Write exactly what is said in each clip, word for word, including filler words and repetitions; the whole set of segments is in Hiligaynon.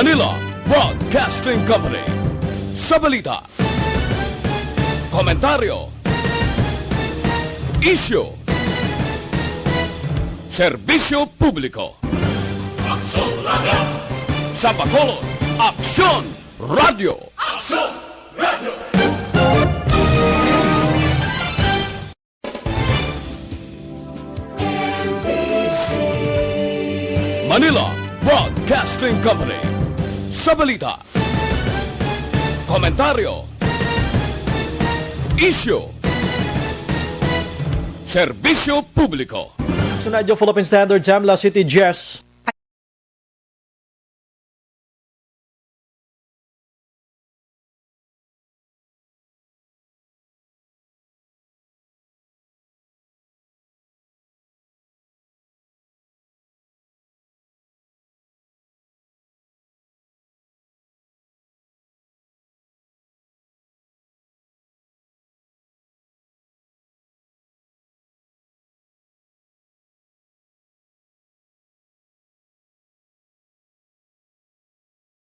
Manila Broadcasting Company. Sa balita, komentaryo, isyu, serbisyo publiko. Sa Bacolod, Aksyon Radio. Manila Broadcasting Company. Sa balita, komentaryo, isyu, serbisyo publiko. Sa Radyo Philippine Standard, Jamla City Jess.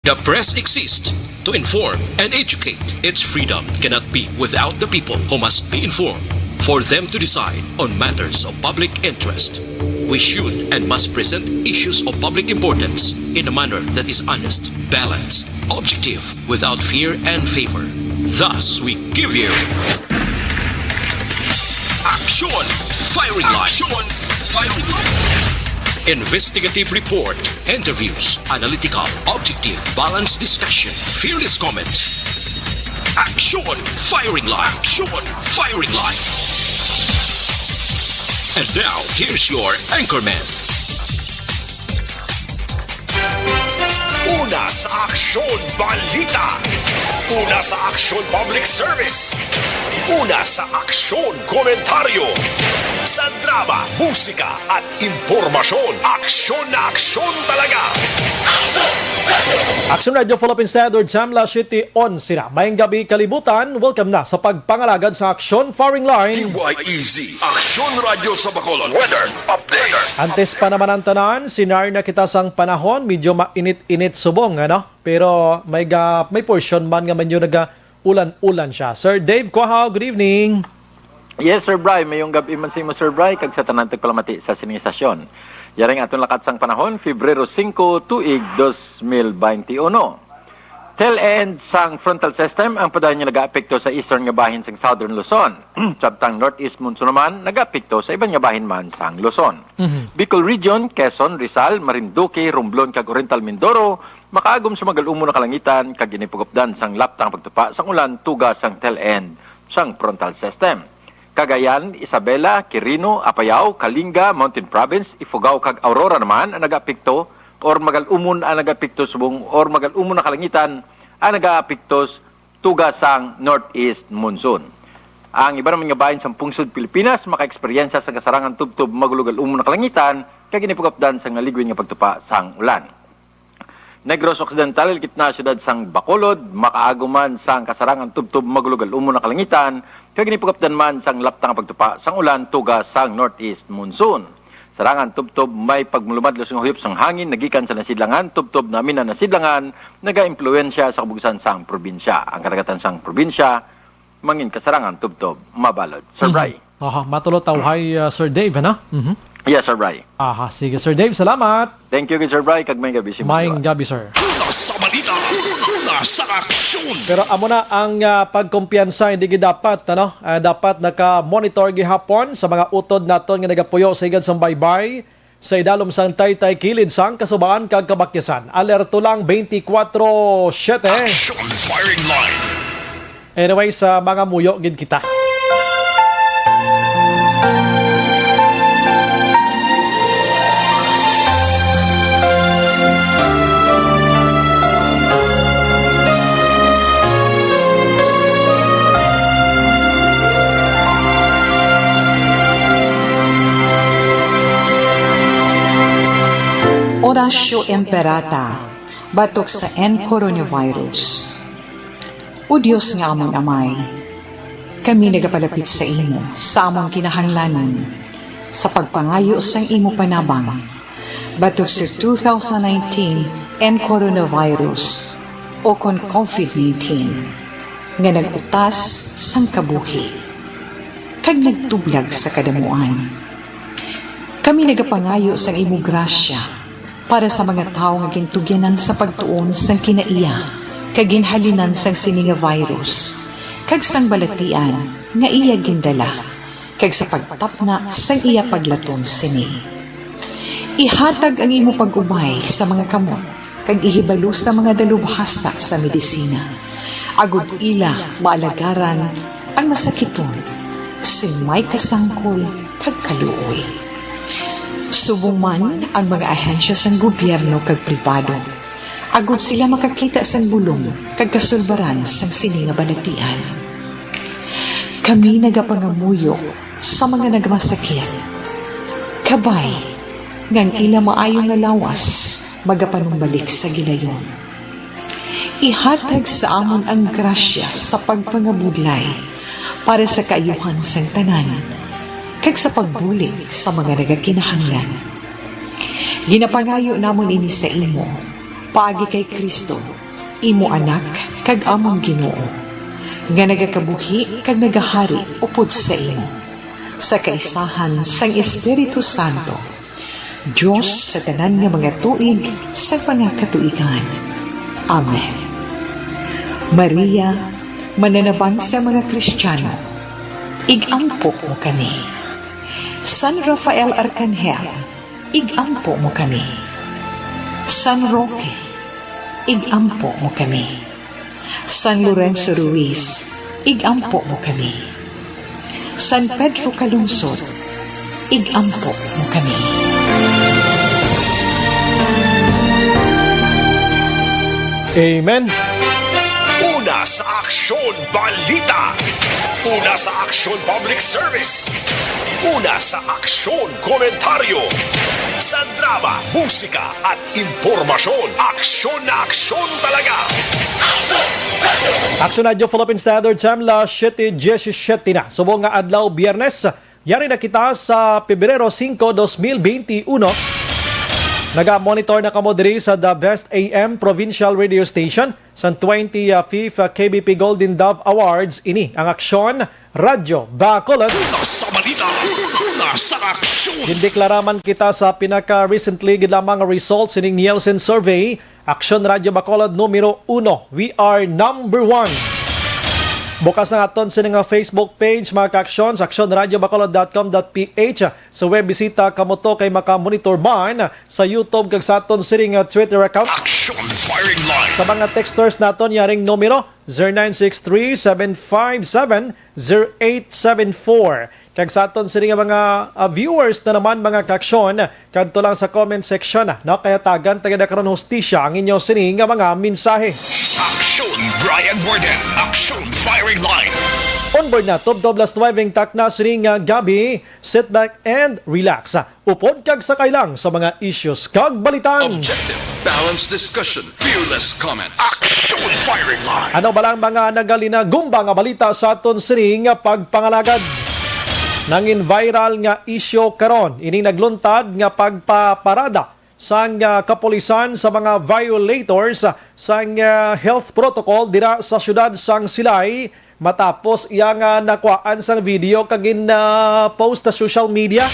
The press exists to inform and educate. Its freedom cannot be without the people, who must be informed for them to decide on matters of public interest. We should and must present issues of public importance in a manner that is honest, balanced, objective, without fear and favor. Thus, we give you Aksyon Firing Line. Aksyon Firing Line. Investigative report, interviews, analytical, objective, balanced discussion, fearless comments. Aksyon Firing Line. Aksyon Firing Line. And now, here's your anchorman. Una sa Aksyon Balita. Una sa Aksyon Public Service. Una sa Aksyon Komentaryo. Sa drama, musika, at impormasyon, aksyon na aksyon talaga. Aksyon Radio Philippine Standard, Jamla City, onse na. Mayong gabi, kalibutan. Welcome na sa pagpangalagad sa Aksyon Firing Line. D Y E Z, Aksyon Radyo sa Bacolod. Weather update. Antes pa naman ang tanan, sinari na kita sang panahon. Medyo mainit-init subong, ano? Pero may ga-, may portion man nga medyo naga-ulan-ulan siya. Sir Dave Cohao, good evening. Yes, Sir Bry. Mayong gab-i man sa imo, Sir Bry, kag sa tanan tagpalamati sa sining estasyon. Yari ang aton lakat sang panahon, Febrero singko, tuig dos mil baynte uno. Tail end sang frontal system ang padayon nga nagaapekto sa eastern nga bahin sang southern Luzon. Samtang northeast monsoon naman nagaapekto sa iban nga bahin man sang Luzon. Mhm. Bicol Region, Quezon, Rizal, Marinduque, Romblon, kag Oriental Mindoro makaagom sa magal-umon nga kalangitan kag ini pagupdan sang laptang pagtupa sang ulan tuga sang tail end sang frontal system. Cagayan, Isabela, Quirino, Apayao, Kalinga, Mountain Province, Ifugao, kag Aurora naman ang nagaapekto or magal-umon ang nagaapekto subong or magal-umon nga kalangitan ang nagaapekto s-, tuga sang northeast monsoon. Ang iban naman nga bahin sang pungsod Pilipinas makaeksperyensya sang kasarangan tubtob magulogal-umon nga kalangitan kag ini pagupdan sang ligwin nga pagtupa sang ulan. Negros Occidental, halkit na siyudad sang Bacolod, makaagom man sang kasarangan tubtob magulogal-umon nga kalangitan, kag ini pagupdan man sang laptang nga pagtupa sang ulan tuga sang northeast monsoon. Sarangan tubtob may pagmalumadlos nga huyop sang hangin nagikan sa nasidlangan tubtob namin nga nasidlangan nagaimpluwensya sa kabug-osan sang probinsya. Ang kadagatan sang probinsya mangin kasarangan tubtob mabalod. Sir Mhm. Bry. Aha, matulo ta uhay, uh, Sir Dave, ano? Mhm. Yes, Sir Bry. Aha, sige, Sir Dave, salamat. Thank you, Sir Bry, kag may gabi sa inyo. May gabi, sir. Una sa balita, una sa aksyon. Pero amo na ang, uh, pagkumpiyansa, hindi gid dapat, ano? Uh, dapat naka-monitor gihapon sa mga utod naton nga nagapuyo sa higad sang baybay. Sa idalom sang taytay kilid sang kasubaan kag kabakyasan. Alerto lang twenty-four seven. Action Firing Line. Anyway, sa mga muyo gid kita. Oratio Imperata, batok sa N coronavirus. O Dios nga amon Amay, kami nagapalapit sa imo sa amon kinahanglanon sa pagpangayo sang imo panabang. Batok sa two thousand nineteen and coronavirus, o kon COVID nineteen, nga nag-utas sang kabuhi kag nagtublag sa kadamuan. Kami nagapangayo sang imo grasya para sa mga tawo nga gintugyanan sa pagtuon sang kinaiya kag ginhalinan sang sini nga virus kag sang balatian nga iya gindala, kag sa pagtapna sang iya paglaton sini. Ihatag ang imo pag-ubay sa mga kamot kag ihibalo sa mga dalubhasa sa medisina, agod ila maalagaran ang masakiton sing may kasangkol kag kaluoy. Subong man ang mga ahensya sang gobyerno kag pribado, agod sila makakita sang bulong kag kasulbaran sang sini nga balatian. Kami nagapangamuyo sa mga nagmasakit, kabay nga ang ila maayo nga lawas magapanumbalik sa gilayon. Ihatag sa amon ang grasya sa pagpangabudlay para sa kaayuhan sang tanan, kag sa pagbulig sa mga nagakinahanglan. Ginapangayo namon ini sa imo, paagi kay Cristo, imo Anak kag amon Ginoo, nga nagakabuhi kag nagahari upod sa imo, sa kaisahan sang Espiritu Santo, Dios sa tanan nga mga tuig sa mga katuigan. Amen. Maria, mananabang sa mga Kristiyano, ig-ampo mo kami. San Rafael Arcangel, ig-ampo mo kami. San Roque, ig-ampo mo kami. San Lorenzo Ruiz, ig-ampo mo kami. San Pedro Calungsod, ig-ampo mo kami. Amen. Una sa Aksyon Balita. Una sa Aksyon Public Service. Una sa Aksyon Komentaryo. Sa drama, musika, at impormasyon. Aksyon na aksyon talaga. Aksyon Radyo Philippine Standard Time, las siete diecisiete na. Subong nga adlaw, Biyernes, yari na kita sa Pebrero singko, dos mil benti uno. Naga-monitor na kamo diri sa The Best A M Provincial Radio Station sa twenty-fifth K B P Golden Dove Awards. Ini ang Aksyon Radyo Bacolod. Una sa balita, una sa aksyon. Gindeklara man kita sa pinaka-recently gid lamang nga results sining Nielsen Survey, Aksyon Radyo Bacolod numero uno. We are number one. Bukas na aton sini nga Facebook page, mga ka-aksyon, sa aksyon radyo bacolod dot com dot P H. Sa web, bisita kamo to kay maka-monitor man sa YouTube kag sa aton sini nga Twitter account. Action Firing Line. Sa mga texters naton, yaring numero, zero nine six three, seven five seven, zero eight seven four. Kag sa aton sini nga mga, ah, viewers na naman, mga ka-aksyon, kadto lang sa comment section, ah, no? Kay hatagan ta gid karon hustisya ang inyo sini nga mga mensahe. Action Brian Warden. Action Firing Line. On board na, tubtob las nuwebe ang takna sini nga gabi. Sit back and relax. Upod kag sakay lang sa mga issues kag balitan. Objective, balanced discussion, fearless comment. Action Firing Line. Ano ba lang mga nagalinagumba nga balita sa aton sining pagpangalagad? Nangin viral nga isyu karon ining nagluntad nga pagpaparada sang, ah, kapulisan sa mga violators sang, ah, health protocol dira sa siyudad sang Silay. Matapos iya nga nakuhaan sang video kag gin, ah, post sa social media.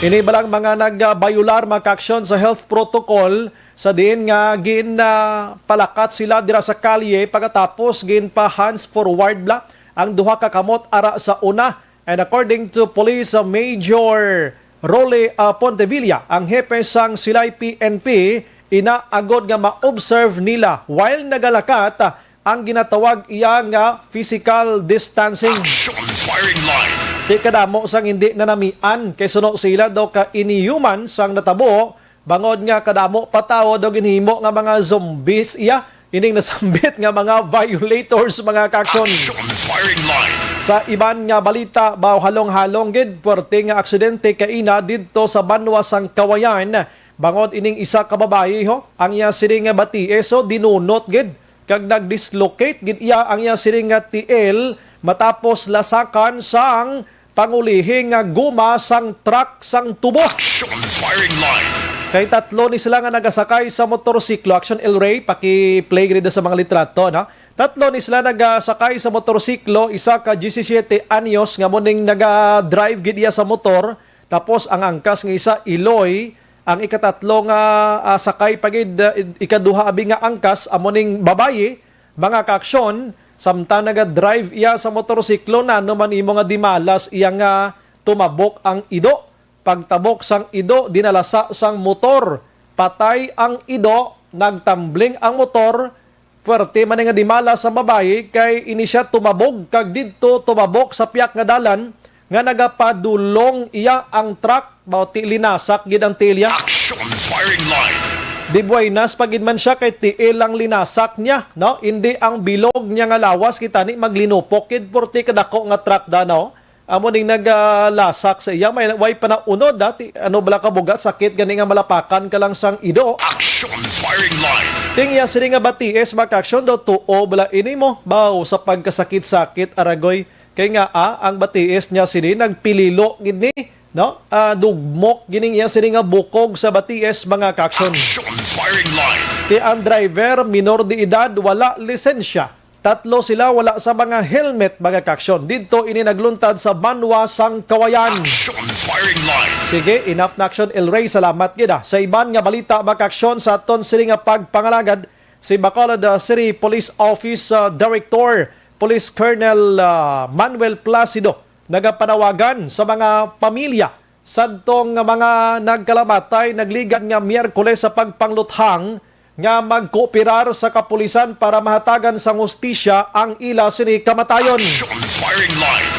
Ini balang mga nagbayular, mga ka-aksyon, sa health protocol sa diin nga gin, ah, palakat sila dira sa kalye, pagkatapos ginpa-hands forward bala ang duha ka kamot ara sa una. And according to Police Major Rolly, ah, Pontevilla, ang hepe sang Silay P N P, ina agod nga ma-observe nila while nagalakat, ah, ang ginatawag iya nga physical distancing. Action Firing Line. Di kadamo sang hindi nanamian kay suno sila daw ka inuman sang natabo, bangod nga kadamo pa tawo daw ginhimo nga mga zombies iya ining nasambit nga mga violators, mga ka-aksyon. Action Firing Line. Sa iban nga balita, baw halong-halong gid, puwerte nga aksidente kaina didto sa banwa sang Kawayan. Bangod ining isa ka babayi, ho, ang iya sining nga batii, so dinunot gid kag nag-dislocate gid iya ang iya sining nga tiil matapos lasakan sang pangulihi nga guma sang truck sang tubo. Action Firing Line. Kay tatlo ni sila nga nagasakay sa motorsiklo. Action, El Rey, paki-play gid sa mga litrato, no? Tatlo ni sila nagasakay sa motorsiklo, isa ka diyesisiyete anyos nga mo ning naga-drive gid iya sa motor, tapos ang angkas nga isa, Iloy, ang ikatatlo nga, ah, sakay pa gid, ah, ikaduha abi nga angkas, amo ning babayi, mga kaaksyon, samtang naga-drive iya sa motorsiklo, nano man imo nga dimalas iya nga tumabok ang ido. Pagtabok sang ido, dinalasa sang motor. Patay ang ido, nagtambling ang motor. Puwerte man nga dimala sa babayi kay ini siya tumabog kag didto tumabok sa piyak nga dalan nga nagapadulong iya ang truck, bauti linasak gid ang tiil niya. Action firing line. Di buenas pa gid man siya kay tiil ang linasak niya, no? Indi ang bilog niya nga lawas, kita ni maglinupok gid, puwerte kadako nga truck da, no? Amo ning naglasak sa iya, may way pa na unod, dati, ano bala ka bugat, sakit gani nga malapakan ka lang sang ido. Action firing line. Ting iya sini nga batiis, mga kaaksyon, daw tuo bala ini mo? Baw, sa pagkasakit-sakit, aragoy. Kay nga, ah, ang batiis niya sini, nagpililo gid ni, no? Ah, dugmok gining iya sini nga bukog sa batiis, mga kaaksyon. Action firing line. Ti ang driver, minor de edad, wala lisensya. Tatlo sila wala sa mga helmet, mga kaaksyon. Didto ini nagluntad sa Banwa sang Kawayan. Action firing line. Sige, enough na action, El Rey. Salamat gid, ah. Sa iban nga balita, mga kaaksyon, sa aton sini nga pagpangalagad, si Bacolod, ah, City Police Office, ah, Director, Police Colonel, ah, Manuel Placido, nagapanawagan sa mga pamilya sadtong mga nagkalamatay nagligad nga Miyerkules sa pagpangluthang nga magkooperar sa kapulisan para mahatagan sang hustisya ang ila sini kamatayon. Action firing line.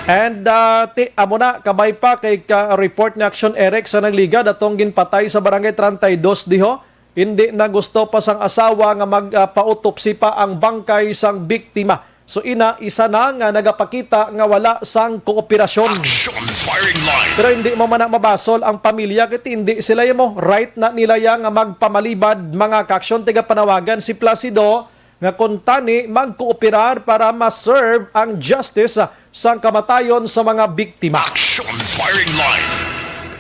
And, ah, ti, amo na, kabay pa kay ka report ni Action Eric sa nagligad atong ginpatay sa Barangay treinta y dos diho. Hindi na gusto pa sang asawa nga mag, ah, pautopsi pa ang bangkay sang biktima. So ina, isa na nga nagapakita nga wala sang kooperasyon. Action firing line. Pero hindi mo man na mabasol ang pamilya, kay hindi sila mo right na nila ya nga magpamalibad, mga kaaksyon. Tigapanawagan si Placido nga kuntani magkooperar para ma-serve ang justice, ah, sang kamatayon sa mga biktima. Action firing line.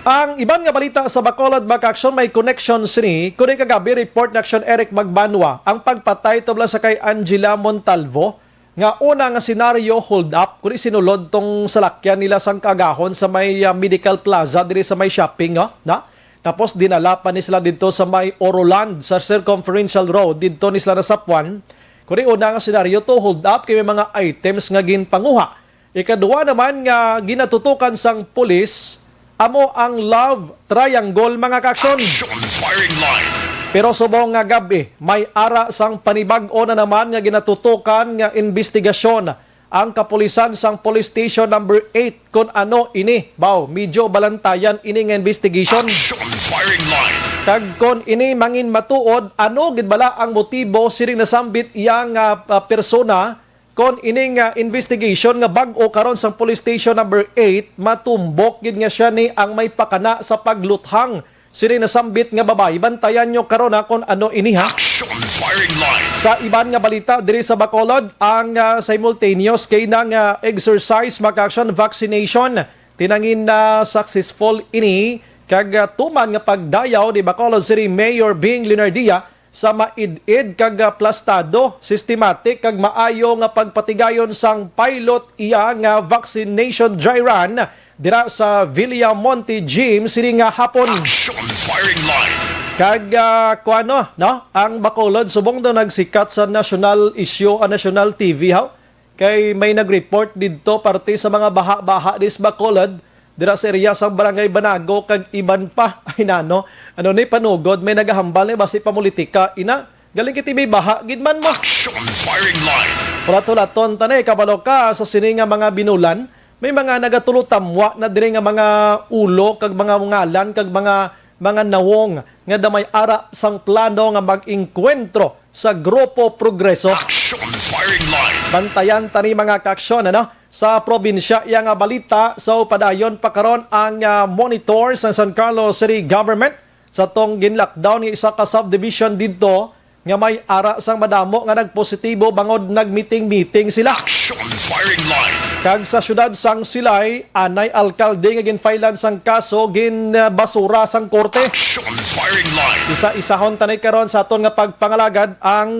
Ang iban nga balita sa Bacolod, mga kaaksyon, may connection sini. Kundi kagabi, report ni Action Eric Magbanwa, ang pagpatay tubla sa kay Angela Montalvo, nga una nga senaryo, hold up, kundi sinulod tong salakyan nila sang kaagahon sa may, ah, Medical Plaza diri sa may shopping, oh, na? Tapos dinala pa ni sila didto sa may Oroland, sa Circumferential Road, didto ni sila nasapuan. Kundi una nga senaryo to, hold up, kay may mga items nga ginpanguha. Ikaduha naman nga ginatutukan sang pulis, amo ang love triangle, mga kaaksyon. Action firing line. Pero subong nga gab-i, may ara sang panibag-o na naman nga ginatutukan nga investigasyon ang kapulisan sang Police Station Number Eight, kun ano ini. Baw, medyo balantayan ini nga investigation. Action firing line. Kag kon ini mangin matuod, ano gid bala ang motibo sining nasambit iya nga, ah, persona? Kon ining, ah, investigation nga bag-o karon sang Police Station Number Eight, matumbok gid nga siya ni ang may pakana sa pagluthang sini nasambit nga babayi. Bantayan nyo karon, ha, kon ano ini, ha. Action firing line. Sa iban nga balita diri sa Bacolod, ang, ah, simultaneous kay nang, ah, exercise, mga kaaksyon, vaccination. Tinangin na successful ini kag, ah, tuman nga pagdayaw ni Bacolod City Mayor Bing Leonardia sa maid-id kag, ah, plastado, systematic kag maayo nga pagpatigayon sang pilot iya nga vaccination dry run dira sa Villamonte Gym sini nga hapon. Action firing line. Kag, ah, kuwano, no? Ang Bacolod subong daw nagsikat sa national issue, ah, national T V, haw? Kay may nag-report didto parte sa mga baha-baha dis Bacolod, dira sa area sang Barangay Banago kag iban pa. Ay nano, ano ni panugod, may nagahambal ni basi pamulitika, ina. Galing kiti may baha gid man mo. Action firing line. Hulat-hulaton ta na, eh, kabalo ka sa sini nga mga binulan, may mga nagatulotamwa na diri nga mga ulo kag mga ngalan kag mga, mga nawong nga damay ara sang plano nga mag-engkwentro sa Grupo Progreso. Action firing line. Bantayan ta ni, mga kaaksyon, ano? Sa probinsya, iya nga balita, so padayon pa karon ang, ah, monitor sa San Carlos City Government sa tong gin-lockdown nga isa ka subdivision didto nga may ara sang madamo nga nagpositibo bangod nagmiting-miting sila. Action firing line. Kag sa siyudad sang Silay, anay alkalde nga ginfailan sang kaso, ginbasura sang korte. Action Firing Line. Isa-isahon tanay karon sa aton nga pagpangalagad ang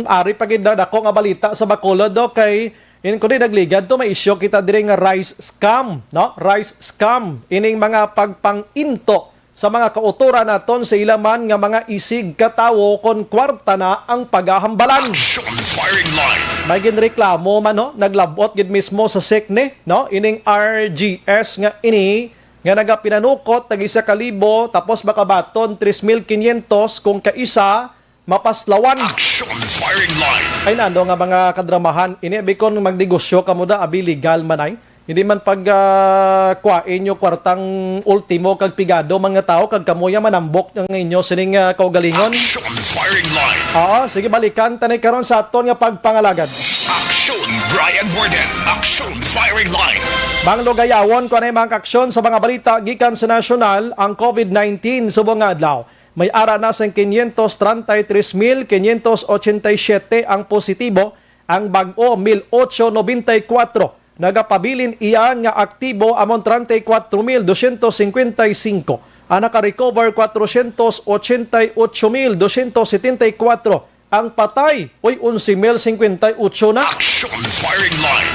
ari pa gid na dako nga balita sa Bacolod, do, kay in kundi nagligad to, may isyu kita diri nga rice scam, no? Rice scam. Ining mga pagpang-into sa mga kautoran naton sa ila man nga mga isig ka tawo kon kwarta na ang pagahambalan. Action Firing Line. May ginreklamo man, no? Naglabot gid mismo sa SECNE, no? Ining R G S nga ini nga nagapinanukot tag isa ka libo, tapos makabaton tres mil quinientos kung kaisa mapaslawan. Action Firing Line. Ay nano nga mga kadramahan, ini abi kon magnegosyo kamo da, abi legal man ay. Hindi man pag ah, kuhain nyo kwartang ultimo kag pigado man nga tao kag kamo ya manambok ang inyo sining ah, kaugalingon. Action Firing Line. Oo, sige, balikan tanay karon sa aton nga pagpangalagad. Action Brian Warden. Action Firing Line. Mga lugayawon, kung anay mga aksyon sa mga balita gikan sa nasyonal, ang COVID nineteen subong nga adlaw. May ara na sing quinientos treinta y tres mil quinientos ochenta y siete ang positibo, ang bag-o mil ocho noventa y cuatro. Nagapabilin iya nga aktibo among treinta y cuatro mil doscientos cincuenta y cinco. Ang naka-recover, cuatrocientos ochenta y ocho mil doscientos setenta y cuatro. Ang patay, uy, onse mil cincuenta y ocho na. Action Firing Line.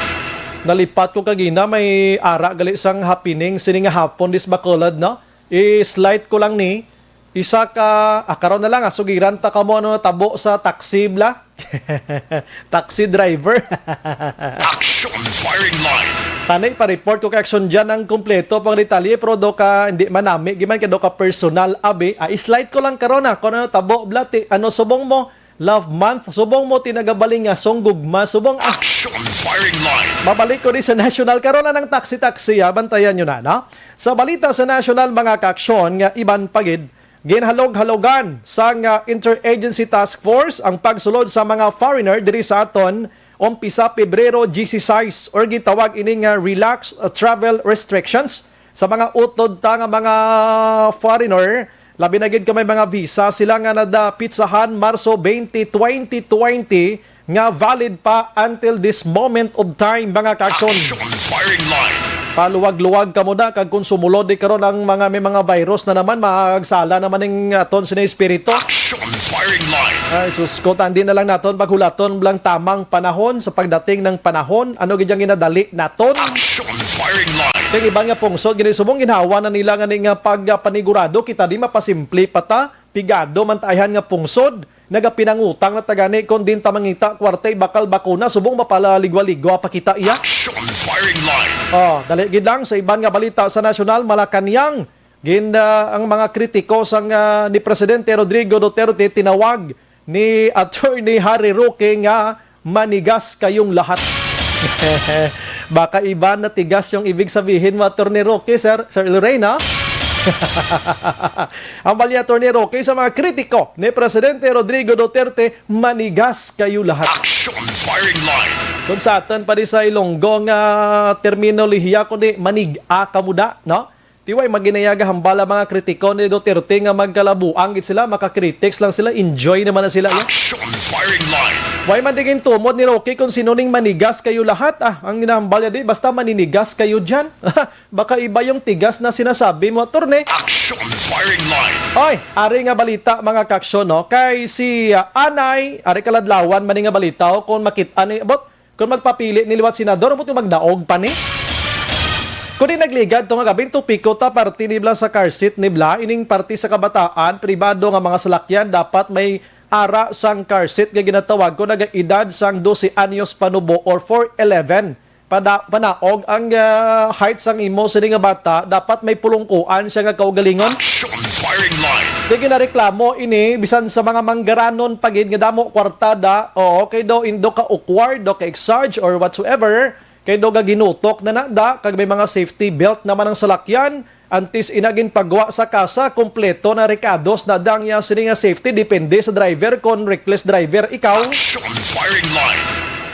Nalipat ko kagina, may ara gali sang happening sini nga hapon dis Bacolod, no? I-slight ko lang ni, isa ka, ah, karon na lang, ah, sugiran ta kamo ano natabo sa taxi, bla? Taxi driver. Action Firing Line. Tani, pa-report ko kay Action dyan ang kompleto pang detalye, pero do ka, hindi manami, giman kay do ka personal, abi. Ah, i-slight ko lang karon, ah, kung ano tabo, bla, ti, ano subong mo, love month, subong mo, tinagabalingasong gugma, subong, ah. Action Firing Line. Babalik ko di sa national, karon na ng taxi-taxi, ah, bantayan nyo na, no? Sa balita sa national, mga kaaksyon, nga iban pa gid, ginhalog-halogan sang ah, Interagency Task Force ang pagsulod sa mga foreigner diri sa aton umpisa Pebrero diyesisais, or gitawag ini nga relaxed ah, travel restrictions sa mga utod ta nga mga foreigner, labi na gid kung may mga visa sila nga nadapitsahan Marso twenty, twenty twenty, nga valid pa until this moment of time, mga kaaksyon. Action Firing Line. Paluwag-luwag kamo na, kag kung sumulod di karon ang mga may mga virus na naman, magsala naman ning aton sini espiritu. Action Firing Line. Ay, sus ko, tandi na lang naton, paghulaton lang tamang panahon sa pagdating ng panahon. Ano gid ang ginadali naton? Action Firing Line. Kay iban nga pungsod, gini subong ginhawa na nila nga ni nga pagpanigurado, kita di mapasimple pa ta. Pigado man ta ayhan nga pungsod, nagapinangutang na ta gani kon din ta mangita kwarta, ibakal bakuna, subong mapalaligwa-ligwa pa kita iya. Action Firing Line. Oh, dali gid lang sa iban nga balita sa nasyonal, Malacañang. Gin, ah, ang mga kritiko sang, ah, ni Presidente Rodrigo Duterte tinawag ni Attorney Harry Roque nga manigas kayong lahat. Baka iba na tigas yung ibig sabihin mo, Attorney Roque, Sir, Sir Lorena. Ang bali, Attorney Roque, sa mga kritiko ni Presidente Rodrigo Duterte, manigas kayo lahat. Action Firing Line. Kung sa aton pa di sa Ilonggo nga terminolohiya, kundi manig-a ka muda, no? Tiway maginayaga hambal ang mga kritiko ni Duterte nga magkalabuang gid sila, makakritics lang sila, enjoy naman na sila, ya. Action Firing Line. Way man digin tumod ni Rocky kung sino ning manigas kayo lahat, ah. Ang ginahambal niya di, basta maninigas kayo dyan. Baka iba yung tigas na sinasabi mo, attorney. Action Firing Line. Oy, ari nga balita, mga kaksyon, no? Kay si ah, Anay, ari kaladlawan man ni nga balita, oh, kung makit-an ni, about Kung magpapili ni liwat senador, mo magdaog pa ni. Kundi nagligad to nga gabing topiko ta, parte ni bla sa car seat ni bla, ining parte sa kabataan, pribado nga mga salakyan, dapat may ara sang car seat nga ginatawag ko nagaedad sang dose anyos panubo or four eleven. Pada, panaog ang ah, height sang imo sini nga bata, dapat may pulungkuan siya nga kaugalingon. Action Firing Line. Di ginareklamo ini bisan sa mga manggaranon pa gid nga damo kwartada, oo, kay daw indo ka awkward, daw ka exarge or whatsoever, kay daw gaginutok na nada, kag may mga safety belt naman ang salakyan. Antes ina ginpagwa sa kasa, kompleto na rekados na dang iya sini nga safety, depende sa driver kon reckless driver ikaw. Action Firing Line.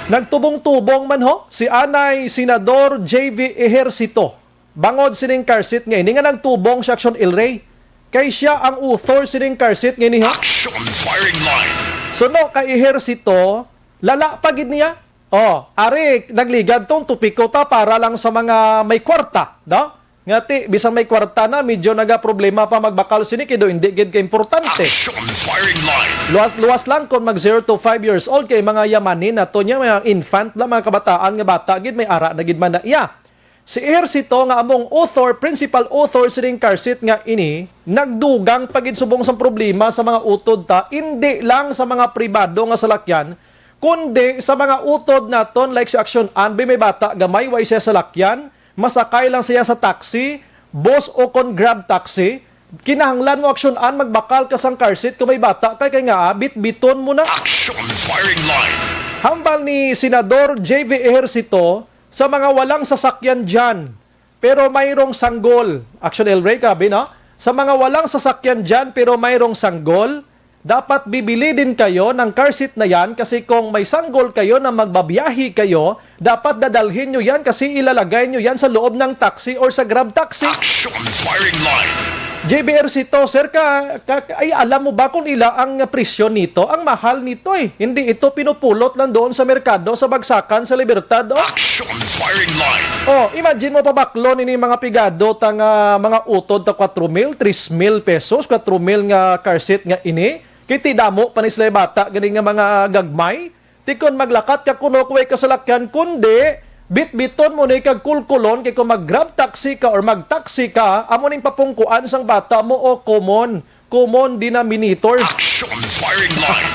Nagtubong-tubong man ho si Anay Senador J V Ejercito. Bangod sining car seat nga ini nga nagtubong sa Action El Rey, kay siya ang author sining car seat nga ini, ha? Action Firing Line. Suno kay Ejercito, lala pa gid niya. Oh, ari, nagligad tong topiko ta para lang sa mga may kwarta, no? Nga ti, bisan may kwarta na, medyo nagaproblema pa magbakal sini, kay do hindi gid ka importante. Action firing line. Luwas, luwas lang kung mag zero to five years old, kay mga yamanin na to niya, mga infant lang, mga kabataan nga bata gid, may ara na gid man na iya. Si Ejercito nga among author, principal author sining car seat nga ini, nagdugang pa gid subong sang problema sa mga utod ta, indi lang sa mga pribado nga salakyan, kundi sa mga utod naton, like si Action Ann, bi may bata gamay, way siya salakyan, masakay lang siya sa taxi, bus o kon Grab taxi, kinahanglan mo Action Ann, magbakal ka sang car seat kung may bata kay, kay nga, ah, bitbiton mo na. Action firing line. Hambal ni Senador J V Ejercito, sa mga walang sasakyan dyan, pero mayroong sanggol. Action El Rey, grabe, no? Sa mga walang sasakyan dyan, pero mayroong sanggol, dapat bibili din kayo ng car seat na yan kasi kung may sanggol kayo na magbabiyahe kayo, dapat dadalhin nyo yan kasi ilalagay nyo yan sa loob ng taxi or sa Grab taxi. Action firing line. J B Ejercito, sir, ka, ka, ay, alam mo ba kung ila ang presyo nito? Ang mahal nito eh. Hindi ito pinupulot lang doon sa merkado, sa bagsakan, sa Libertad. Oh. Action firing line. Oh, imagine mo, pabaklon ini mga pigado ta nga mga utod ta, kwatro mil, tres mil pesos, kwatro mil nga car seat nga ini. Kay ti damo pa ni sila bata, gani nga mga gagmay. Ti kon maglakat ka kuno, kuway kasalakyan, kundi bitbiton mo ni kag kulkulon, kay kung mag-Grab taxi ka or mag-taxi ka, amo ning papungkuan sang bata mo, o common, common denominator. Action firing line.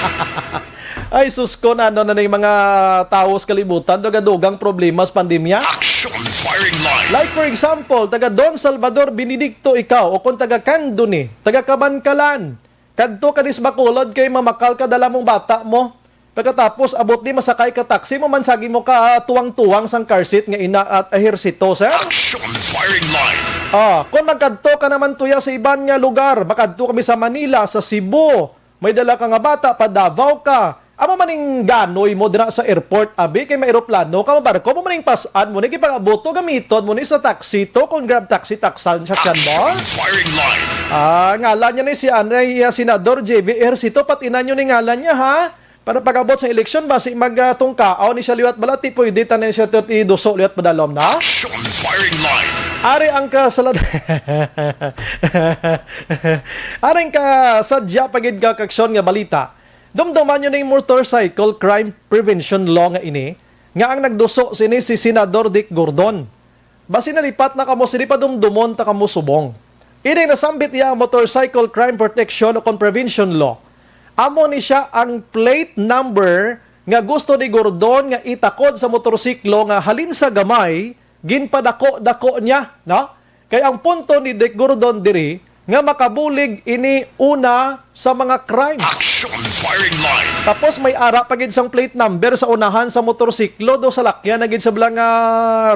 Ay, sus ko, ano na ning mga tawo sa kalibutan, dugadugang problema sa pandemya. Action firing line. Like for example, taga Don Salvador Benedicto ikaw, o kung taga Candoni, taga Kabankalan, kadto ka ni sa Bacolod kay mamakal ka, dala mong bata mo. Pagkatapos, abot ni, masakay ka taxi mo man, sagi mo ka, ah, tuwang-tuwang sang car seat nga ina at Ejercito, sir. Action firing line. Ah, kung magkadto ka naman tuya sa iban nga lugar, makadto kami sa Manila, sa Cebu, may dala ka nga bata, pa Davao ka. Amo man ning ganoy mo dira sa airport, abi, kay may eroplano ka, mabarko mo man ning pas-an mo ni, kay pag-abot to, gamiton mo ni sa taxi to, kung Grab taxi, taksan siya mo. Action firing line. Ah, ngalan niya ni si anay, ah, Senador J V Ejercito, pati na nyo ni ngalan niya, ha? Para pag-abot sa eleksyon, basi magtungkaon ni siya liwat, balati pwede tanan siya to iduso liwat padalom na. Action firing line. Ari ang kasalad-, ari ang kasadya pa gid ka, kaaksyon nga balita. Dumduman nyo ning motorcycle crime prevention law nga ini, nga ang nagduso sini si Senador Dick Gordon. Basi nalipat na kamo sini, padumdumon ta kamo subong. Ini nasambit iya ang Motorcycle Crime Protection o kon Prevention Law. Amo ni siya ang plate number nga gusto ni Gordon nga itakod sa motorsiklo nga halin sa gamay, ginpadako-dako niya, no? Kay ang punto ni Dick Gordon diri nga makabulig ini una sa mga crimes. Action firing line. Tapos may ara pa gid sang plate number sa unahan sa motorsiklo, do salakyan na gid sa bala nga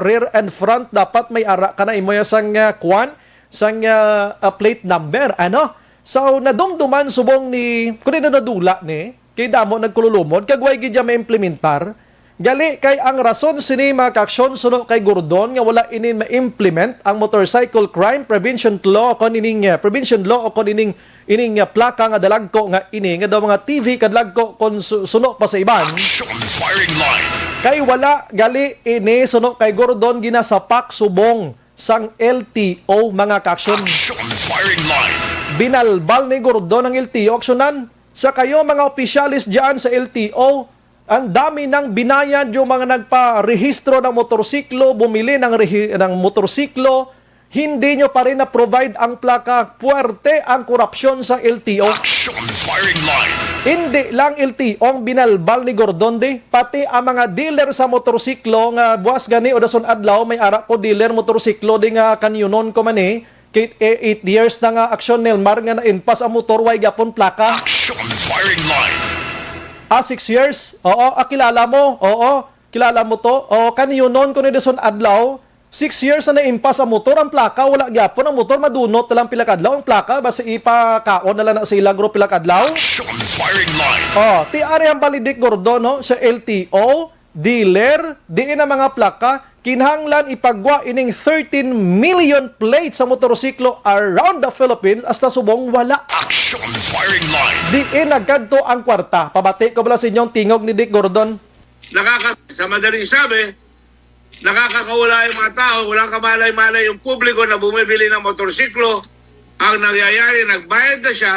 rear and front, dapat may ara ka na imo ya sang, ah, kwan, sang, ah, ah, plate number, ano? So, nadumduman subong ni, kung ano nadula ni, kay damo nagkululumod, kag way gid ya maimplementar. Gali kay ang rason sini, mga kaaksyon, suno kay Gordon nga wala ini ma-implement ang Motorcycle Crime Prevention Law o kon ining, eh, Prevention Law o kon ining, ining, eh, plaka nga dalagko nga ini nga daw mga T V kadlagko kon su-, suno pa sa iban. Action firing line. Kay wala gali ini suno kay Gordon ginasapak subong sang L T O, mga kaaksyon. Action firing line. Binalbal ni Gordon ang L T O, aksyonan. Sa kayo, mga opisyales diyan sa L T O, ang dami nang binayad yung mga nagparehistro ng motorsiklo, bumili ng rehi-, ng motorsiklo, hindi nyo pa rin na-provide ang plaka, puwerte ang korupsyon sa L T O. Action firing line. Hindi lang L T O ang binalbal ni Gordon di, pati ang mga dealer sa motorsiklo nga buwas gani o dason adlaw may ara ko dealer motorsiklo di nga kanyunon ko man eh, Kay, eh, eight years na nga aksyon, Nelmar, nga na-impas ang motor, way gapon plaka. Action firing line. Ah, six years? Oo, ah, kilala mo? Oo, kilala mo to? Oo, kaniunon ko ni Dison adlaw. Six years na na-impas ang motor, ang plaka, wala gyapon ang motor, madunot na lang pila kadlaw ang plaka, basta ipakaon na lang na sa ilagro pila kadlaw. Action firing line. Oh, ti ari ang balidik, Gordo, no? Sa L T O, dealer, diin ang mga plaka, kinahanglan ipagwa ining thirteen million plates sa motorsiklo around the Philippines, hasta subong wala. Action firing line. Diin nagkadto ang kwarta? Pabati ko bala sa inyong tingog ni Dick Gordon? Nakaka-, sa madaling sabi, nakakakawala yung mga tao, walang kamalay-malay yung publiko na bumibili ng motorsiklo. Ang nangyayari, nagbayad na siya,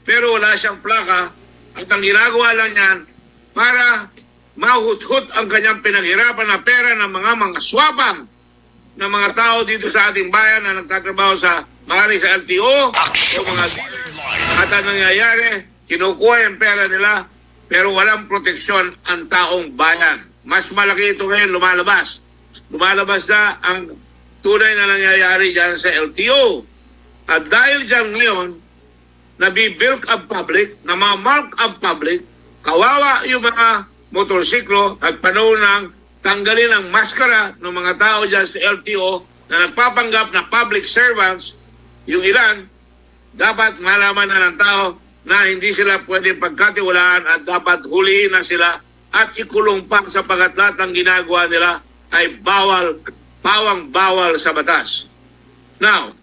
pero wala siyang plaka. At ang ginagawa lang niyan para mahuthot ang kanyang pinaghirapan na pera ng mga, mga swabang ng mga tao dito sa ating bayan na nagtatrabaho sa, maaari sa L T O o mga dealer. At ang nangyayari, kinukuha yung pera nila, pero walang proteksyon ang taong bayan. Mas malaki ito ngayon, lumalabas. Lumalabas na ang tunay na nangyayari dyan sa L T O. At dahil dyan ngayon, nabibilk ang public, namamark ang public, kawawa yung mga motorsiklo at panahon nang tanggalin ang maskara ng mga tao dyan sa L T O na nagpapanggap na public servants, yung ilan, dapat malaman na ng tao na hindi sila pwede pagkatiwalaan at dapat hulihin na sila at ikulong pa sapagkat lahat ng ginagawa nila ay bawal, pawang bawal sa batas. Now,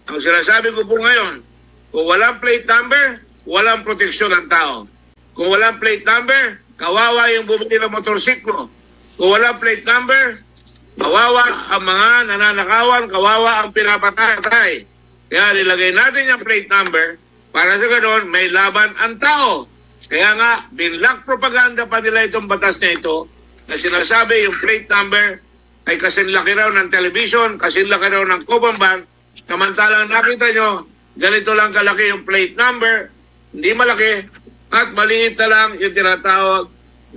ang sinasabi ko po ngayon, kung walang plate number, walang proteksyon ang tao. Kung walang plate number, kawawa yung bumili ng motorsiklo. Kung walang plate number, kawawa ang mga nananakawan, kawawa ang pinapatay. Kaya nilagay natin yung plate number para sa ganon, may laban ang tao. Kaya nga, binlock propaganda pa nila itong batas na ito na sinasabi yung plate number ay kasinlaki raw ng television, kasinlaki raw ng Copan van. Samantalang nakita nyo, ganito lang kalaki yung plate number, hindi malaki, at maliit na lang yung tinatawag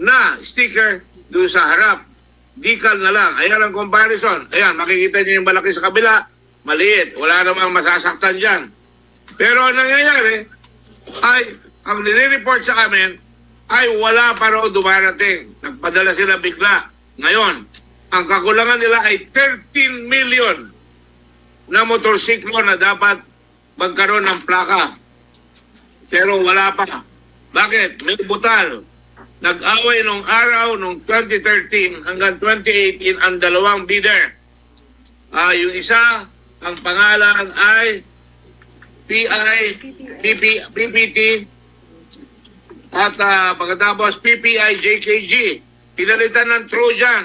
na sticker doon sa harap. Decal na lang. Ayan ang comparison. Ayan, makikita nyo yung malaki sa kabila, maliit. Wala namang masasaktan dyan. Pero ang nangyayari ay, ang nire-report sa amin ay wala pa raw dumarating. Nagpadala sila bigla. Ngayon, ang kakulangan nila ay thirteen million na motorsiklo na dapat magkaroon ng plaka. Pero wala pa. Bakit? May butal. Nag-away nung araw, nung twenty thirteen hanggang twenty eighteen, ang dalawang bidder. Ah, yung isa, ang pangalan ay P I, P P, P P T, at, ah, pagkatapos P P I J K G. Pinalitan ng Trojan.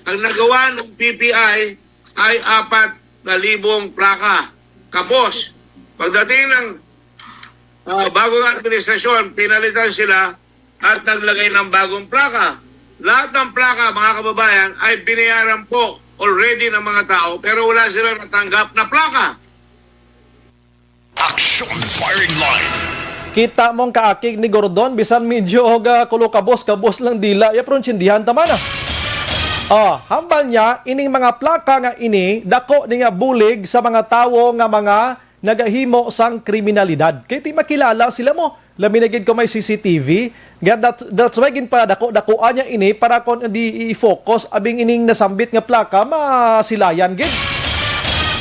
Ang nagawa ng P P I ay apat na libong plaka. Kapos, pagdating ng, ah, bagong administrasyon, pinalitan sila at naglagay ng bagong plaka. Lahat ng plaka, mga kababayan, ay binayaran po already ng mga tao, pero wala silang natanggap na plaka. Action Firing Line. Kita mong kaakig ni Gordon, bisan medyo ga kulo kabos-kabos lang dila, ya pero intindihan ta man, ah. Oh, hambal niya, ining mga plaka nga ini, dako ni nga bulig sa mga tawo nga mga nagahimo sang kriminalidad. Kay ti makilala sila mo, labi na gid kung may C C T V. Nga that, that's why ginpadako-dakoan niya ini para kon di i-focus abing ining nasambit nga plaka masilayan gid.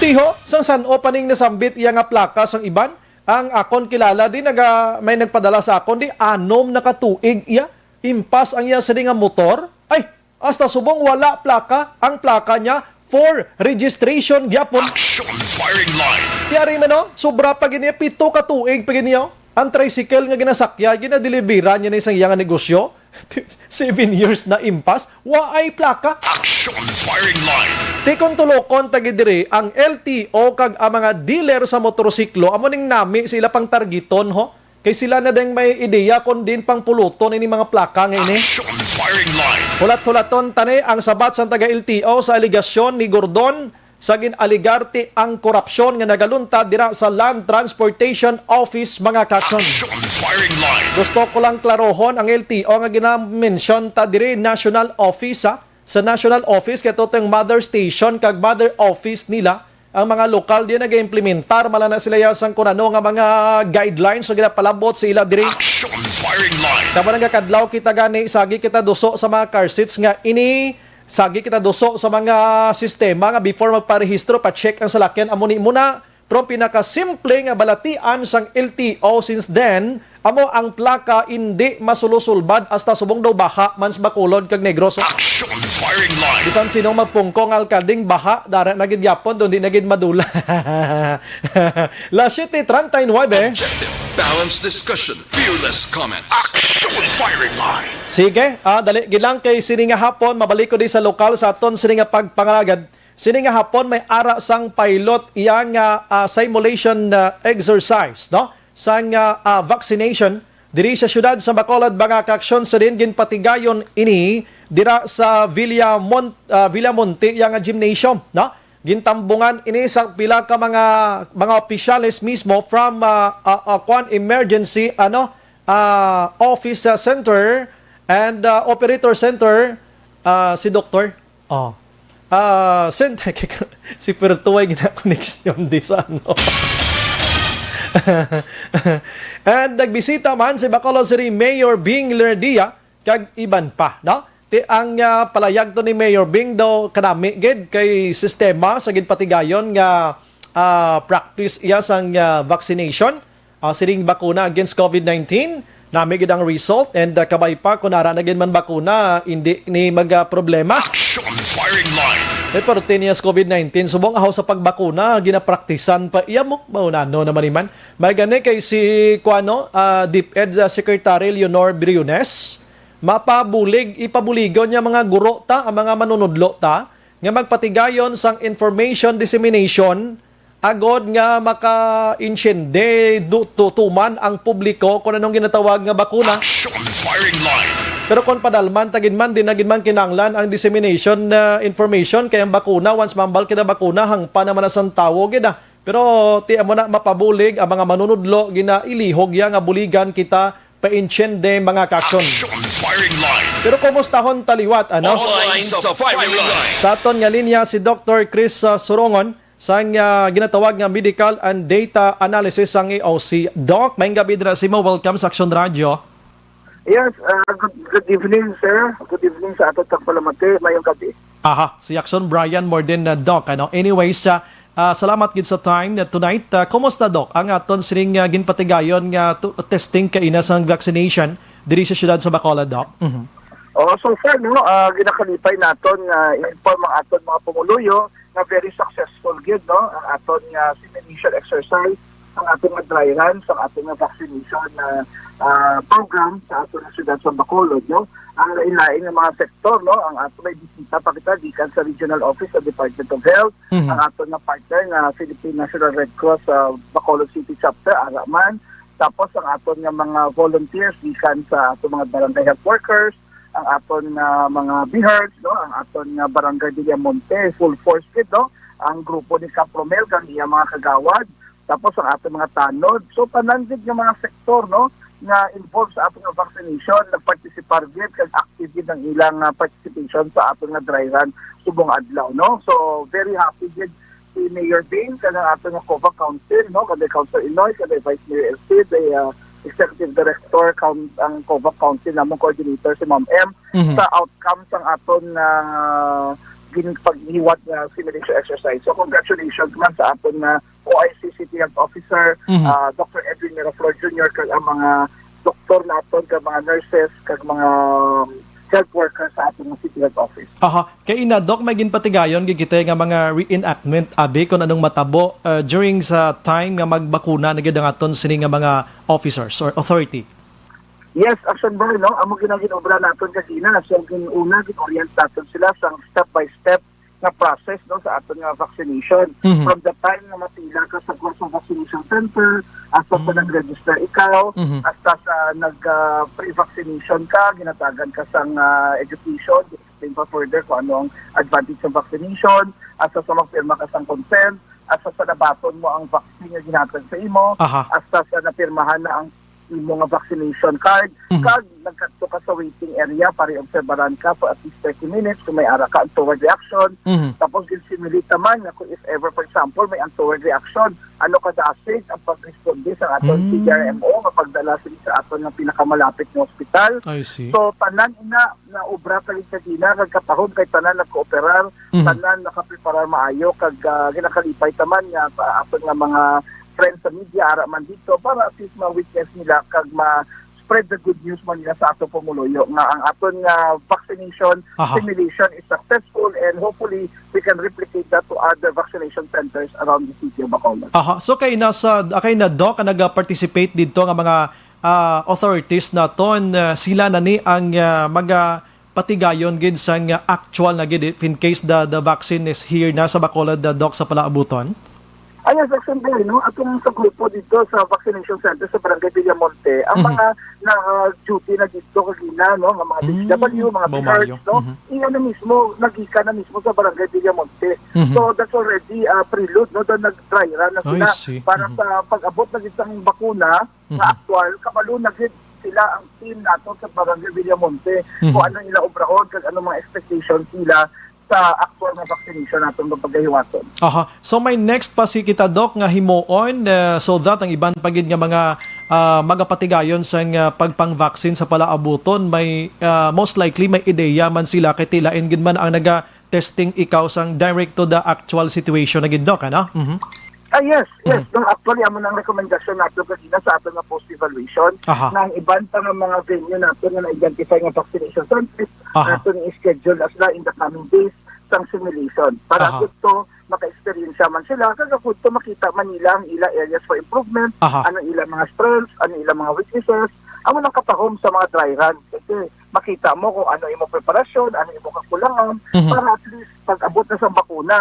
Tiho, sang san-o pa ning nasambit iya nga plaka sang iban? Ang akon kilala di naga, may nagpadala sa akon di anom na ka tuig iya. Impas ang iya sini nga motor. Ay, hasta subong wala plaka, ang plaka niya for registration gyapon. Action Firing Line. Yari man, no? Sobra pa gid niya, pito ka tuig pa gid niya. Ang tricycle nga ginasakya, ginadeliveran niya na isang iya nga negosyo. Seven years na impas, wa ay plaka. Action Firing Line. Ti kon tulokon ta gid diri ang L T O kag ang mga dealer sa motorsiklo, amo ning nami sila pang targeton, ho. Kay sila na ding may ideya kon din pang puluton ini mga plaka nga ini. Action Firing Line. Hulat-hulaton tani ang sabat sang taga L T O sa alegasyon ni Gordon sa gin-alegarte ang korupsyon nga nagaluntad dira sa Land Transportation Office, mga kaksyon. Action Firing Line. Gusto ko lang klarohon ang L T O nga ginamention ta diri, National Office, ha? Sa National Office, kay ito ang mother station kag mother office nila. Ang mga lokal diyan nag-implementar, mala na sila ya sang kung ano nga mga guidelines nga ginapalabot sa ila diri. Action Firing Line. Tama nga kadlaw kita gani, sagi kita duso sa mga car seats nga ini, sagi kita duso sa mga sistema nga before magparehistro, pa-check ang salakyan. Amo ni muna, pero ang pinakasimple nga balatian sang L T O since then, amo ang plaka indi masulusulbad hasta subong daw baha man sa Bacolod kag Negros. Action Firing Line. Bisan sino magpungko nga alkaldeng baha, dara na gid gyapon, doon di na gid madula. Las siete treinta y nueve. Objective. Balanced discussion, fearless comments. Action firing line. Sige, ah, dali gid lang kay sini nga hapon, mabalik ko di sa lokal sa aton sini nga pagpangalagad. Sini nga hapon may ara sang pilot iya nga, ah, simulation, ah, exercise, no? Sang, ah, ah, vaccination diri sa siyudad sa Bacolod, mga kaaksyon, sa din ginpatigayon ini dira sa Villa Mon-, ah, Villamonte iya nga gymnasium, no? Gintambungan ini sa pila ka mga, mga opisyales mismo from, ah, ah, ah, kwan, emergency, ano, ah, office, ah, center and, ah, operator center, ah, si Doktor. Oh. Ah, sent-, si Pertuway gina connection di sa ano. And nagbisita man si Bacolod City Mayor Bing Lerdia kag iban pa, no? Ti ang, ah, palayag to ni Mayor Bing daw kanami gid kay sistema sa ginpatigayon nga, ah, practice iya sang, ah, vaccination. Ah, sining bakuna against COVID nineteen, nami gid ang result and, ah, kabay pa kung ara na gid man bakuna, hindi ni maga problema. Action firing line. Eh, pero ten years COVID nineteen, subong ahaw sa pagbakuna, ginapraktisan pa iya mo. Maunano naman iman. May gani kay si, kuano, ah, DepEd, ah, Secretary Leonor Briones, mapabulig, ipabuligon niya mga guro ta, ang mga manunudlo ta, nga magpatigayon sang information dissemination agod nga maka-insyende du-, tu-, tuman ang publiko kung anong ginatawag nga bakuna. Action firing line. Pero kung padalman, tagin man, di na gid man kinahanglan ang dissemination na information, kay ang bakuna, once mambal kita bakuna, hangpa naman na sang tawo gid, ah. Pero ti amo na mapabulig ang mga manunudlo, ginailihog ya nga buligan kita painsyende, mga kaaksyon. Action firing line. Pero kumustahon ta liwat, ano? Online sa firing line. Sa aton nga linya si Doktor Chris, ah, Surongon, sang, ah, ginatawag nga medical and data analysis sang A O C. Doc, maayong gabi dira sa imo. Welcome sa Action Radio. Yes, ah, good, good evening, sir. Good evening sa aton tagpalamati. Mayong gabi. Aha, si Action Brian Morden na, Doc, ano? Anyways, ah, ah, salamat gid sa time na tonight. Ah, kumusta, Doc, ang aton sining, ah, ginpatigayon nga tu-, testing kaina sang vaccination diri sa siyudad sa Bacolod, Doc? Mhm. Oo, so far, no, ah, ginakalipay naton nga i-inform ang aton mga pumuluyo nga very successful gid, no, ang aton nga simulation exercise, ang aton nga dry run, ang aton nga vaccination na, ah, program sa aton nga siyudad sa Bacolod, no. Ang lain-lain nga mga sektor, no, ang ato may bisita pa kita gikan sa Regional Office sa Department of Health, Mhm. ang aton nga partner nga Philippine National Red Cross sa Bacolod City Chapter, ara man. Tapos ang aton nga mga volunteers gikan sa aton mga barangay health workers, ang aton nga mga BHERTs, no, ang aton nga barangay Villamonte, full force gid, no, ang grupo ni Cap Romel kag iya mga kagawad, tapos ang aton mga tanod. So, tanan gid nga mga sektor, no, nga involved sa aton nga vaccination, nagpartisipar gid kag active gid ang ilang, ah, participation sa aton nga dry run subong adlaw, no. So, very happy gid si Mayor Bing, kanang ato nga COVAC Council, no? Kanang Councilor Inoy, kanang Vice Mayor Elcid, kay, ah, Executive Director, kan-, ang COVAC Council namong coordinator, si Ma'am M, Mhm. sa outcome sang aton nga gin-, paghiwat nga simulation exercise. So, congratulations man sa aton nga O I C City Health Officer, Mhm. ah, Doctor Edwin Miraflor Junior, kag ang mga doktor naton, kag mga nurses, kag mga, um, health workers sa aton nga City Health Office. Aha. Kay ina, Doc, may ginpatigayon gid kita nga mga reenactment, abi, kung anong matabo, uh, during sa time nga magbakuna na gyud ang aton sini nga mga officers or authority. Yes, Action Boy, no? Amo gid ang ginobra naton kagina. So, gin-una, gin-orient naton sila sa step by step nga process, no, sa aton nga vaccination. Mhm. From the time nga mapila ka sa, sa vaccination center, hasta sa Mhm. nag-register ikaw, Mhm. hasta sa nag, ah, pre-vaccination ka, ginatagan ka sang, ah, education, explain pa further kung ano ang advantage sa vaccination, hasta sa magpirma ka sang consent, hasta sa nabaton mo ang vaccine nga ginhatag sa imo, Aha. hasta sa napirmahan na ang imo nga vaccination card, Mhm. kag nagkadto ka sa waiting area para obserbaran ka for at least thirty minutes kung may ara ka untoward reaction. Mhm. Tapos, gin-simulate naman nga kung if ever, for example, may untoward reaction, ano kadasig ang pagresponde sa aton Mm. C D R M O nga pagdala sila sa aton nga pinakamalapit nga ospital. I see. So, tanan ina na obra kag kagina kag katahom kay tanan nagkooperar, Mhm. tanan nakapreparar maayo kag, ah, ginakalipay taman nga sa aton nga mga friends sa media ara man dito para at least ma-witness nila kag ma-, spread the good news man nila sa ato pumuluyo nga ang aton nga vaccination Aha. simulation is successful, and hopefully we can replicate that to other vaccination centers around the city of Bacolod. Aha. So kay nasa, kay na, Doc, ang nag-participate dito nga mga, ah, authorities naton, ah, sila na ni ang, ah, magapatigayon gid sang, ah, actual na gid if in case the, the vaccine is here na sa Bacolod, the, Doc, sa palaabuton? Ah, yes, actually, no? Atong sa grupo dito sa vaccination center sa Barangay Villamonte, ang Mhm. mga naka-duty na dito kagina, no? Nga mga Mm, D P W, mga mamayo. P Rs, no? Mhm. Iya na mismo, nagika na mismo sa Barangay Villamonte. Mhm. So, that's already, ah, prelude, no? Doon nag-dry run na I sila see. para Mhm. sa pag-abot na gid sang bakuna nga Mhm. aktual, kabalo na gid sila ang team nato sa Barangay Villamonte Mhm. kung ano ila obrahon kag ano mga expectations nila sa aktual nga vaccination naton nga pagahiwaton. Aha. So may next pa si kita, Doc, nga himuon, eh, so that ang iban pa gid nga mga, ah, magapatigayon sang, ah, pagpang-vaccine sa palaabuton, may, ah, most likely may ideya man sila kay tilain gid man ang naga-testing ikaw sang direct to the actual situation na gid, Doc, ano? Mhm. Ah, yes, yes. Mhm. No, actually, amo na ang rekomendasyon nato kagina sa aton nga post-evaluation Aha. nga ang iban pa nga mga venue nato nga na-identify nga vaccination centers Aha. nato ni schedule as na in the coming days sang simulation. Para Aha. gud to maka-experience man sila, kag gud to makita man nila ang ila areas for improvement, Aha. ano ila mga strengths, ano ila mga weaknesses, amo nang katahom sa mga dry run. Kasi makita mo kung ano imo preparasyon, ano imo kakulangan, Mhm. para at least pag-abot na sa bakuna,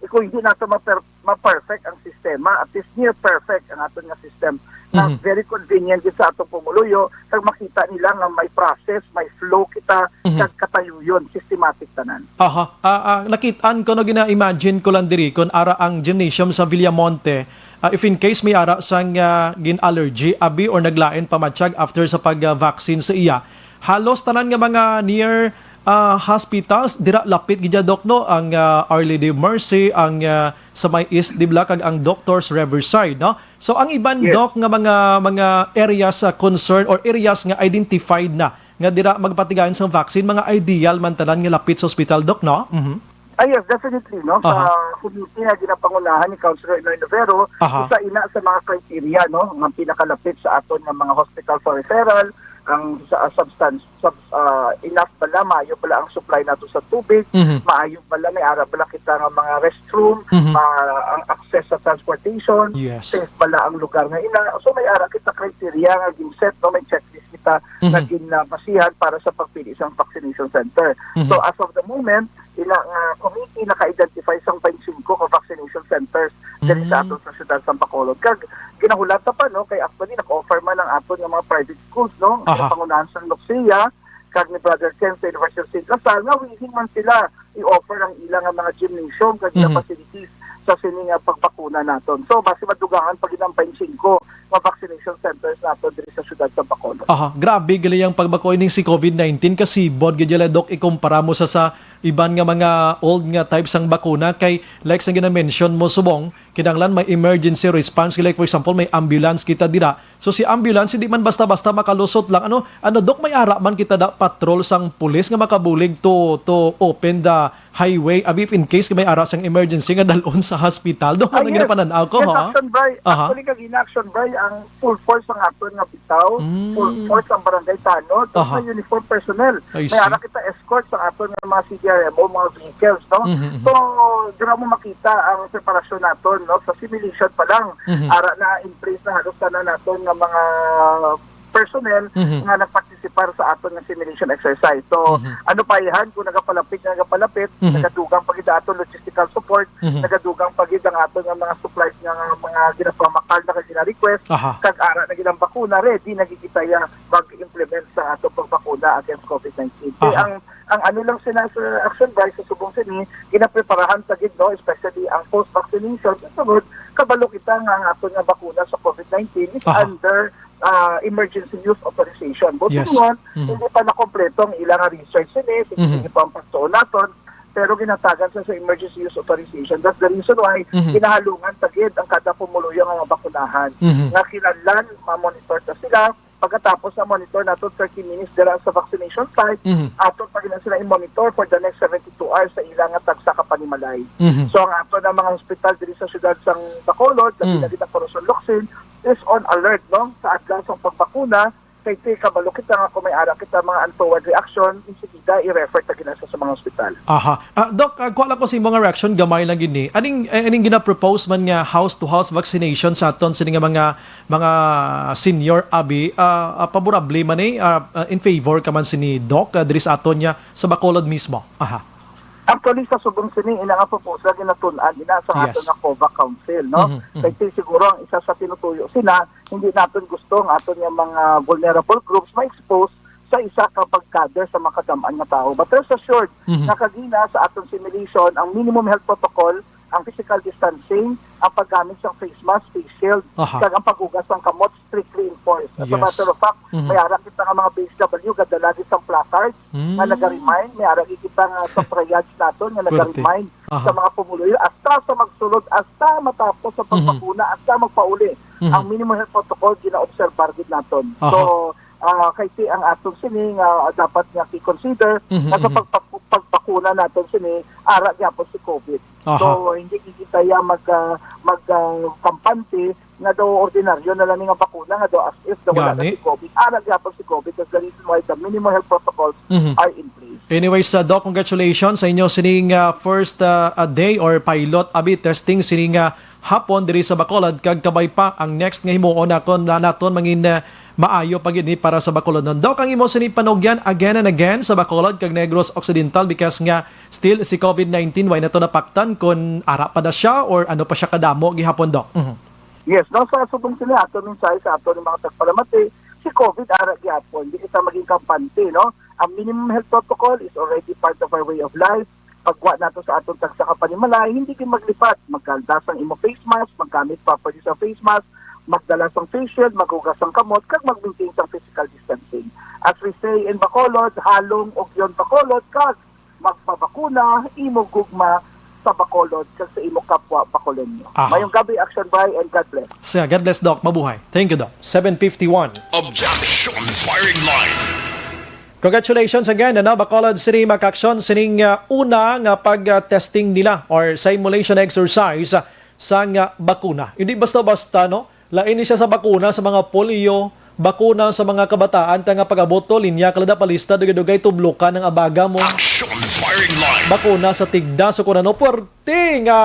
eh, kung hindi nato ma-per-, ma-perfect ang sistema, at least near perfect ang aton nga system, na Mhm. very convenient gid sa atong pumuluyo, kag makita nila nga may process, may flow kita, Mhm. kag katayuyon, systematic tanan. Aha. Ah, ah, nakit-an ko, no, gina-imagine ko lang diri, kung ara ang gymnasium sa Villamonte, ah, if in case may ara sang, ah, gin-allergy, abi, or naglain pamatyag after sa pag-vaccine sa iya, halos tanan nga mga near, ah, hospitals, dira lapit gid, Doc, no? Ang, ah, Our Lady of Mercy, ang, ah, sa may East, di ba, kag ang Doctors Riverside, no? So, ang iban, Yes. Doc, nga mga, mga areas sa concern or areas nga identified na nga dira magpatigayon sang vaccine, mga ideal man tanan nga lapit sa ospital, Doc, no? Mhm. Ah, yes, definitely, no? Sa Aha. committee nga ginapangunahan ni Councilor Inoy Novero, Aha. isa ina sa mga criteria, no, nga pinakalapit sa aton nga mga hospital for referral, ang sa, ah, substance, sub-, ah, enough bala, maayo bala ang supply nato sa tubig, Mhm. maayo bala, may ara bala kita nga mga restroom, Mhm. ma-, ang access sa transportation, Yes. safe bala ang lugar nga ina. So, may ara kita criteria nga gin-set, no, may checklist kita Mhm. nga ginabasihan para sa pagpili sang vaccination center. Mhm. So, as of the moment, ina nga committee naka-identify sang twenty-five ka vaccination centers diri sa Mm. aton sa siyudad sang Bacolod. Kag ginahulat ta pa, no, kay actually nag-offer man ang aton nga mga private schools, no, ang Aha. pangunahan sang Lucia kag ni Brother Ken sa University of Saint La Salle, nga willing man sila i-offer ang ila nga mga gymnasium kag ila Mhm. facilities sa sini nga pagbakuna naton. So, basi madugangan pa gid ang twenty-five nga vaccination centers naton diri sa siyudad sa Bacolod. Aha, grabe gali ang pagbakuna ning si COVID nineteen, kasibod gid yala, Doc, ikumpara mo sa, sa iban nga mga old nga type sang bakuna, kay like sa gina-mention mo subong, kinahanglan may emergency response. Like, for example, may ambulance kita dira. So, si ambulance, hindi man basta-basta makalusot lang. Ano, ano, Doc, may ara man kita da patrol sang pulis nga makabulig to, to open the highway, abi, if in case may ara sang emergency nga dalon sa hospital. Doc, Ah, ano yes. ginapanan-aw ko, Yes, ha? Action Bray. Aha. Actually, kag in action Bray, ang full force ang aton nga bitaw, Mm. full force ang barangay tanod, ug Aha. may uniform personnel. I May see. ara kita escort sa aton nga mga C D R M O, mga vehicles, no? Mhm, mhm. So, dira mo makita ang preparasyon naton, no? Sa simulation pa lang, Mhm. ara na in place na halos tanan naton nga mga personnel Mhm. nga nagpartisipar sa aton nga simulation exercise. So, Mhm. ano pa ihan kung nagapalapit nga nagapalapit, Mhm. nagadugang pa gid aton logistical support, Mhm. nagadugang pa gid ang aton nga mga supplies nga, nga mga ginapamakal na kag gina-request, Aha. kag ara na gid ang bakuna, ready na gid kita ya mag-implement sa aton pagbakuna against COVID nineteen. Kay Aha. ang, ang ano lang sina sa Action Bray sa subong sini, ginapreparahan sa gid, no, especially ang post-vaccination. Sa sunod, kabalo kita nga ang aton nga bakuna sa COVID nineteen is Aha. under, ah, emergency use authorization. But Yes. yun, Mhm. hindi pa nakompleto ang ilang research sini, sige, Mhm. sige pa ang pagtuon naton, pero ginatagan sa, sa emergency use authorization. That's the reason why Mhm. ginahalungan ta gid ang kada pumuluyo nga mabakunahan. Mhm. Nga kinahanglan, ma-monitor ta sila. Pagkatapos na monitor nato thirty minutes dira sa vaccination site, Mhm. ato pa gid na sila i-monitor for the next seventy-two hours sa ilang nga tagsa ka panimalay. Mhm. So, ang ato na mga hospital diri sa siyudad sang Bacolod, labi Mhm. na gid ang Corazon Locsin, is on alert, no, sa adlaw sang pagbakuna, Kay ti kabalo kita nga kung may ara kita mga untoward reaction, insigida i-refer ta gina sa, sa mga ospital. Aha. Ah, Doc, ah, kuha lang ko sa imo nga reaction, gamay lang gid ni. Aning, eh, aning gina-propose man nga house-to-house vaccination sa aton sini nga mga, mga senior, abi, ah, ah, favorable man ni, ah, ah, in favor ka man sini, Doc, ah, diri sa aton nga sa Bacolod mismo? Aha. Actually, sa subong sini, ina nga proposal ginatun-an ina sa Yes. aton nga COVAC Council, no? Mhm, mhm. Kay ti siguro ang isa sa tinutuyo sina, hindi naton gusto ang aton nga mga vulnerable groups ma-expose sa isa ka pag-gather sa mga kadam-an nga tawo. But rest assured, Mhm. nga kagina sa aton simulation, ang minimum health protocol, ang physical distancing, ang paggamit sang face mask, face shield, Aha. kag ang paghugas sang kamot strictly enforced. As a Yes. matter of fact, Mhm. may ara kita nga mga B H W, gadala gid sang placard nga Mm. naga-remind, may ara gid kita nga sa triage naton nga Pwerte. naga-remind Aha. sa mga pumuluyo, hasta sa magsulod, hasta matapos sa Mhm. pagbakuna, hasta magpauli. Mhm. Ang minimum health protocol gina-obserbar gid naton. Aha. So, ah, kay ti ang aton sini nga dapat nga i-consider Mhm, nga sa mhm. pagpak-, pagbakuna naton sini, ara gyapon si COVID. Aha. So, hindi kita ya mag, ah, mag, ah, kampante nga daw ordinaryo na lang nga bakuna nga daw as if daw wala na Gani. si COVID. Ara gyapon si COVID. That's the reason why the minimum health protocols Mhm. are in place. Anyways, uh, Doc, congratulations sa inyo sining, uh, first, uh, uh, day or pilot abi testing sining, uh, hapon diri sa Bacolod, kag kabay pa ang next nga himuon naton, na naton mangin, uh, maayo pa gid ni para sa Bacolod. No, Doc, ang imo sini panugyan again and again sa Bacolod kag Negros Occidental, because nga still si COVID nineteen, way nato napaktan kon ara pa na siya or ano pa siya kadamo gihapon, Doc. Mhm. Yes, no, sa subong sini ato mensahe sa ato ni mga tagpalamati, si COVID ara gyapon, di kita maging kampante, no? Ang minimum health protocol is already part of our way of life. Pagwa nato sa aton tagsa ka panimalay, hindi gid maglipat. Magkalda sang imo face mask, maggamit properly sa face mask, magdala sang face shield, maghugas sang kamot, kag mag-maintain sang physical distancing. As we say in Bacolod, halong ugyon Bacolod, kag magpabakuna, imo gugma sa Bacolod kag sa imo kapwa Bacoleño. Aha. Mayong gabi, Action Bay, and God bless. Siya, God bless, Doc. Mabuhay. Thank you, Doc. Seven fifty-one. Objection firing line. Congratulations again, ano, Bacolod City, makaaksyon sining, ah, una nga pag, ah, testing nila or simulation exercise, ah, sang, ah, bakuna. Hindi basta-basta, no? Lain ni siya sa bakuna sa mga polio, bakuna sa mga kabataan, ta nga pag-abot to, linya ka lang palista, dugay-dugay, tublo ka ng abaga mo. Action firing line. Bakuna sa tigda, so kung ano, puwerte nga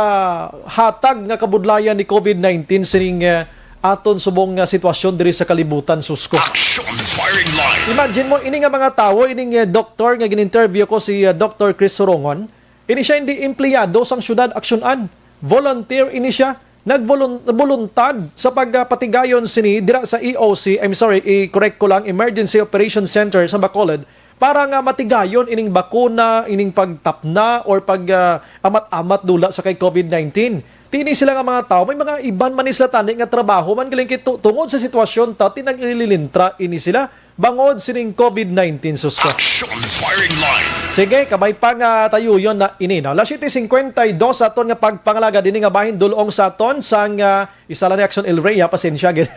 hatag nga kabudlayan ni COVID nineteen sining, eh, aton subong nga sitwasyon diri sa kalibutan, susko. Action firing line. Imagine mo, ini nga mga tawo, ining, eh, doktor nga gin-interview ko, si, eh, Doktor Chris Sorongon, ini siya hindi empleyado sang Syudad Aksyon-an. Volunteer ini siya. Nagvoluntad sa pagpatigayon sini dira sa E O C, I'm sorry, i-correct ko lang, Emergency Operations Center sa Bacolod, para nga matigayon ining bakuna, ining pagtapna or pag, ah, amat-amat dula sa kay COVID nineteen. Ti ini sila nga mga tawo, may mga iban man ni sila tani nga trabaho man galing kay tu-, tungod sa sitwasyon ta, ti nag-ililintra ini sila bangod sining COVID nineteen, susko. Action firing line. Sige, kabay pa nga tayuyon na ini, no? Alas siyete cincuenta y dos sa aton nga pagpangalagad ini nga bahin dulong sa aton sang, ah, isa lang ni Action El Rey, ha? Pasensya gid.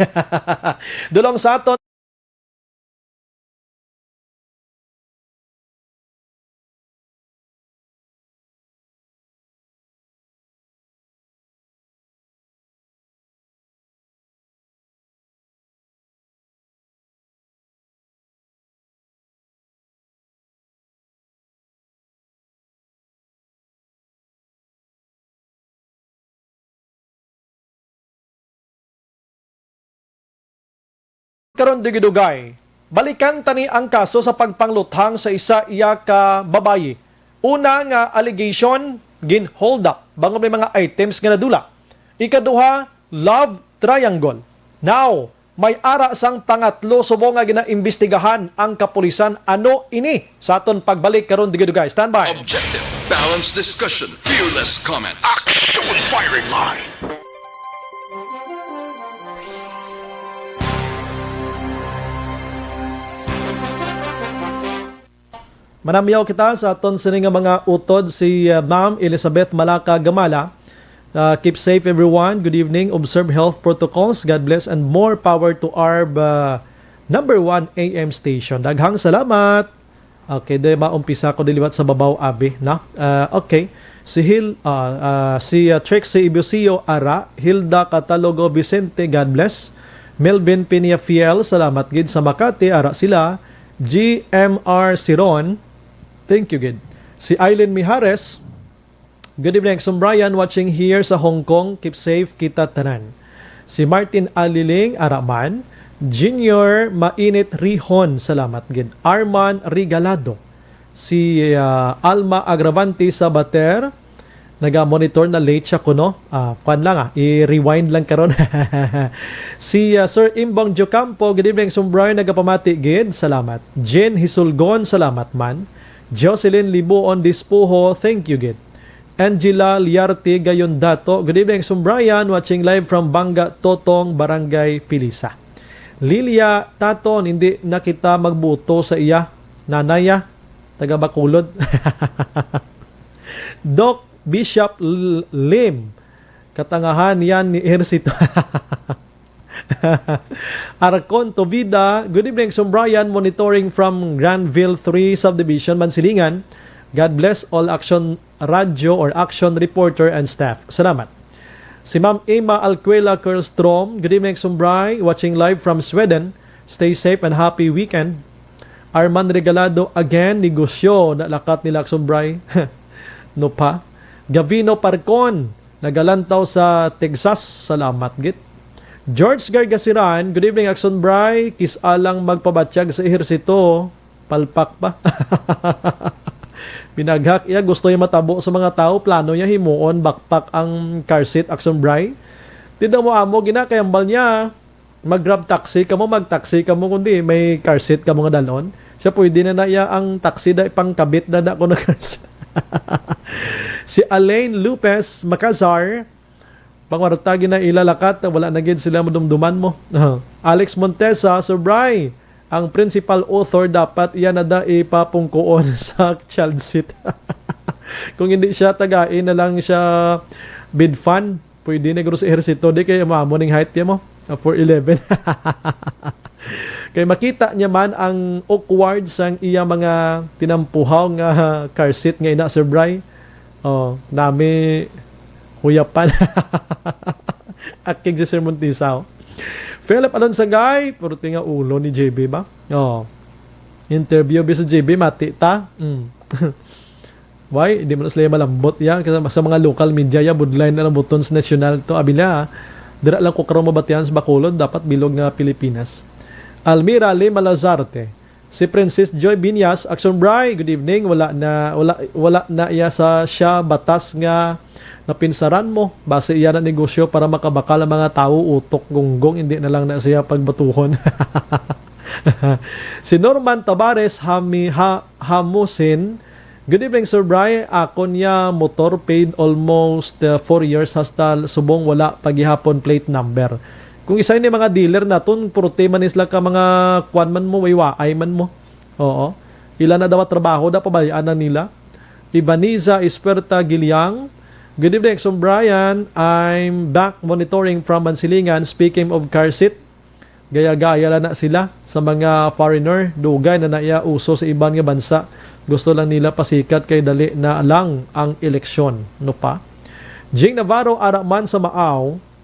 Dulong sa aton. Karon, dugay-dugay, balikan tani ang kaso sa pagpangluthang sa isa iya ka babayi. Una nga allegation, gin-hold up bangod may mga items nga nadula. Ikaduha, love triangle. Now, may ara sang pangatlo subong nga ginaimbestigahan ang kapulisan. Ano ini? Sa aton pagbalik karon, dugay-dugay. Standby. Objective, balanced discussion, fearless comment. Action firing line. Manamyaw kita sa aton sini nga mga utod, si, uh, Ma'am Elizabeth Malaka Gamala. Uh, keep safe, everyone. Good evening. Observe health protocols. God bless and more power to our, uh, number one A M station. Daghang salamat. Okay, di maumpisa ko diliwat sa babaw, abi, no? Uh, okay. Si Hil-, uh, uh, si, uh, Trixie Ibusio Ara, Hilda Catalogo Vicente, God bless. Melvin Peñafiel, salamat gid sa Makati, ara sila. G M R Siron, thank you gid. Si Aileen Mijares, good evening, Exum Brian, watching here sa Hong Kong. Keep safe kita tanan. Si Martin Aliling, ara man. Junior Mainit Rihon, salamat gid. Arman Regalado. Si, ah, Alma Agravante Sabater, naga-monitor na, late siya kuno. Ah, kwan lang, ah, i-rewind lang karon. Si, ah, Sir Imbong Jocampo, good evening, Exum Brian, nagapamati gid. Salamat. Jen Hisulgon, salamat man. Jocelyn Libuon Dispuho, thank you gid. Angela Liarte Gayon Dato, good evening, Exum Brian, watching live from Banga Totong, Barangay Pilisa. Lilia Taton, hindi na kita magbuto sa iya. Nanay, ah, taga Bacolod. Doc Bishop L-, Lim, katangahan yan ni Ersito. Arcon Tobida, good evening, Exum Brian, monitoring from Granville three Subdivision, Mansilingan. God bless all Action Radio or Action Reporter and staff. Salamat. Si Ma'am Emma Alcuela Kerlstrom, good evening, Exum Bri, watching live from Sweden. Stay safe and happy weekend. Arman Regalado again, negosyo, nalakat nila, Exum Bri. No pa? Gavino Parcon, nagalantaw sa Texas. Salamat gid. George Gargasiran, good evening, Exum Bri. Kis-a lang magpabatyag sa ehersito, palpak pa. Binaghak iya, gusto niya matabo sa mga tao, plano niya himuon, backpack ang car seat, Exum Bri. Di daw mo amo, gina, kay hambal niya, mag-grab taxi kamo, mag-taxi kamo, kundi may car seat kamo nga dalon. Siya, pwede na na iya ang taxi da, ipangkabit na da ko na car seat. Si Alain Lopez Macazar, pangwarta gina ila lakat, wala na gid sila madumduman mo. Alex Montesa, Sir Bri, ang principal author dapat iya na da ipapungkuon sa child seat. Kung hindi siya tagai na lang siya bid fan, pwede na guro sa ehersito, di kay maamo ning height niya mo, ah, four eleven. Kay makita niya man ang awkward sang iya mga tinampuhaw nga car seat nga ina, Sir Bri. Oh, nami huyapan. Akig si Sir Montisaw. Philip Alonsagay, puro nga ulo ni J B ba? Oh. Interview bi sa J B, mati ta. Mm. Why? Hindi man sila malambot ya. Kasi sa mga local media ya, budlay na lang buton sa national to. Abila, dira lang ko karon mabatian sa Bacolod, dapat bilog nga Pilipinas. Almira Lima Lazarte, si Princess Joy Binyas, Action Bri, good evening. Wala na, wala, wala na iya sa siya batas nga napinsaran mo. Base iya na negosyo para makabakal ang mga tawo, utok gunggong, hindi na lang na siya pagbatuhon. Si Norman Tabares Hami-, Ha-, Hamusin, good evening, Sir Bri. Akon ya motor paid almost, uh, four years, hasta subong wala pa gihapon plate number. Kung isa ni mga dealer naton, purti man sila ka mga kwan man mo, waywaay man mo. Oo. Ila na daw trabaho, da pabayaan na nila. Ibaniza Ispuerta Giliang, good evening, Exum Brian. I'm back monitoring from Mansilingan. Speaking of car seat, gaya-gaya lang na sila sa mga foreigner. Dugay na na iya uso sa iban nga bansa. Gusto lang nila pasikat kay dali na lang ang eleksyon, no pa? Jing Navarro, ara man sa Maaw.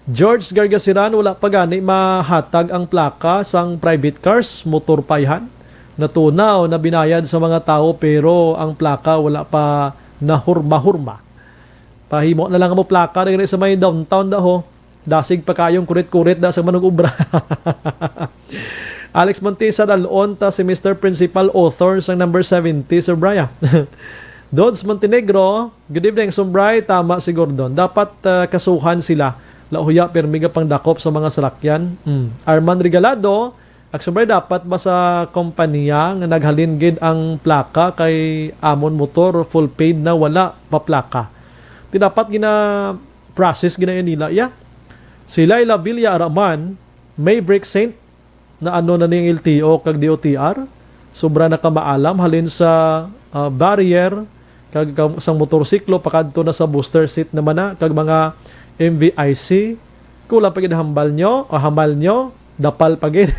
George Gargasiran, wala pa gani mahatag ang plaka sang private cars, motor pa ihan. Natunaw na binayad sa mga tawo, pero ang plaka wala pa nahurma-hurma. Pahimo na lang mo plaka diri sa may downtown daho. Dasig pa kayong kurit-kurit da sa manug-obra. Alex Montesa, dalon ta si Mister Principal Author sang number seventy, Sir Brian. Dodds Montenegro, good evening, Exum Bri. Tama si Gordon. Dapat, ah, kasuhan sila. Lauya, pirmi nga pangdakop sa mga salakyan. Mm. Arman Regalado, Exum Bri, dapat ba sa kompanya nga naghalin gid ang plaka kay amon motor, full paid na, wala pa plaka? Di dapat gina-process gina nila, ya? Si Laila Villa Araman, Maverick Saint, na ano na ning L T O kag D O T R, sobra na ka maalam halin sa, ah, barrier kag ka-, sang motorsiklo pakadto na sa booster seat naman na kag mga M V I C. Kulang pa gid hambal nyo o hamal nyo, dapal pa gid.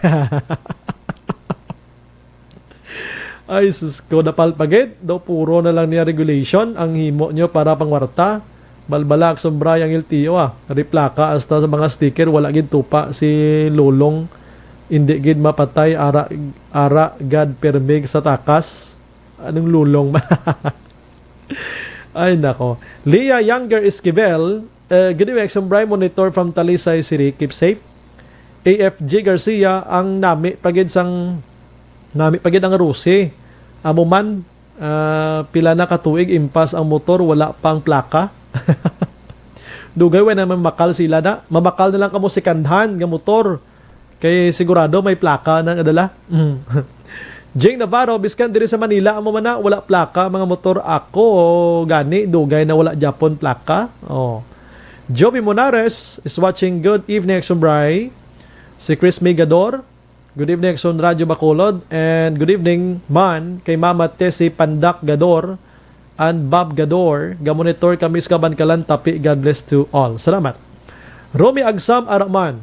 Ay, sus ko, dapal pa gid. Daw puro na lang niya regulation ang himo nyo para pangwarta. Balbala, Action Bray, ang L T O, ah. Replaka hasta sa mga sticker, wala gid tupa si Lulong. Hindi gid mapatay, ara, ara gad permig sa takas. Anong Lulong? Ay, nako. Leah Younger Esquivel, uh, good evening, Action Bray. Monitor from Talisay City. Keep safe. A F G Garcia, ang nami pagid sang, nami pagid ang Rusi. Amo man, ah, pila na ka tuig impas ang motor, wala pa ang plaka. Dugay, way na mamakal sila na. Mamakal na lang kamo second hand nga motor. Kay sigurado may plaka na nga dala. Mm. Jing Navarro, biskan diri sa Manila, amo man na, wala plaka, mga motor ako. Gani, dugay na wala Japon plaka. Oh. Joby Monares is watching. Good evening, Action Bray. Si Chris May Gador. Good evening, Action Radyo Bacolod. And good evening man kay Mama Tessie Pandak Gador and Bob Gador. Gamonitor kami sa Kabankalan, Tapi. God bless to all. Salamat. Romy Agsam Araman.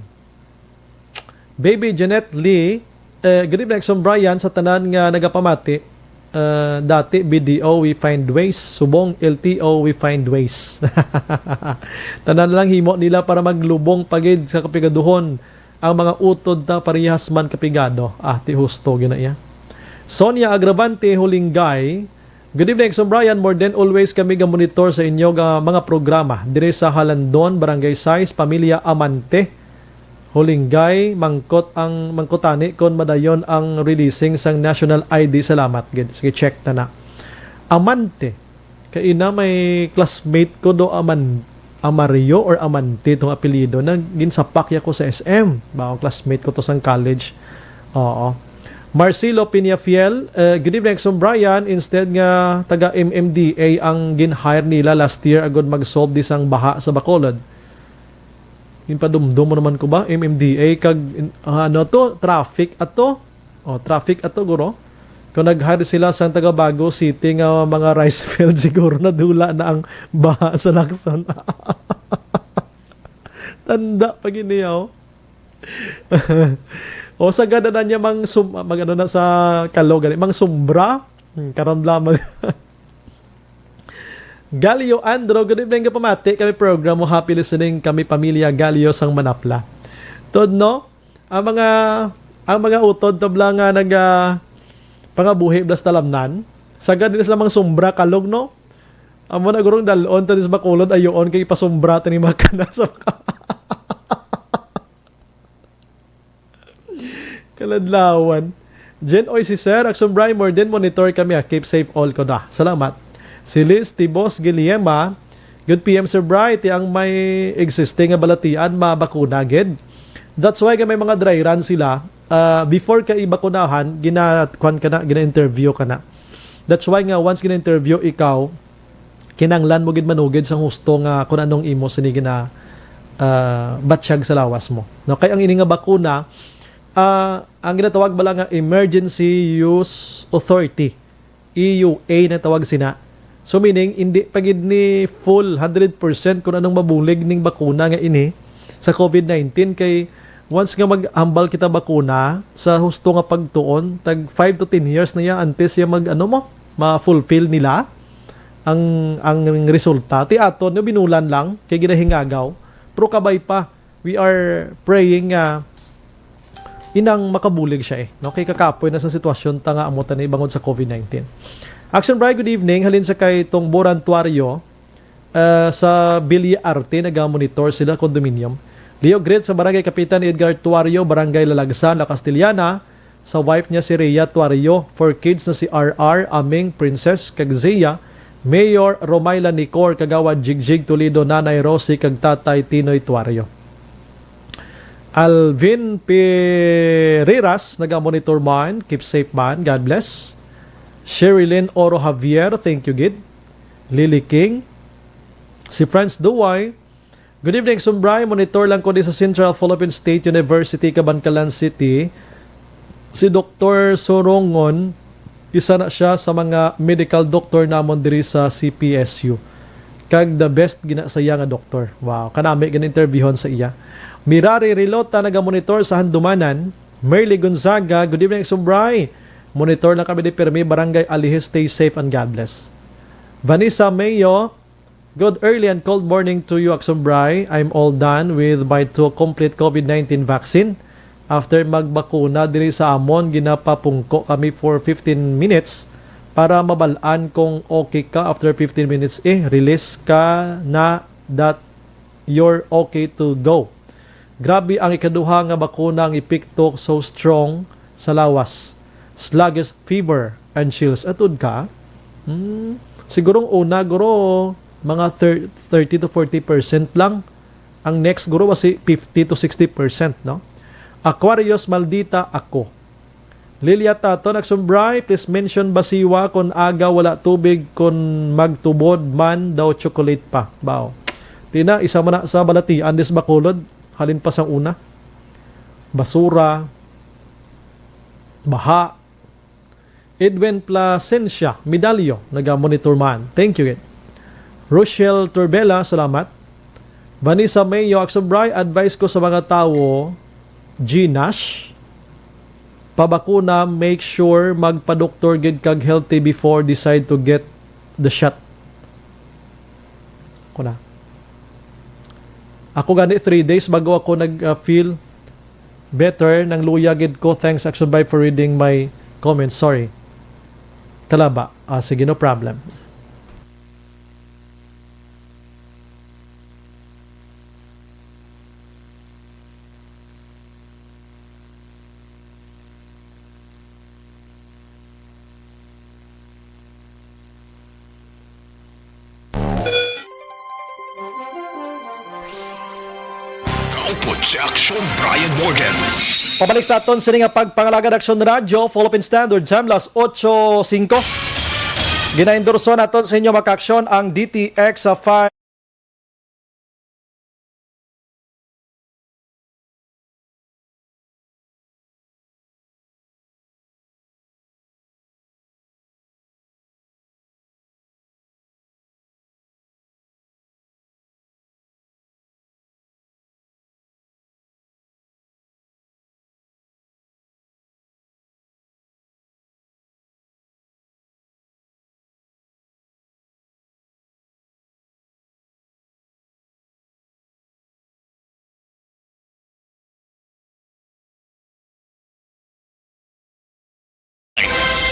Baby Jeanette Lee, eh, good evening, Action Brian, sa tanan nga nagapamati. Eh, dati, B D O, we find ways. Subong, L T O, we find ways. Tanan lang himo nila para maglubong pagid sa kapigaduhon ang mga utod ta parehas man kapigado. Ah, ti husto gyud na iya. Sonia Agravante Hulinggay, good evening, Action Brian. More than always kami ga-monitor sa inyo nga mga programa diri sa Halandon, Barangay Sais, Pamilya Amante. Hulinggay, mangkot ang, mangkutani kon madayon ang releasing sang national I D. Salamat gid. Sige, check na na. Amante. Kay ina, may classmate ko do, Aman-, Amario or Amante tong apelyido, na ginsapak ya ko sa S M. Ba, classmate ko to sang college. Oo. Marcelo Peñafiel, eh, good evening, Action Brian. Instead nga taga M M D A ang gin-hire nila last year agud mag-solve di sang baha sa Bacolod. Ginpadumdom mo naman ko ba? M M D A kag, in-, ah, ano to? Traffic ato? Oh, traffic ato, guro. Kung nag-hire sila sa Tagabago City nga mga rice field, siguro nadula na ang baha sa Lacson. Tanda pa gini, oh. O, sa ganda na niya, mang sum-, mag-, ano na sa Kalo, gani, mang sumbra. Hmm, karon lamang. Galio Andro, good evening, kapamati kami program mo. Happy listening kami, pamilya Galio sang Manapla. Tod, no? Ang mga, ang mga utod tabla nga nag, ah, pangabuhi blas talamnan. Sagad din sila mang sumbra, kalog, no? Amo na gurong dalon ta dis Bacolod, ayoon kay ipasumbra ta ni makana sa Kaladlawan. Jen Oy, si Sir Action Brian, more than monitor kami, ah. Keep safe all ko na. Salamat. Si Liz Tibos Guilema, good P M, Sir Brian, ti ang may existing nga balatian, mabakuna gid. That's why nga may mga dry run sila. Ah, before ka ibakunahan, gina-, kwan ka na, gina-interview ka na. That's why nga once gina-interview ikaw, kinanglan mo gid manugid sang husto nga kung anong imo sini gina, ah, batyag sa lawas mo. No, kay ang ini nga bakuna, ah, ang ginatawag bala nga Emergency Use Authority, E U A na tawag sina. So, meaning, hindi pa gid ni full hundred percent kung anong mabulig ning bakuna nga ini sa COVID nineteen, kay once nga maghambal kita bakuna, sa husto nga pagtuon, tag five to ten years na ya antes ya mag, ano mo, ma-fulfill nila ang, ang resulta. Ti aton, no, binulan lang, kay ginahingagaw. Pero kabay pa, we are praying nga inang makabulig siya, eh. No? Kay kakapoy na sa sitwasyon ta nga amo ta ni bangod sa COVID nineteen. Action Brian, good evening. Halin sa kay Tongboran Tuario, ah, sa Villa Arte, naga-monitor sila, condominium. Leo Grit sa Barangay Kapitan Edgar Tuario, Barangay Lalagsa, La Castellana, sa wife niya si Rhea Tuario, four kids na si R R, Aming, Princess, kag Zia, Mayor Romayla Nicor, Kagawad Jigjig Toledo, Nanay Rosie, kag Tatay Tinoy Tuario. Alvin Pereiras, naga-monitor man. Keep safe man. God bless. Sherilyn Oro Javier, thank you gid. Lily King. Si Franz Duway, good evening, Sumbray. Monitor lang ko di sa Central Philippine State University, Kabankalan City. Si Doktor Sorongon, isa na siya sa mga medical doctor namon diri sa C P S U. Kag the best gina sa iya nga doktor. Wow, kanami gani interviewon sa iya. Mirari Rilota, nagamonitor sa Handumanan. Merly Gonzaga, good evening, Sumbray. Monitor lang kami di pirmi, Barangay Alihe. Stay safe and God bless. Vanessa Mayo, Good early and cold morning to you, Action Bri. I'm all done with my two complete COVID nineteen vaccine. After magbakuna diri sa amon, ginapapungko kami for fifteen minutes para mabal-an kung okay ka. After fifteen minutes, eh, release ka na that you're okay to go. Grabe ang ikaduha nga bakuna, ang epekto so strong sa lawas. Sluggish fever and chills. Atod ka? Hmm, siguro ang una, guro, mga thir-, thirty to forty percent lang. Ang next, guro, basi fifty to sixty percent, no? Aquarius, maldita ako. Lilia Taton, Action Bri, please mention basiwa, kun aga wala tubig, kun magtubod man daw chocolate pa. Bao. Tina, isa man na sa balatian dis Bacolod, halin pa sang una. Basura, baha. Edwin Plasencia Medallo, naga-monitor man. Thank you, gid. Rochelle Turbela, salamat. Vanessa Mayo, Action Bri, advice ko sa mga tawo, G Nash, pabakuna, make sure magpa-doktor gid kag healthy before decide to get the shot. Kuna. Ako gani, three days bago ako nag-feel better, nangluya gid ko. Thanks, Action Bri, for reading my comments. Sorry. Kalaba. Ah, sige, no problem. Kaupod si Action, Brian Morgan. Pabalik sa aton sini nga pagpangalagad, Action Radio, Philippine Standard Time, las otso singko. Ginaendorso naton sa inyo, mga ka-aksyon, ang D T X five.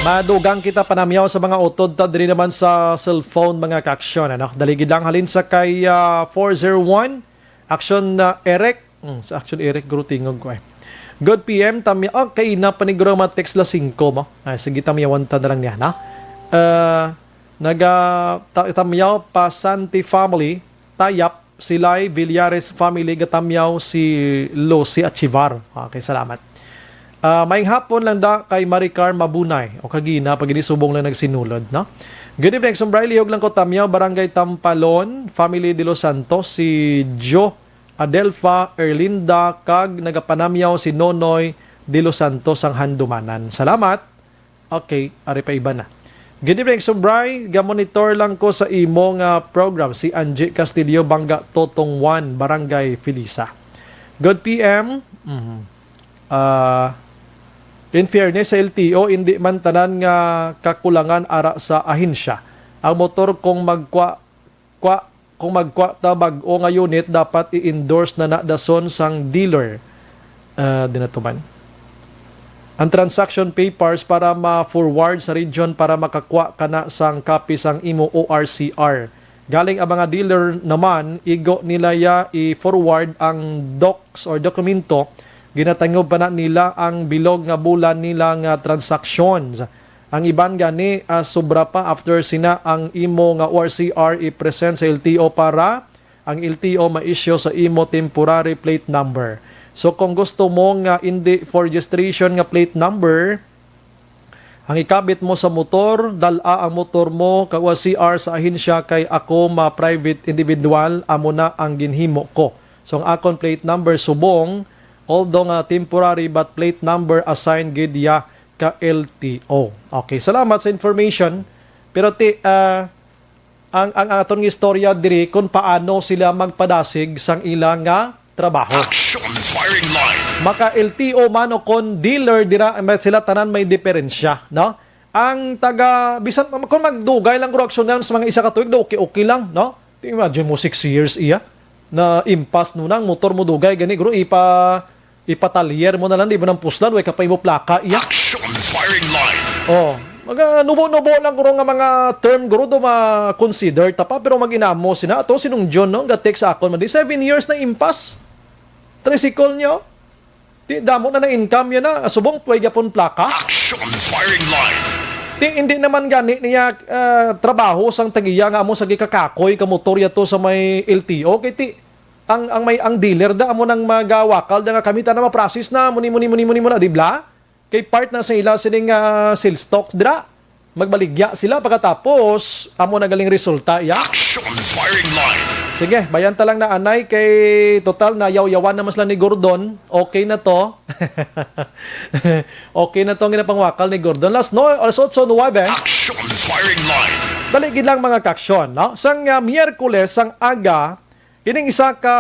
Madugang kita panamyaw sa mga utod ta diri naman sa cellphone, mga ka-aksyon, ano? Dali gid lang halin sa kay, ah, four zero one, Action, ah, Eric. Hmm, sa Action Eric, guro, tingog ko, eh. Good P M, tamya-, okay, na paniguro mga text la singko mo. Ay, sige, tamyawan ta na lang niya, na? Ah, naga-, ta-, tamyaw pa Santi family, Tayap, Silay, Villares family, gatamyaw si Lucy Achivar. Okay, salamat. Ah, maayong hapon lang da kay Maricar Mabunay. O kagina, pag ini subong lang nagsinulod, no? Good evening, Sumbray. Lihog lang ko tamyaw, Barangay Tampalon, family de los Santos, si Jo, Adelfa, Erlinda, kag nagapanamyaw si Nonoy de los Santos sang Handumanan. Salamat. Okay, ari pa iba na. Good evening, Sumbray. Ga-monitor lang ko sa imo nga program, si Angie Castillo, Bangga Totong one, Barangay Felisa. Good P M. Mhm. Ah, in fairness sa L T O, hindi man tanan nga kakulangan ara sa ahensya. Ang motor kung magkwa, kwa, kung magkwa ta bag-o nga unit, dapat i-endorse na na dason sang dealer. Ah, di na to man. Ang transaction papers para ma-forward sa region para makakwa ka na sang copy sang imo O R C R. Galing ang mga dealer naman, igo nila ya i-forward ang docs or dokumento, ginatangob pa na nila ang bilog nga bulan nila nga transactions. Ang iban gani, ah, sobra pa after sina ang imo nga O R C R i-present sa L T O para ang L T O ma-issue sa imo temporary plate number. So kung gusto mo nga indi for registration nga plate number, ang ikabit mo sa motor, dal-a ang motor mo kag O R C R sa ahensya kay ako ma-private individual, amo na ang ginhimo ko. So ang akon plate number subong, although nga temporary, but plate number assigned gid ya ka L T O. Okay, salamat sa information. Pero ti, ah, ang, ang aton nga istorya diri kung paano sila magpadasig sang ila nga trabaho. Action Firing Line. Maka L T O man o kon dealer dira, may sila tanan may diferensya, no? Ang taga, bisan kung magdugay lang guro aksyon sa mga isa ka tuig, do okay, okay lang, no? Imagine mo, six years iya na impas, no, nang motor mo dugay gani, guro, ipa ipatalyer mo na lang, di mo nang puslan, way ka pa imo plaka iya. Action firing line. Oh, mga nubo-nubo lang, guro, nga mga term, guro, do ma-consider ta pa, pero mag-inamo sina ato sinong John, no, ga-text sa akon man di, seven years na impas. Tricycle niyo. Ti damo na na income yan na, subong way gyapon plaka. Action firing line. Ti hindi naman gani niya, ah, trabaho sang tagiya nga amo sa gikakakoy ka motor yato sa may L T O. Kay ti ang, ang may, ang dealer da amo nang magawakal da nga kami ta na ma-process na, muni, muni, muni, muni, muna, di bla? Kay part na sa ila sining, ah, sales talks dira. Magbaligya sila pagkatapos amo na galing resulta iya. Action firing line. Sige, bayan ta lang na anay kay total na yaw-yawan naman sila ni Gordon. Okay na to. Okay na to ang ginapangwakal ni Gordon. Las no, alas otso nuwebe. Action firing line. Dali gid lang, mga kaaksyon, no? Sang, ah, Miyerkules sang aga, ining isa ka,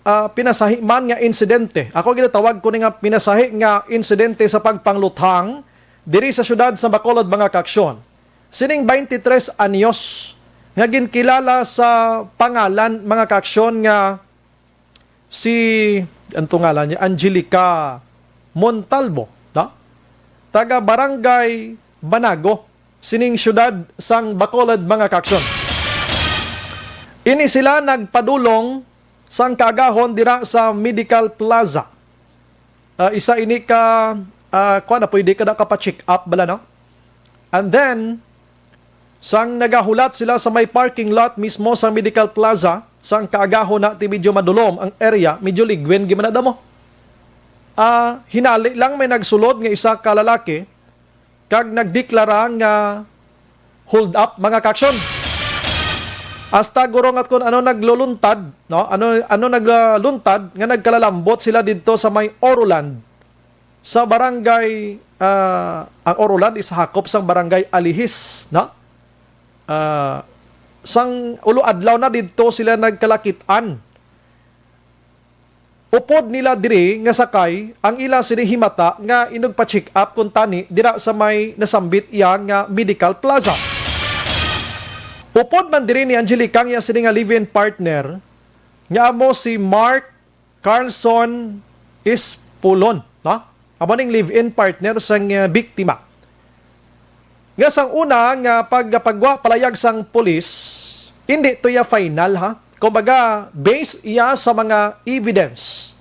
ah, pinasahi man nga insidente. Ako ginatawag ko ni nga pinasahi nga insidente sa pagpangluthang diri sa siyudad sa Bacolod, mga kaaksyon. Sining twenty-three anyos nga ginkilala sa pangalan, mga kaaksyon, nga si, ano to ngalan niya, Angelica Montalvo, no? Taga Barangay Banago, sining siyudad sang Bacolod, mga kaaksyon. Ini sila nagpadulong sang kaagahon dira sa Medical Plaza. Ah, isa ini ka, ah, kuwan na, pwede ka na kapa-check up bala, no? And then, sang nagahulat sila sa may parking lot mismo sa Medical Plaza, sang kaagahon na ti medyo madulom ang area, medyo ligwin gid man na damo. Ah, hinali lang may nagsulod nga isa ka lalaki kag nagdeklara nga hold up, mga kaaksyon. Hasta guro nga kung ano nagluluntad, no? Ano, ano nagluntad nga nagkalalambot sila didto sa may Oroland, sa barangay, ah, ang Oroland is hakop sang barangay Alihis, no? Ah, sang ulo adlaw na didto sila nagkalakit-an. Upod nila diri nga sakay ang ila sini himata nga inugpa-check up kuntani dira sa may nasambit iya nga Medical Plaza. Upod man diri ni Angelica ang iya sini nga live-in partner nga amo si Mark Carlson Espulon, no? Amo ning live-in partner sang, ah, biktima. Nga sang una nga pag-, pagwa palayag sang pulis, hindi to iya final, ha. Kumbaga, based iya sa mga evidence,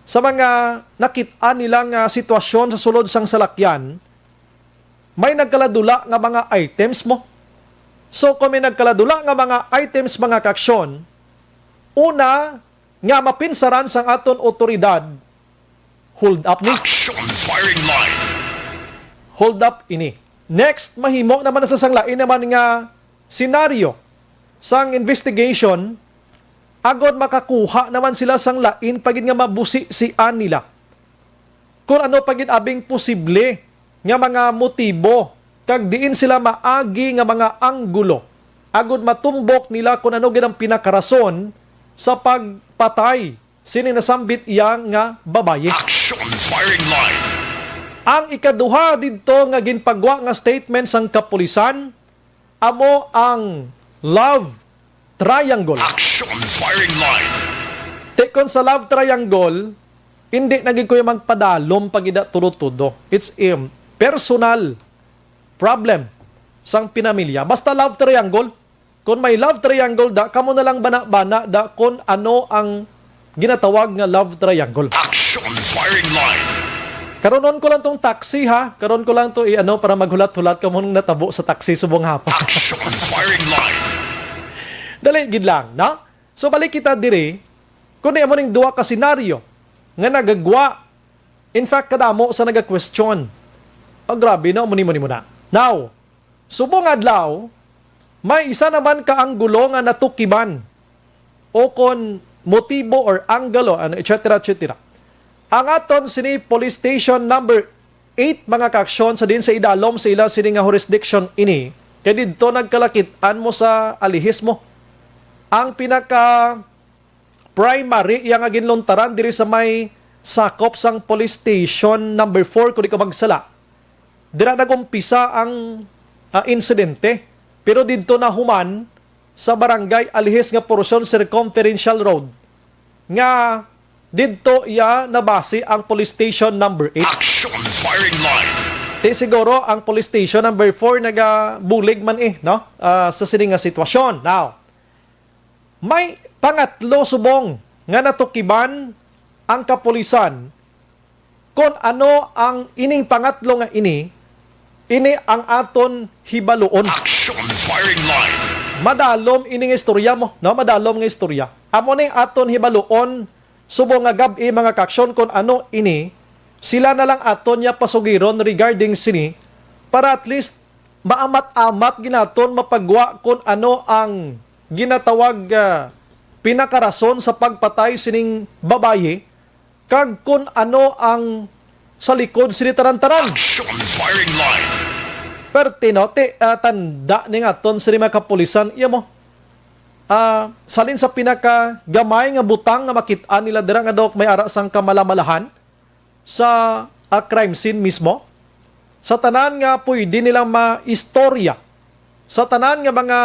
sa mga nakit-an nila nga sitwasyon sa sulod sang salakyan, may nagkaladula nga mga items mo. So, kung may nagkaladula nga mga items, mga kaaksyon, una nga mapinsaran sang aton otoridad, hold up ni. Action firing line. Hold up ini. Next, mahimo naman na sa sang lain naman nga senaryo sang investigation, agod makakuha naman sila sang lain pa gid nga mabusisian nila kung ano pa gid abing posible nga mga motibo kag diin sila maagi nga mga anggulo, agod matumbok nila kung ano gid ang pinakarason sa pagpatay sini nasambit iya nga babayi. Action firing line. Ang ikaduha didto nga ginpagwa nga statement sang kapulisan amo ang love triangle. Action firing line. Ti kon sa love triangle, hindi na gid ko yung magpadalom pag ida tudo-tudo. It's a personal problem sang pinamilya. Basta love triangle, kung may love triangle da, kamo na lang bana-bana da kung ano ang ginatawag nga love triangle. Action firing line. Karonon ko lang tong taxi, ha. Karon ko lang to i-ano para maghulat-hulat kamo nung natabo sa taxi subong hapon. Action firing line. Dali gid lang, no? So balik kita diri, kung amo ning duha ka senaryo nga nagagwa, in fact, kadamo sa naga-question. Oh, grabe, no? Muni, muni, muna. Now, subong adlaw, may isa naman ka anggulo nga natukiban, o kon motibo or angle, o ano, et cetera, et cetera. Ang aton sini police station number eight, mga kaaksyon, sa din sa idalom sa ila sini nga jurisdiction ini, kay didto nagkalakit-an mo sa alihis mo. Ang pinaka primary iya nga ginluntaran diri sa may sakop sang police station number four, kung di ko magsala. Dira nag-umpisa ang, ah, insidente. Pero didto na human sa Barangay Alihis nga porsyon, Circumferential Road, nga didto iya nabase ang police station number eight. Action firing line. Ti siguro ang police station number four nagabulig man, eh, no? Ah, sa sini nga sitwasyon. Now, may pangatlo subong nga natukiban ang kapulisan. Kon ano ang ining pangatlo nga ini, ini ang aton hibaluon. Action firing line. Madalom ining istorya mo, no? Madalom nga istorya. Amo ni aton hibaluon subong nga gab-i, mga kaaksyon, kon ano ini. Sila na lang aton niya pasugiron regarding sini para at least maamat-amat ginaton mapagwa kon ano ang ginatawag, ah, pinakarason sa pagpatay sining babayi. Kag kun ano ang sa likod sini tanan-tanan. Action firing line. Perti, no? Ti, ah, tanda ni nga aton sini mga kapulisan, iya mo. Ah, salin sa pinakagamay nga butang nga makit-an nila dira nga daw may ara sang kamalamalahan sa, ah, crime scene mismo, sa tanan nga pwede nilang maistorya, sa tanan nga mga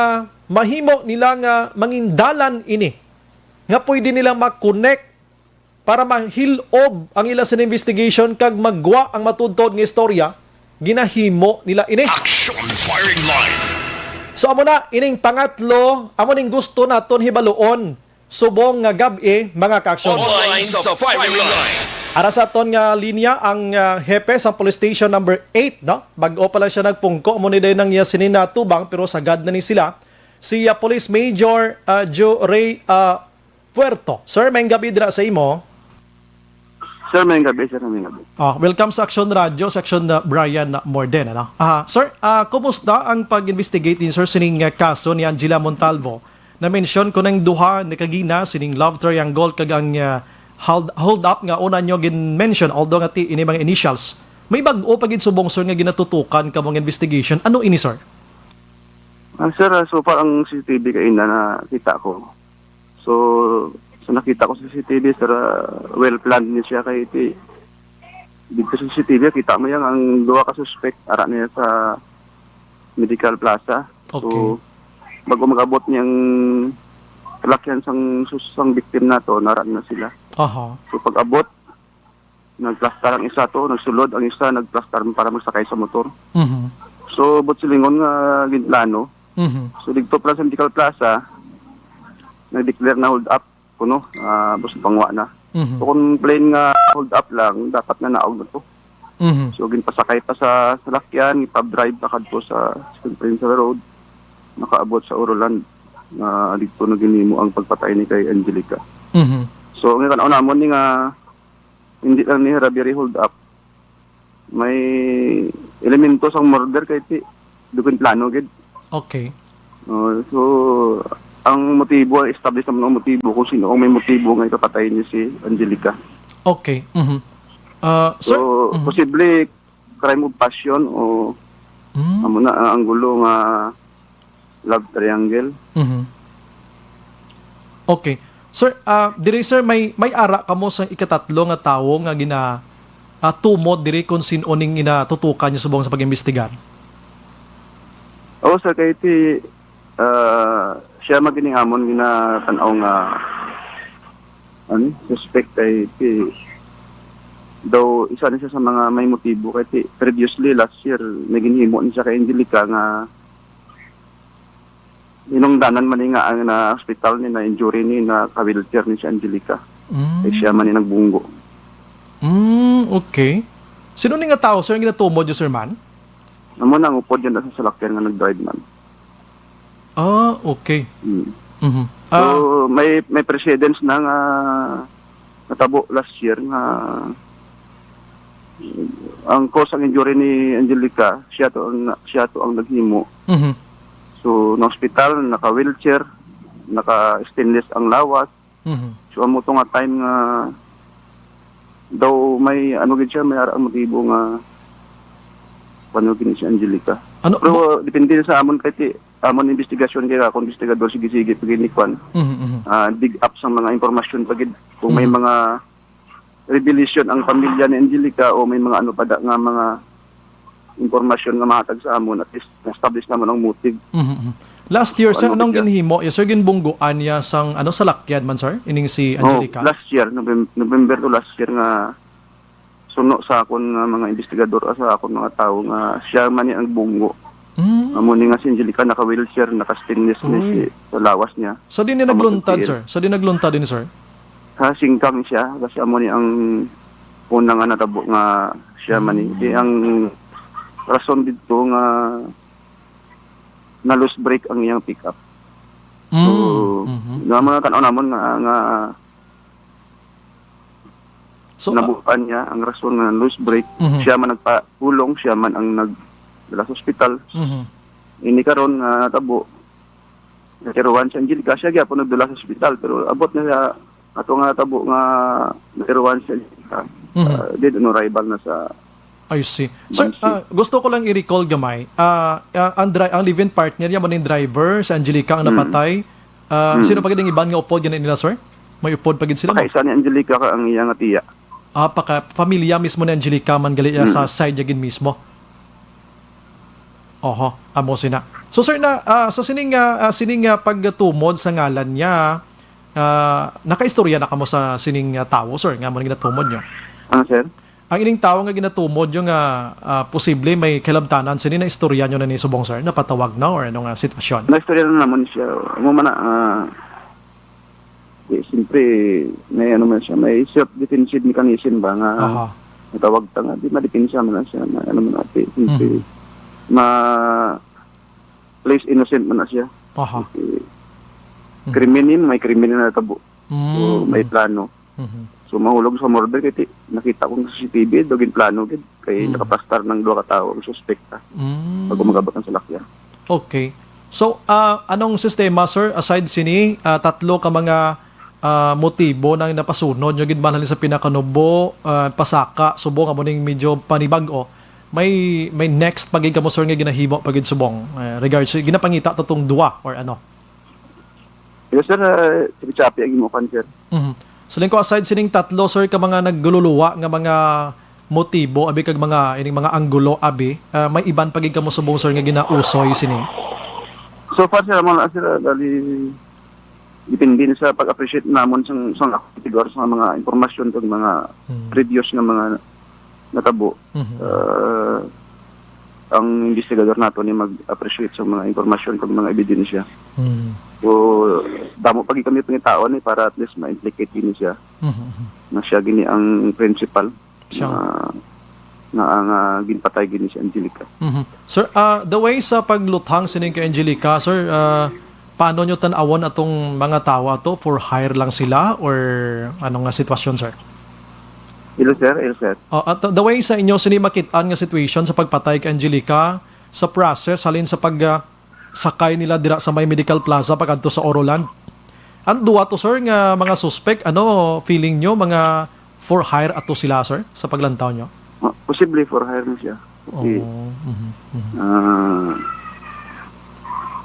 mahimo nila nga mangindalan ini, nga pwede nilang ma-connect para mahil-ob ang ila sini investigation kag magwa ang matuod-tuod nga istorya, ginahimo nila ini. Action firing line. So, amo na, ining pangatlo, amo ning gusto naton hibaluon subong nga gab-i, mga kaaksyon. Online sa firing line. Ara sa aton nga linya ang, ah, hepe sa Police Station number eight, no? Bag-o pa lang siya nagpungko, amo ni dayon ang iya sini natubang, pero sagad na ni sila. Si, ah, Police Major, ah, Joe Ray, ah, Puerto. Sir, may gabi dira sa imo. Sir, may gabi, sir, may gabi. Ah, welcome sa Action Radio, sa Action, ah, Brian Morden, ano? Ah, sir, ah, kumusta ang pag-investigate ni sir sining, ah, kaso ni Angela Montalvo? Na-mention ko nang duha ni kagina sining love triangle kag ang, ah, hold, hold up nga una nyo gin-mention, although nga ti ini mga initials. May bag-o pa gid subong, sir, nga ginatutukan ka mong investigation. Ano ini, sir? Ah, sir, ah, so far ang C C T V kay ina nakita ko. So, sa nakita ko sa C C T V, sir, ah, well planned ni siya kay ti, dito sa C C T V, kita mo yan, ang duha ka suspect, ara niya sa Medical Plaza. Okay. So, bago mag-abot niyang salakyan sang, sus-, sang victim nato, nara na sila. Aha. So, pag-abot, nagplastar ang isa to, nagsulod ang isa, nagplastar para magsakay sa motor. Mhm. So, but silingon nga ginplano. Mhm. So, dito pala sa Medical Plaza, nag-declare na hold up kuno, ah, bus pangwa na. Mhm. So, kung plain nga hold up lang, dapat na naog na to. Mhm. So, ginpasakay pa sa salakyan, ipab-drive pa kadto sa Spring Provincial Road, nakaabot sa Oroland, nga dito na ginhimo ang pagpatay ni kay Angelica. Mhm. So, ang kan-, namon ni nga, hindi lang ni Javier hold up, may elemento sang murder kay ti, dugon plano gid. Okay. Oh, so, ang motibo, ang establish naman ang motibo kung sino ang may motibo nga ikapatay ni si Angelica. Okay. Mhm. Ah, sir, So, mhm. posible crime of passion o Mm. amo na ang anggulo nga love triangle. Mhm. Okay. Sir, ah, diri, sir, may, may ara kamo sa ikatatlo nga tawo nga gina, ah, tumod diri kung sin-o ning ginatutukan niyo subong sa pag-imbestigar? Oo, sir, kay ti, ah, siya man gid ning amon ginatan-aw nga, ano, suspect kay ti, daw isa ni siya sa mga may motibo kay ti, previously, last year, may ginhimo ni siya kay Angelica nga hinungdanan man ni nga ang na-hospital ni, na-injury ni, naka-wheelchair ni si Angelica. Mm. Kay siya man ni nagbunggo. Mm, okay. Sino ni nga tao, sir, ang ginatumod niyo, sir, man? Amo na, ang upod yun sa salakyan nga nag-drive, man. Ah, okay. Mm. Mhm. So, Ah, may, may precedence na nga natabo last year nga ang cause ang injury ni Angelica, siya to ang, siya to ang naghimo. Mhm. So, na-hospital, naka-wheelchair, naka-stainless ang lawas. Mhm. So, amo to nga time nga daw may, ano gid siya, may ara ang motibo nga paano gid si Angelica. Ano, Pero bu- depende na sa amon kay ti-, amon investigasyon kay ako, investigador, sige-sige, pag ini kwan. Mhm, mhm. Ah, dig up sa mga impormasyon pa gid. Kung may Mhm. mga revelation ang pamilya ni Angelica o may mga ano pa da nga mga impormasyon nga mahatag sa amon, at least na-establish naman ang motive. Mhm, mhm. Last year, sir, Ano anong gid siya? ginhimo? Yes, sir, ginbungguan niya sang, ano, salakyan man, sir? Ining si Oh, Angelica? last year, Novem-, November to last year nga suno sa akon nga mga investigador, sa akon mga tawo nga siya man ni ang bunggo. Mm. Amo ni nga si Angelica, naka-wheelchair, naka-stainless ni Uy. si, sa lawas niya. Sa din ni Amo naglunta, si sir? Sa din naglunta din, sir? Sa singkang siya, kasi amo ni ang una nga natabo nga siya man ni. Mm. Di ang rason dito nga na-loose brake ang iyang pickup. So, Mm. Mhm. nga mga tan-aw namon nga, nga So, ah, nabutan niya ang rason nga loose brake. Mhm. Siya man nagpahulong, siya man ang nagdala sa ospital. Mhm. Ini karon nga tabo, natiruan si Angelica, siya gyapon nagdala sa ospital, pero abot na siya ato nga tabo nga natiruan si Angelica. Mhm. Ah, dead on arrival na sa I see. Sir, Bansi. ah, gusto ko lang i-recall gamay. Ah, ah, ang dri-, ang live-in partner niya, mo ning driver, si Angelica ang Mm. napatay. Ah, Mm. sino pa gid ang iban nga upod gani nila, sir? May upod pa gid sila, ma'am? Pakaisa ni Angelica ka ang iya nga tiya. Ah, paka-, pamilya mismo ni Angelica man gali, ah, sa Mm. side niya gid mismo. Oho, amo sina. So, sir, na, ah, sa sining, ah, ah, sining, ah, pagtumod sa ngalan niya, ah, nakaistorya na kamo sa sining, ah, tawo, sir, nga mo ginatumod niyo? Ano, sir? Ang ining tawo nga ginatumod niyo nga, ah, posible may kalabtanan sini, naistorya niyo na ni subong, sir? Napatawag na or ano nga sitwasyon? Naistorya na naman siya. Amo man na, ah, di, siyempre, may ano man siya, may self-defensive mechanism ba nga Aha. natawag ta nga, di madepensa man na siya, na ano man na, siyempre, Mhm. ma-, place innocent man na siya. Aha. Kasi Mhm. krimen yun, may krimen na natabo. Mm. So, may plano. Mhm. So, mahulog sa murder kay ti-, nakita ko sa C C T V, daw ginplano gid. Kay Mm. nakaplastar ng duha ka tawo ang suspect, ah, Mm. bago mag-abot ang salakyan. Okay. So, ah, anong sistema, sir? Aside sini, ah, tatlo ka mga, ah, motibo na napasunod nyo gid man halin sa pinakanubo, ah, pasaka, subong amo ning medyo panibag-o. May, may next pa gid kamo, sir, nga ginahimo pa gid subong, eh, regards sa ginapangita to tong duha or ano? Yes, sir. Uh, Chapi-chapi ang imo kan, sir. Mhm. So, lingko, aside sining tatlo, sir, ka mga nagluluwa nga mga motibo, abi, kag mga, ining mga anggulo, abi, ah, may iban pa gid kamo subong, sir, nga ginausoy sini? So far, sir, amo na, sir, ah, dali, depende na sa pag-appreciate namon sang, sang, siguro, sa mga impormasyon kag mga Hmm. previous nga mga natabo. Mhm. Ah, ang investigador nato ni mag-appreciate sa mga impormasyon kag mga ebidensya. Mhm. So, damo pa gid kami pangitaon ni para at least ma-implicate gini siya. Mhm, mhm. Na siya gini ang principal Siya. na, na ang, ah, ginpatay gini si Angelica. Mhm. Sir, ah, the way sa pagluthang sining kay Angelica, sir, ah, paano nyo tan-awon atong mga tawo ato? For hire lang sila or ano nga sitwasyon, sir? Hello, sir. Hello, sir. Oh, at the way sa inyo sini makit-an nga situation sa pagpatay kay Angelica, sa process halin sa pag, ah, sakay nila dira sa may Medical Plaza pakadto sa Oroland, ang duwa to, sir, nga mga suspect, ano feeling nyo, mga for hire ato sila, sir, sa paglantaw nyo? Ah, posible for hire na siya. Kasi, Oh, mhm, mhm. ah,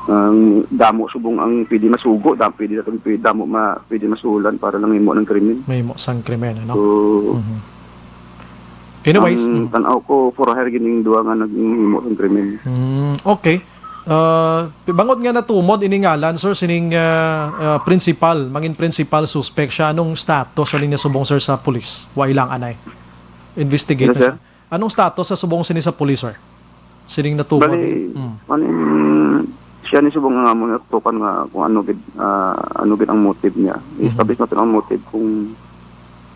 ang damo subong ang pwede masugo, damo pwede, pwede, damo ma-, pwede masulan para lang himo ng krimen. May mo sang krimen, ano? So, Mhm. Anyways, ang mhm. tanaw ko, for hire gining duha nga naghimo ng krimen. Mm, okay. Ah, bangod nga natumod ini ngalan, sir, sining, ah, ah, principal, mangin principal suspect siya, anong status siya niya subong, sir, sa pulis? Wa ilang anay. Investigator Yes, sir. siya. Anong status sa subong sini sa pulis, sir? Sining natuman? Bali, Mm. ano yung, siya ni subong nga mo natukan nga kung ano gid, ah, ano gid ang motive niya. Mhm. I-establish natin ang motive kung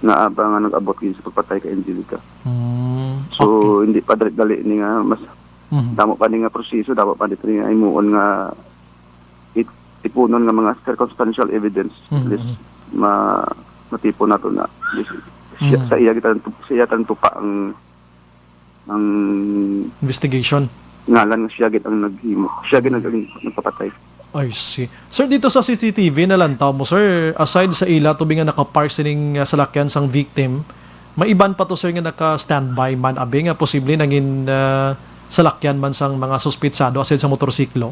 naa ba nga nag-abot gid sa pagpatay kay Angelica. Mm, So, okay. hindi pa dali-dali ni nga mas Mhm. damo pa ni nga proseso, damo pa dito ni nga himuon nga it-, tipunon nga mga circumstantial evidence. At Mhm, least, mhm. ma-, matipon nato na. Siya, Mhm. sa iya kita, sa iya tan tupa ang ang Investigation. ngalan nga siya gid ang naghimo. Siya gid ang nagpapatay. I see. Sir, dito sa C C T V nalantaw mo, sir, aside sa ila tubing nga nakapark sining, ah, salakyan sang victim, may iban pa to, sir, nga naka-standby man, abi, nga posible nangin, ah, salakyan man sang mga suspitsado aside sa motorsiklo?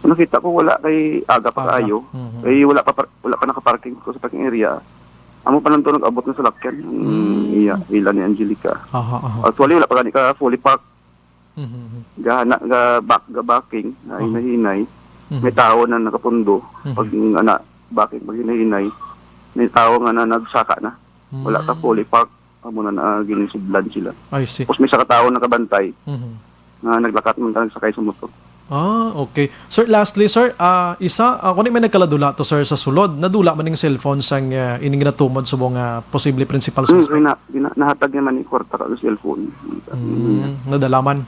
Nakita ko wala kay aga pa Aga. kaayo. Mhm. Kay wala pa par-, wala pa nakaparking ko sa parking area. Amo pa lang to nag-abot ng salakyan. Ang Mm. iya, ila ni Angelica. Aha, aha. Actually, wala pa gani ka fully parked. Mhm, mhm. Gahana, ga-, back, ga-backing, na Aha. hinahinay. Mhm. May tao na nakapundo. Mhm. Pag ana, backing, pag hinahinay, may tao nga na nagsaka na. Wala ka Mm. fully park, amo na, na ginisudlan sila. I see. Tapos may isa ka tao nakabantay Mhm. nga naglakat man ka nagsakay sa motor. Ah, okay. Sir, lastly, sir, ah, isa, ah, kung di may nagkaladula to, sir, sa sulod, nadula man yung cellphone sang, ah, ining ginatumod subong, ah, posible principal Hmm, suspect. Kaya na, gina-, nahatag naman ni kwarta ka sa cellphone. Mm, nadala man.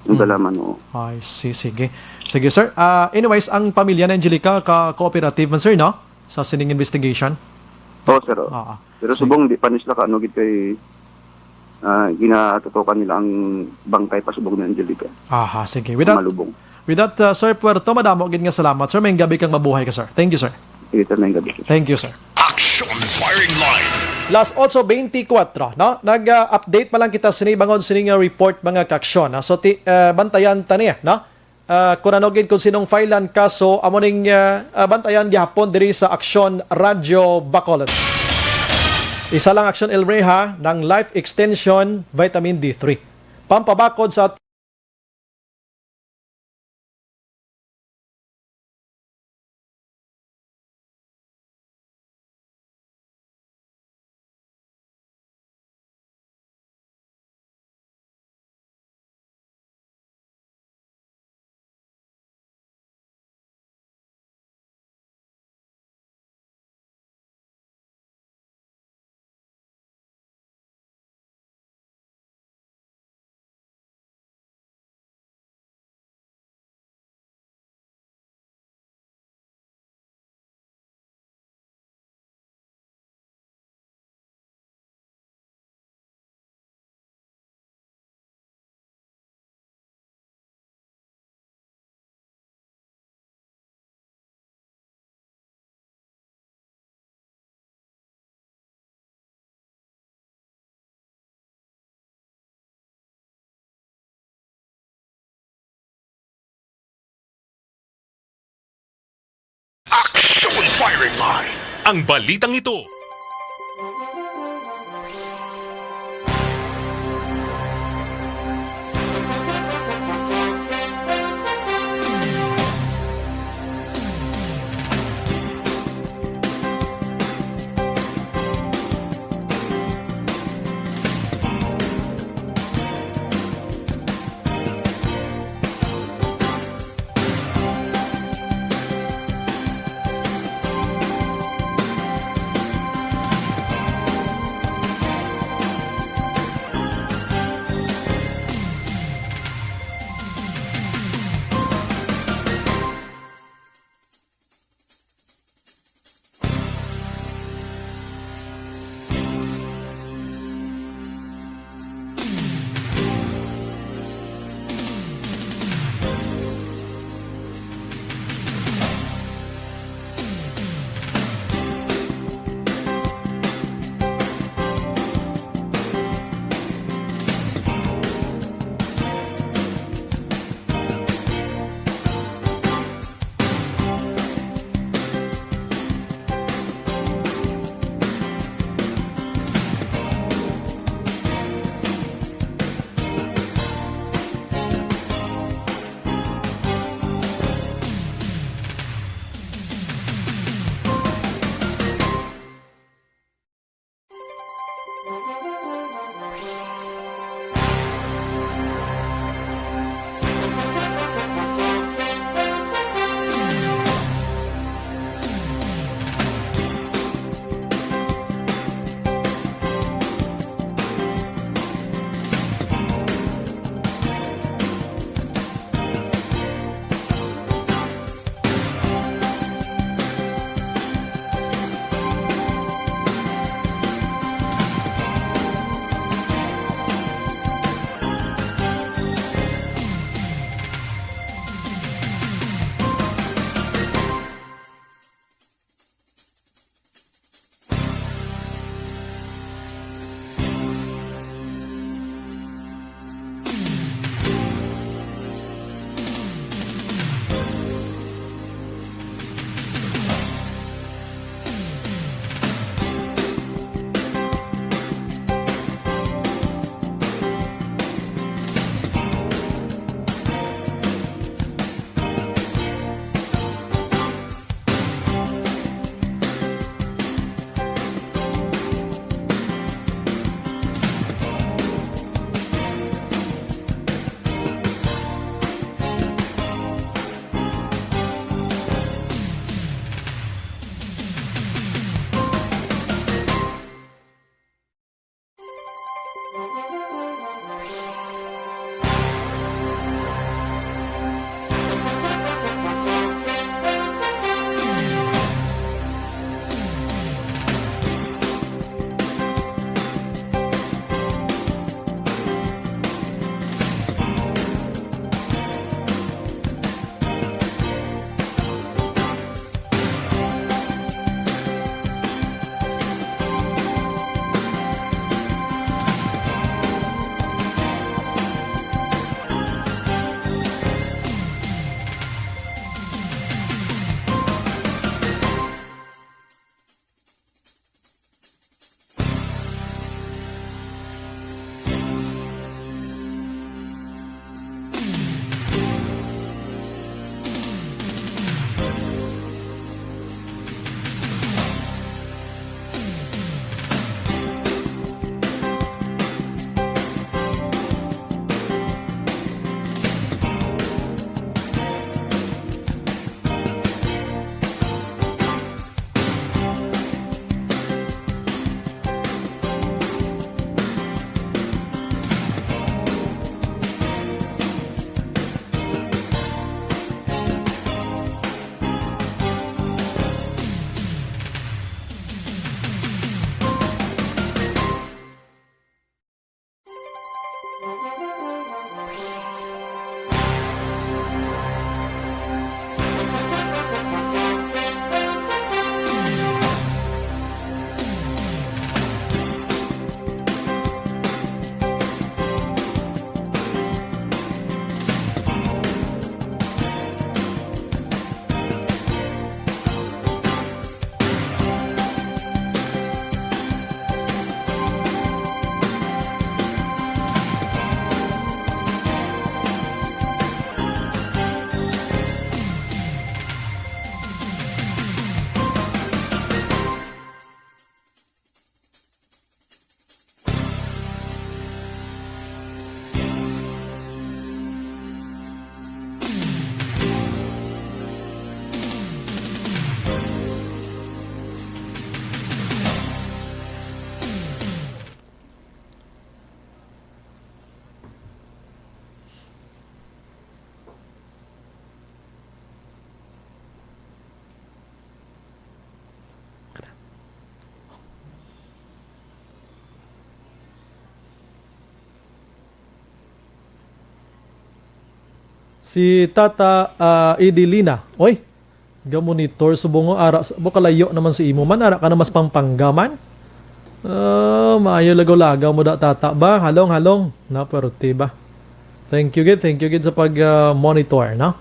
Nadala Mm. man, oo. I see, sige. Sige, sir. Ah, anyways, ang pamilya ni Angelica ka-cooperative man, sir, no? Sa sining investigation? Oo, sir, oo. Ah, ah. Pero Sige. subong, di pa ni sila ka, ano, gid kay, ah, ginatutukan nila ang bangkay pa subong ni Angelica. Aha, sige. Without, Malubong. without, ah, Sir Puerto, madamo gid nga salamat, sir. May gabi kang mabuhay ka, sir. Thank you, sir. Sige, sir, may gabi. Thank you, sir. Action Firing Line. Las otso beintikwatro, no? Nag, ah, update pa lang kita sini bangod sini nga report, mga kaaksyon, no? So, ti-, ah, bantayan ta niya, no? Ah, kung ano gid kung sinong filean kaso, amo ning, ah, ah, bantayan gihapon diri sa Aksyon Radyo Bacolod. Isa lang Aksyon El Reha ng Life Extension Vitamin D three. Pampabakod sa Action Firing Line. Ang balitang ito. Si Tata, ah, Idilina. Oy, ga-monitor subong, ara sa, bo, kalayo naman si imo man, ara ka na mas Pampanga man. Ah, maayo lagaw-lagaw mo da, tata ba? Halong, halong. Na, pwerte ba? Thank you gid, thank you gid sa pag, ah, monitor, no?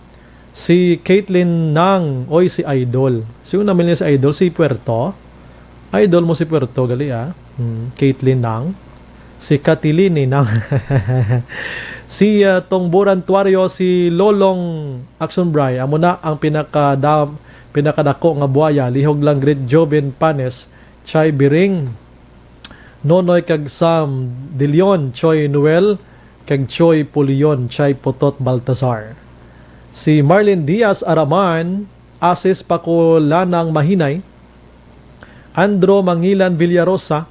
Si Caitlyn Nang, oy, si Idol. Si una man niya si Idol, si Puerto. Idol mo si Puerto, gali, ah. Hmm, Caitlyn Nang. Si Katilini Nang. Si, ah, Tongboran Tuario, si Lolong Action Bray. Amo na ang pinakadam-, pinakadako nga buaya. Lihog lang, greet Joven Panes, Chai Biring, Nonoy kag Sam De Leon, Choi Noel, kag Choi Pulion, Chai Putot Baltazar. Si Marlene Diaz Araman, Asis Pakulanang Mahinay, Andro Mangilan Villarosa,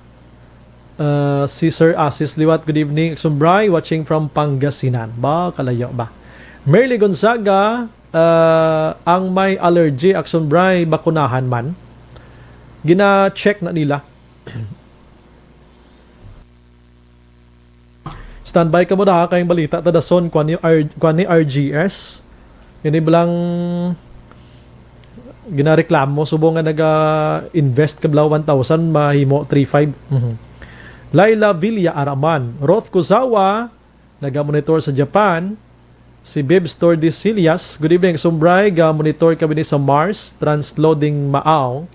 uh, si Sir Asis liwat, "Good evening, Action Bray, watching from Pangasinan." Ba, kalayo ba? Merly Gonzaga, uh, "Ang may allergy, Action Bray, bakunahan man?" Gina-check na nila. Standby ka mo da, ha, kay ang balita ta dason, kuan ni R-, kuan ni R G S. Ini bilang ginareklamo, subong nga naga-invest ka bala one thousand, mahimo three five. Mhm. Laila Villa Araman, Roth Kuzawa, naga-monitor sa Japan. Si Bibs Tordesillas, "Good evening, Action Bray. Ga-monitor kami ni sa Mars, transloading Maaw.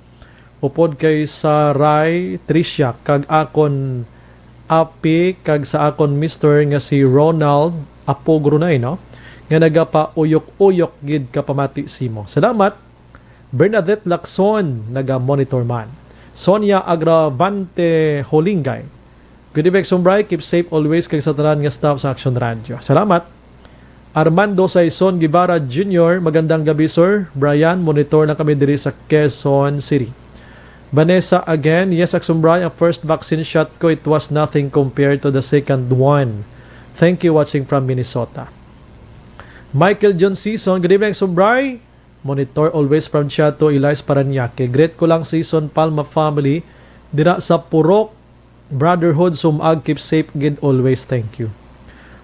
Upod kay Saray Tricia kag akon api kag sa akon mister nga si Ronald Apogronay, no? Nga nagapauyok-uyok gid ka pamati simo. Salamat." Bernadette Lacson, naga-monitor man. Sonia Agravante Holingay, "Good evening, Action Bray. Keep safe always kag sa tanan nga staff sa Action Radio." Salamat. Armando Saison Guevara Junior, "Magandang gabi, Sir Brian. Monitor na kami diri sa Quezon City." Vanessa again, "Yes, Action Bray, ang first vaccine shot ko, it was nothing compared to the second one. Thank you, watching from Minnesota." Michael John Season, "Good evening, Action Bray. Monitor always from Chiato, Elias, Parañaque. Greet ko lang Season Palma family dira sa Purok Brotherhood, Sumag, keep safe gid always. Thank you."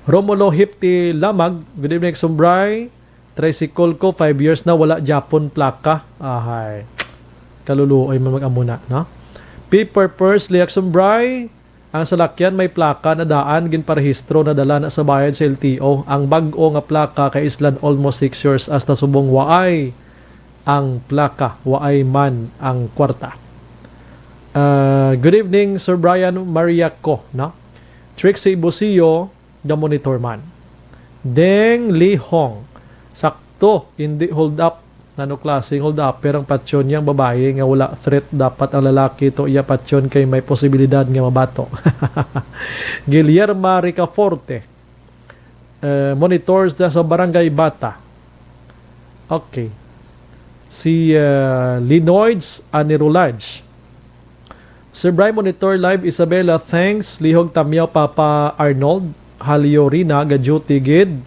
Romulo Hipti Lamag, "Good evening, Action Bray. Tricycle ko, five years na, wala gyapon plaka." Ahay. Kaluluoy man mag-amo na, no? Paper Purse, "Action Bray, ang salakyan may plaka na daan, ginparehistro na dala na sa bayad sa L T O. Ang bag-o nga plaka kay islan almost six years, hasta subong waay ang plaka, waay man ang kwarta." Ah, "Good evening, Sir Brian, Maria ko, no? Trixie Busio, the monitor man." Deng Lee Hong, "Sakto, hindi hold up. Nano klaseng hold up, pero ang patyon niyang babayi nga wala threat, dapat ang lalaki to iya patyon kay may posibilidad nga mabato." Guillerma Ricaforte, eh, monitor sa, sa Barangay Bata. Okay. Si, eh, Linoids Anirulaj, "Sir Bry, monitor live, Isabela, thanks. Lihog Tamyaw, Papa Arnold Haliorina, ga-duty gid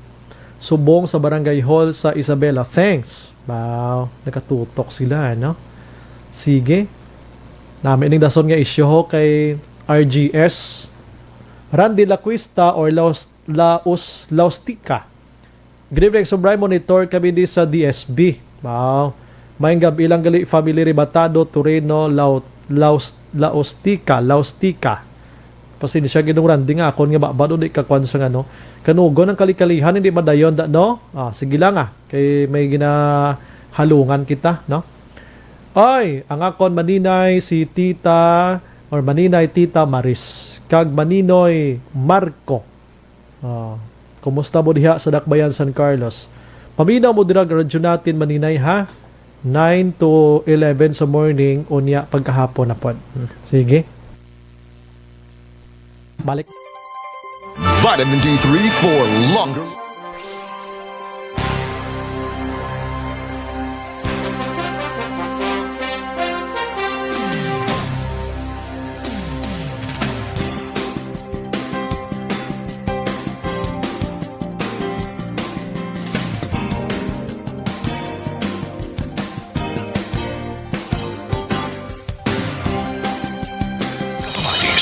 subong sa Barangay Hall sa Isabela. Thanks." Wow, nakatutok sila, no? Sige. Nami ning dason nga isyu ho kay R G S. Randy Lacuista or Laos-, Laos-, Laostica. "Good evening, Sir Bry. Monitor kami di sa D S B." Wow. "Maayong gab-i lang gali, family Rebatado, Torino, Lao-, Laos-, Laostica, Laostica." Pasensya, Ginong Randy, nga akon nga babado di ka kwan sa ngano. Kanugon ang kalikalihan, hindi madayon da, no? Ah, sige lang, ah. Kay may ginahalungan kita, no? Ay, ang akon maninay si Tita, or maninay Tita Maris, kag maninoy Marco. Ah, kumusta mo diha sa Dakbayan, San Carlos? Paminaw mo dira, radyo natin, maninay, ha? Nine to eleven sa morning, unya pagkahapon na pod. Hmm, sige. Balik. Vitamin D three for longer.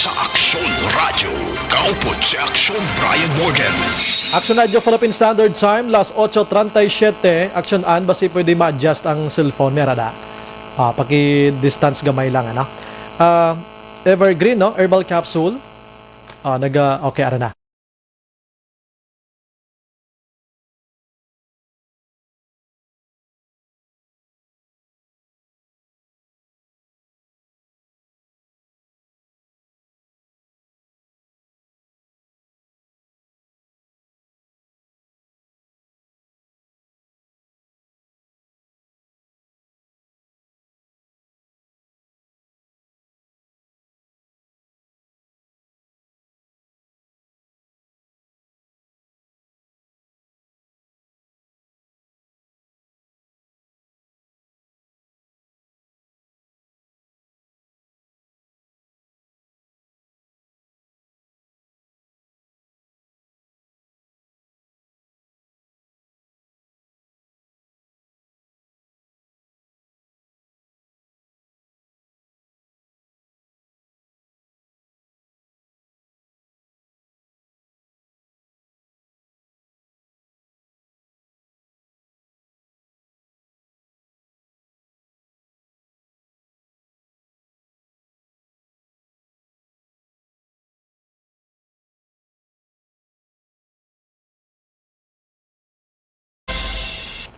Sa Aksyon Radyo, Output sa Aksyon, Brian Morgan. Action Radio Philippine Standard Time, las ocho treinta y siete. Action, Ann, basi pwede ma-adjust ang cellphone, mera da. Ah, paki-distance gamay lang, ano? Ah, Evergreen, no? Herbal capsule. Ah, naga, okay, ara na.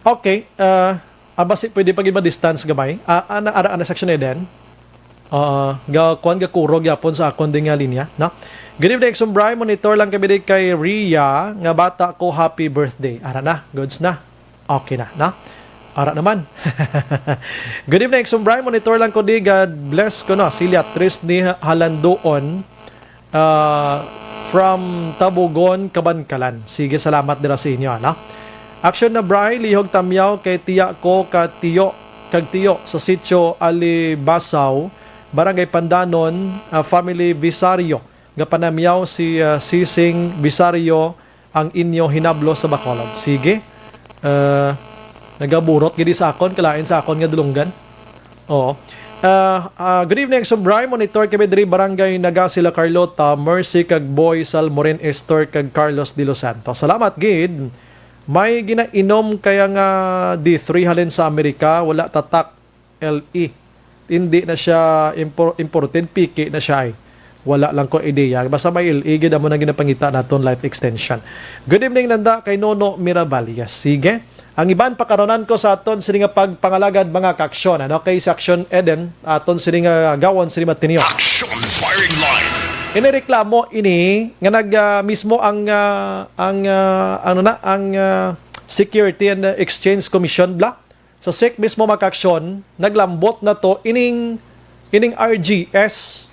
Okay, ah, ah, basi pwede pa gid ma-distance gamay. Ah, ana, ara, ana, Section Eden. Ah, ga, kuwan, ga kurog yapon sa akon din nga linya, no? Good evening, Sumbray. Monitor lang kami din kay Ria, nga bata ko, happy birthday. Ara na, goods na. Okay na, no? Ara naman. Good evening, Sumbray. Monitor lang ko di. God bless ko, no? Silya Tris ni Halanduon, ah, from Tabugon, Kabankalan. Sige, salamat dira sa inyo, ano? Action na, Bri, lihog tamyaw kay tiya ko ka tiyo, kag tiyo sa sitio Alibasaw, Barangay Pandanon, ah, family Visario. Nga panamyaw si, ah, Sising Visario ang inyo hinablo sa Bacolod. Sige. Ah, nagaburot gid sa akon, kalain sa akon nga dulunggan. Oo. Ah, ah, good evening, Sumbray. Monitor kami diri, Barangay Nagasila, Carlota. Mercy kag Boy Salmorin, Estor kag Carlos de los Santos. Salamat gid. May ginainom kaya nga D three halin sa Amerika, wala tatak, L E. Hindi na siya impor-, imported, piki na siya ay. Wala lang ko ideya. Basta may L E gid amo nang ginapangita naton, life extension. Good evening, Nanda, kay Nono Mirabal. Yes, sige. Ang iban pakaronan ko sa aton sini nga pagpangalagad, mga kaaksyon, ano, kay sa Action Eden, aton sini nga gawon sini matinyo. Action Firing Line. Inireklamo ini nga nag, ah, mismo ang, ah, ang, ah, ano na, ang, ah, Security and Exchange Commission, bla? Sa sec mismo, mga kaaksyon, naglambot na to ining, ining R G S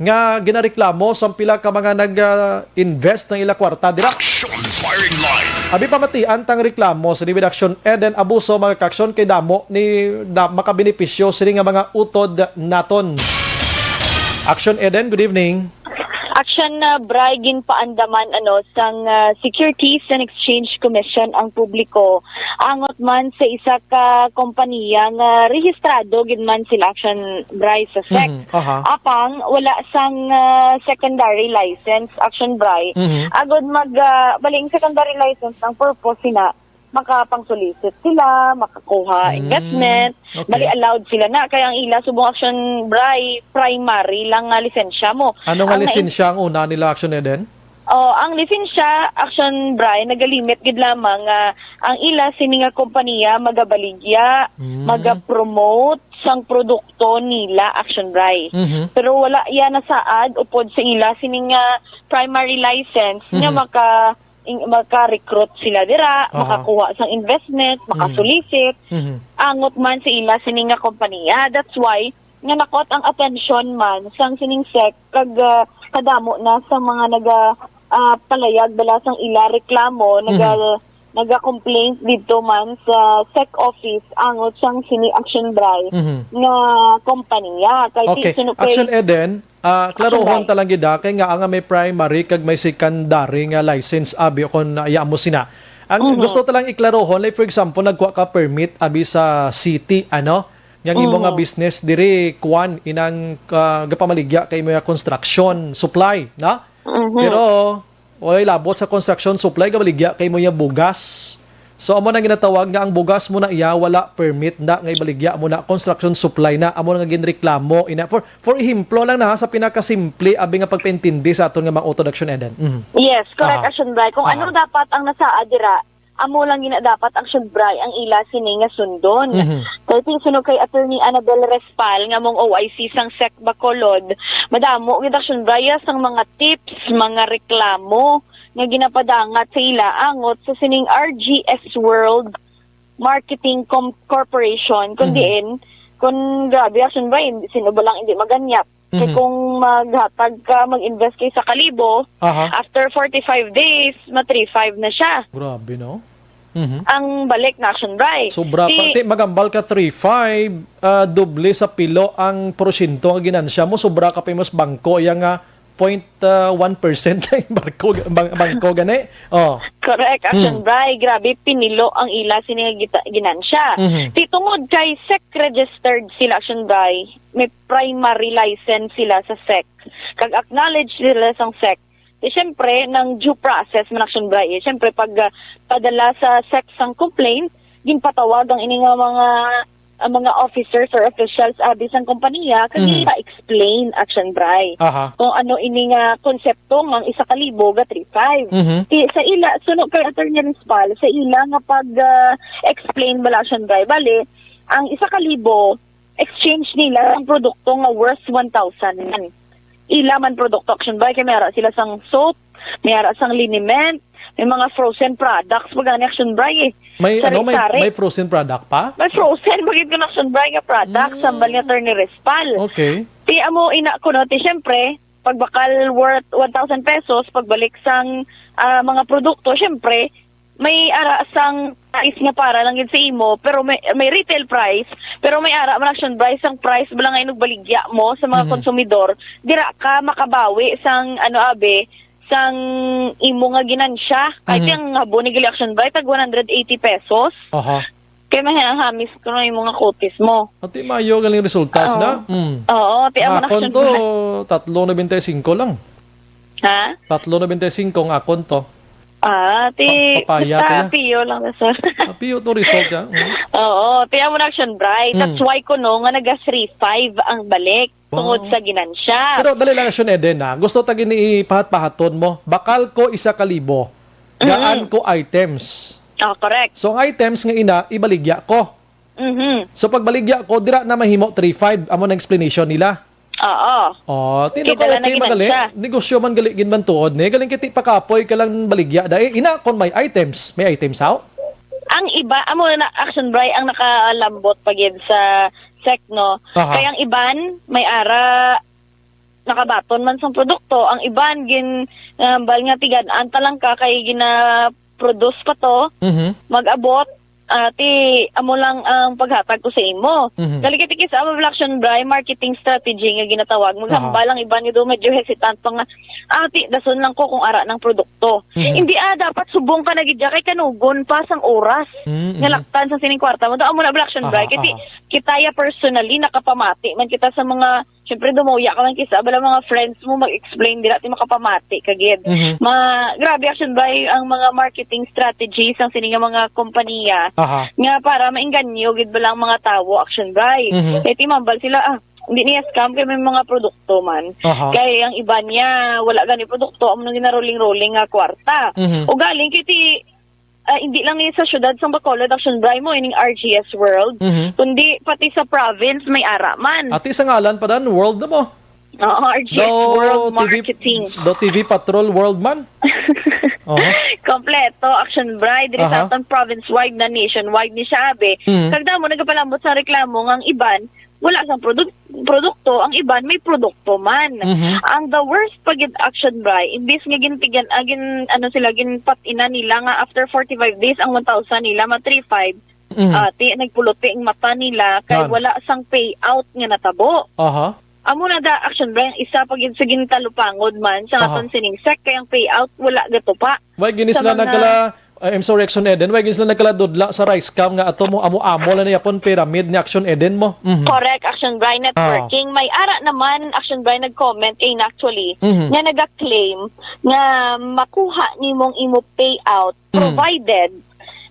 nga ginareklamo sang pila ka mga nag, ah, invest ng ila kwarta dira. Action Firing Line. Abi, pamatian tang reklamo sa David Action Eden, abuso, mga kaaksyon, kay damo ni da, makabenepisyo sini nga mga utod naton. Action Eden, good evening. Action na, Bri, ginpaandaman, ano, sang, ah, Securities and Exchange Commission ang publiko angot man sa isa ka kompanya nga rehistrado gid man sila, Action Bri, sa sec. Mhm, aha. Apang wala sang, ah, secondary license, Action Bri. Mhm. Agod mag, ah, baling secondary license, ang purpose sina makapang-solicit sila, makakuha Mm, investment. Okay. Bali, allowed sila na. Kaya ang ila subong, Action Bri, primary lang nga lisensya mo. Ano nga Ang nais- lisensya ang una nila, Action Eden? Oh, ang lisensya, Action Bri, nagalimit gid lamang nga ang ila sini nga kompanya magabaligya, Mm. magapromote sang produkto nila, Action Bri. Mhm. Pero wala iya nasaad upod sa ila sini nga primary license nga Mhm. maka-, in-, maka-recruit sila dira, Aha. makakuha sang investment, Mm. maka-solicit, Mhm. angot man sa ila sini nga kompanya. That's why nga nakot ang atensyon man sang sining sec kag, ah, kadamo na sa mga naga, ah, palayag bala sang ila reklamo, naga, Mhm. naga-complaint didto man sa sec office angot sang sini, Action Bri, Mhm. nga kompanya. Kay Okay. ti-, sino kay Action Eden, ah, Action klarohon Bri. ta lang gid, ah, kay nga, nga may primary kag may secondary nga license, abi, kon aya mo sina. Ang Mhm. gusto ta lang iklarohon, like, for example, nagkuha ka permit, abi, sa city, ano? Yang imo nga Mhm. business diri, kuan, inang, ah, gapamaligya kay imo nga construction supply, na? Mhm. Pero walay labot sa construction supply, gabaligya kay mo yung bugas. So, amo nang ginatawag nga ang bugas mo na iya, wala permit na, nga ibaligya mo na, construction supply na, amo na nga ginreklamo. Ina, for, for ehemplo lang na, ha, sa pinakasimple, abi nga pagpaintindi sa aton nga mga auto, Action Eden. Mhm. Yes, correct, Aha. Action Bray. Kung Aha. ano dapat ang nasaad dira, amo lang gina dapat, Action Bray, ang ila sini nga sundon. Mhm. Kay ti suno kay Attorney Annabel Respal nga mong O I C sang sec Bacolod, madamo gid, Action Bray, sang mga tips, mga reklamo nga ginapadangat sa ila angot sa sining R G S World Marketing Com-, Corporation, kun Mhm. diin, kun grabe, Action Bray, sino ba lang hindi maganyap? Kay Mhm. kung maghatag ka, mag-invest kay sa kalibo, Aha. after forty-five days, ma three five na siya. Grabe, no? Mhm. Ang balik na, Action Bray. Sobra Ti pa. Ti, magambal ka three five, ah, doble sa pilo ang porsyento nga ginansya mo, sobra ka pa imos bangko, iya nga point one percent lang yung barko, bang-, bangko gani. Oh. Correct, Action Mm. Bray. Grabe, pinilo ang ila sini nga gita-, ginansya. Mhm. Ti tungod kay sec registered sila, Action Bray, may primary license sila sa sec. Kag acknowledge sila sang sec. Di syempre, nang due process man, Action Bray, eh. Syempre, pag, ah, padala sa sec sang complaint, ginpatawag ang ini nga mga, ang mga officers or officials abi sang kompanya, kag Mhm. ipa-explain, Action Bray, Aha. kung ano ini nga konsepto nga ang isa ka libo ga three five. Mhm. Ti-, sa ila, suno kay Attorney Rispal, sa ila nga pag, ah, explain bala, Action Bray, bali, ang isa ka libo, exchange nila ang produkto nga worth one thousand man. Ila man produkto, Action Bray, kay may ara sila sang soap, may ara sang liniment, may mga frozen products, pag gani, Action Bray, eh. May, ano, may, Sari-sari. May frozen product pa? May frozen, bagid ko na, Action Bray, nga product, Mm. sambal ni Attorney Rispal. Okay. Ti amo ina ko, no, ti syempre, pag bakal worth one thousand pesos, pagbalik sang, ah, mga produkto, syempre, may ara sang price nga para lang gid sa imo, pero may, may retail price, pero may ara man, Action Bray, sang price bala nga inugbaligya mo sa mga Mhm. konsumidor, dira ka makabawi sang, ano, abi, sang imo nga ginansya. Kahit Mhm. ang habo ni gali, Action Bray, tag one hundred eighty pesos. Aha. Kay mahahamis ko na imo nga kutis mo. Ati, mayo galing resultas Oo. na. Mm. Oo, ti amo na, Akon Action to, Bray. Tatlo nobenta y singko lang. Ha? Tatlo nobenta y singko ang akon to. Ah, ti, Pa-, papaya basta to, ya. Piyo lang na, sir. Ah, piyo to result, ya. Mm. Oo, ti amo na, Action Bray. That's Mm. why ko, no, nga naga three five ang balik tungod Wow. sa ginansya. Pero dali lang, Action Eden, ha. Gusto ta gini ipahat-pahaton mo. Bakal ko isa ka libo. Gaan Mm. ko items. Oh, correct. So, ang items nga ina, ibaligya ko. Mhm. So, pagbaligya ko, dira na mahimo three five. Amo na explanation nila. Oo. Oh, ti Kay dako dala na okay man gali. Ginansya. Negosyo man gali gid man tuod ni. Galing kiti pakapoy ka lang baligya. Dai, ina, kon may items. May items, how? Ang iba, amo na, Action Bray, ang nakalambot pa gid sa sec, no? Aha. Kay ang iban, may ara, nakabaton man sang produkto. Ang iban, gin, ah, bal nga tigan-an ta lang ka kay gina-produce pa to, Mhm. mag-abot, ah, ti, amo lang ang paghatag ko sa imo. Mhm. Dali kay tikis, amo, Action Bray, marketing strategy nga ginatawag. Maghambal Aha. ang iban nga do medyo hesitant pa nga, "Ah, ti, dason lang ko kung ara ng produkto." Mhm. Hindi, ah, dapat subong ka na gid ya kay kanugon pa sang oras Mm, nga mm. laktan sa sining kwarta mo. Do, amo na, Action Bray. Aha, Kay ti, aha. kita ya personally nakapamati man kita sa mga, syempre, dumuya ka man kisa, bala mga friends mo mag-explain dira, ti makapamati ka gid. Mhm. Ma-, grabe, Action Bray, ang mga marketing strategies sang sini nga mga kompanya Aha. nga para maengganyo gid bala ang mga tawo, Action Bray. Mhm. Kay ti mambal sila, ah, hindi niya scam kay may mga produkto man. Aha. Kay ang iba niya, wala gani produkto, amo nang ginaruling-ruling nga kwarta. Mhm. O galing kay ti, ah, hindi lang ni sa syudad sang Bacolod, Action Bray, mo ining R G S World, Mhm. kundi pati sa province may ara man. Ati sa ngalan pa dan, World na mo. Oo, R G S Daw World T V, Marketing. Daw T V Patrol World man. Oho. Kompleto, Action Bray, diri sa Aha. aton province-wide na, nationwide ni siya, abi. Mhm. Kag damo nagapalambot sa reklamo nga ang iban wala sang produ-, produkto, ang iban may produkto man. Mhm. Ang the worst pa gid, Action Bray, imbis nga gintigan, ah, gin-, ano sila, ginpat-inan nila nga after forty-five days ang one thousand nila, ma three five, Mhm. ah, ti, nagpuluti ang mata nila kay Yan. wala sang payout nga natabo. Aha. Amo na da, Action Bray, ang isa pa gid sa gintalupangod man sa Aha. aton sining sec kay ang payout wala gatupa. Why gini Sa sila mga nagkala, Ay, I'm sorry, Action Eden. Why gid sila nagkaladudla sa rice scam nga ato mo amo-amo lang na yapon pyramid ni Action Eden mo? Mhm. Correct, Action Brian, networking. May ara naman, Action Brian, nag-comment, eh, actually, Mhm. nga nag-claim nga makuha nimong imo payout Mm. provided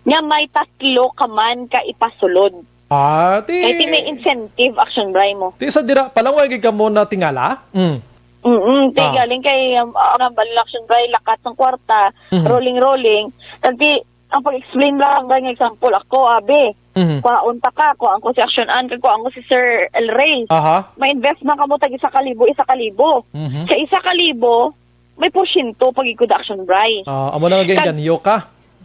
nga may tatlo ka man ka ipasulod. Ah, ti Kay ti may incentive, Action Brian, mo. Ti sa dira pa lang, wa gid kamo natingala? Mm. Mm-mm. Ti Ah. galing kay, um, ah, ang Action Brian, lakat sang kwarta, Mhm. rolling-rolling. Kag ti, ang pag-explain lang, Brian, nga example, ako, abi, Mhm. kuhaon ta ka, kuhaan ko si Action Ann, kag kuhaan ko si Sir El Rey. Aha. Ma-invest man kamo tag isa ka libo, isa ka libo. Mhm. Sa isa ka libo, may porsyento pag ikod Action Brian. Ah, amo na nga Kag ginganyo ka.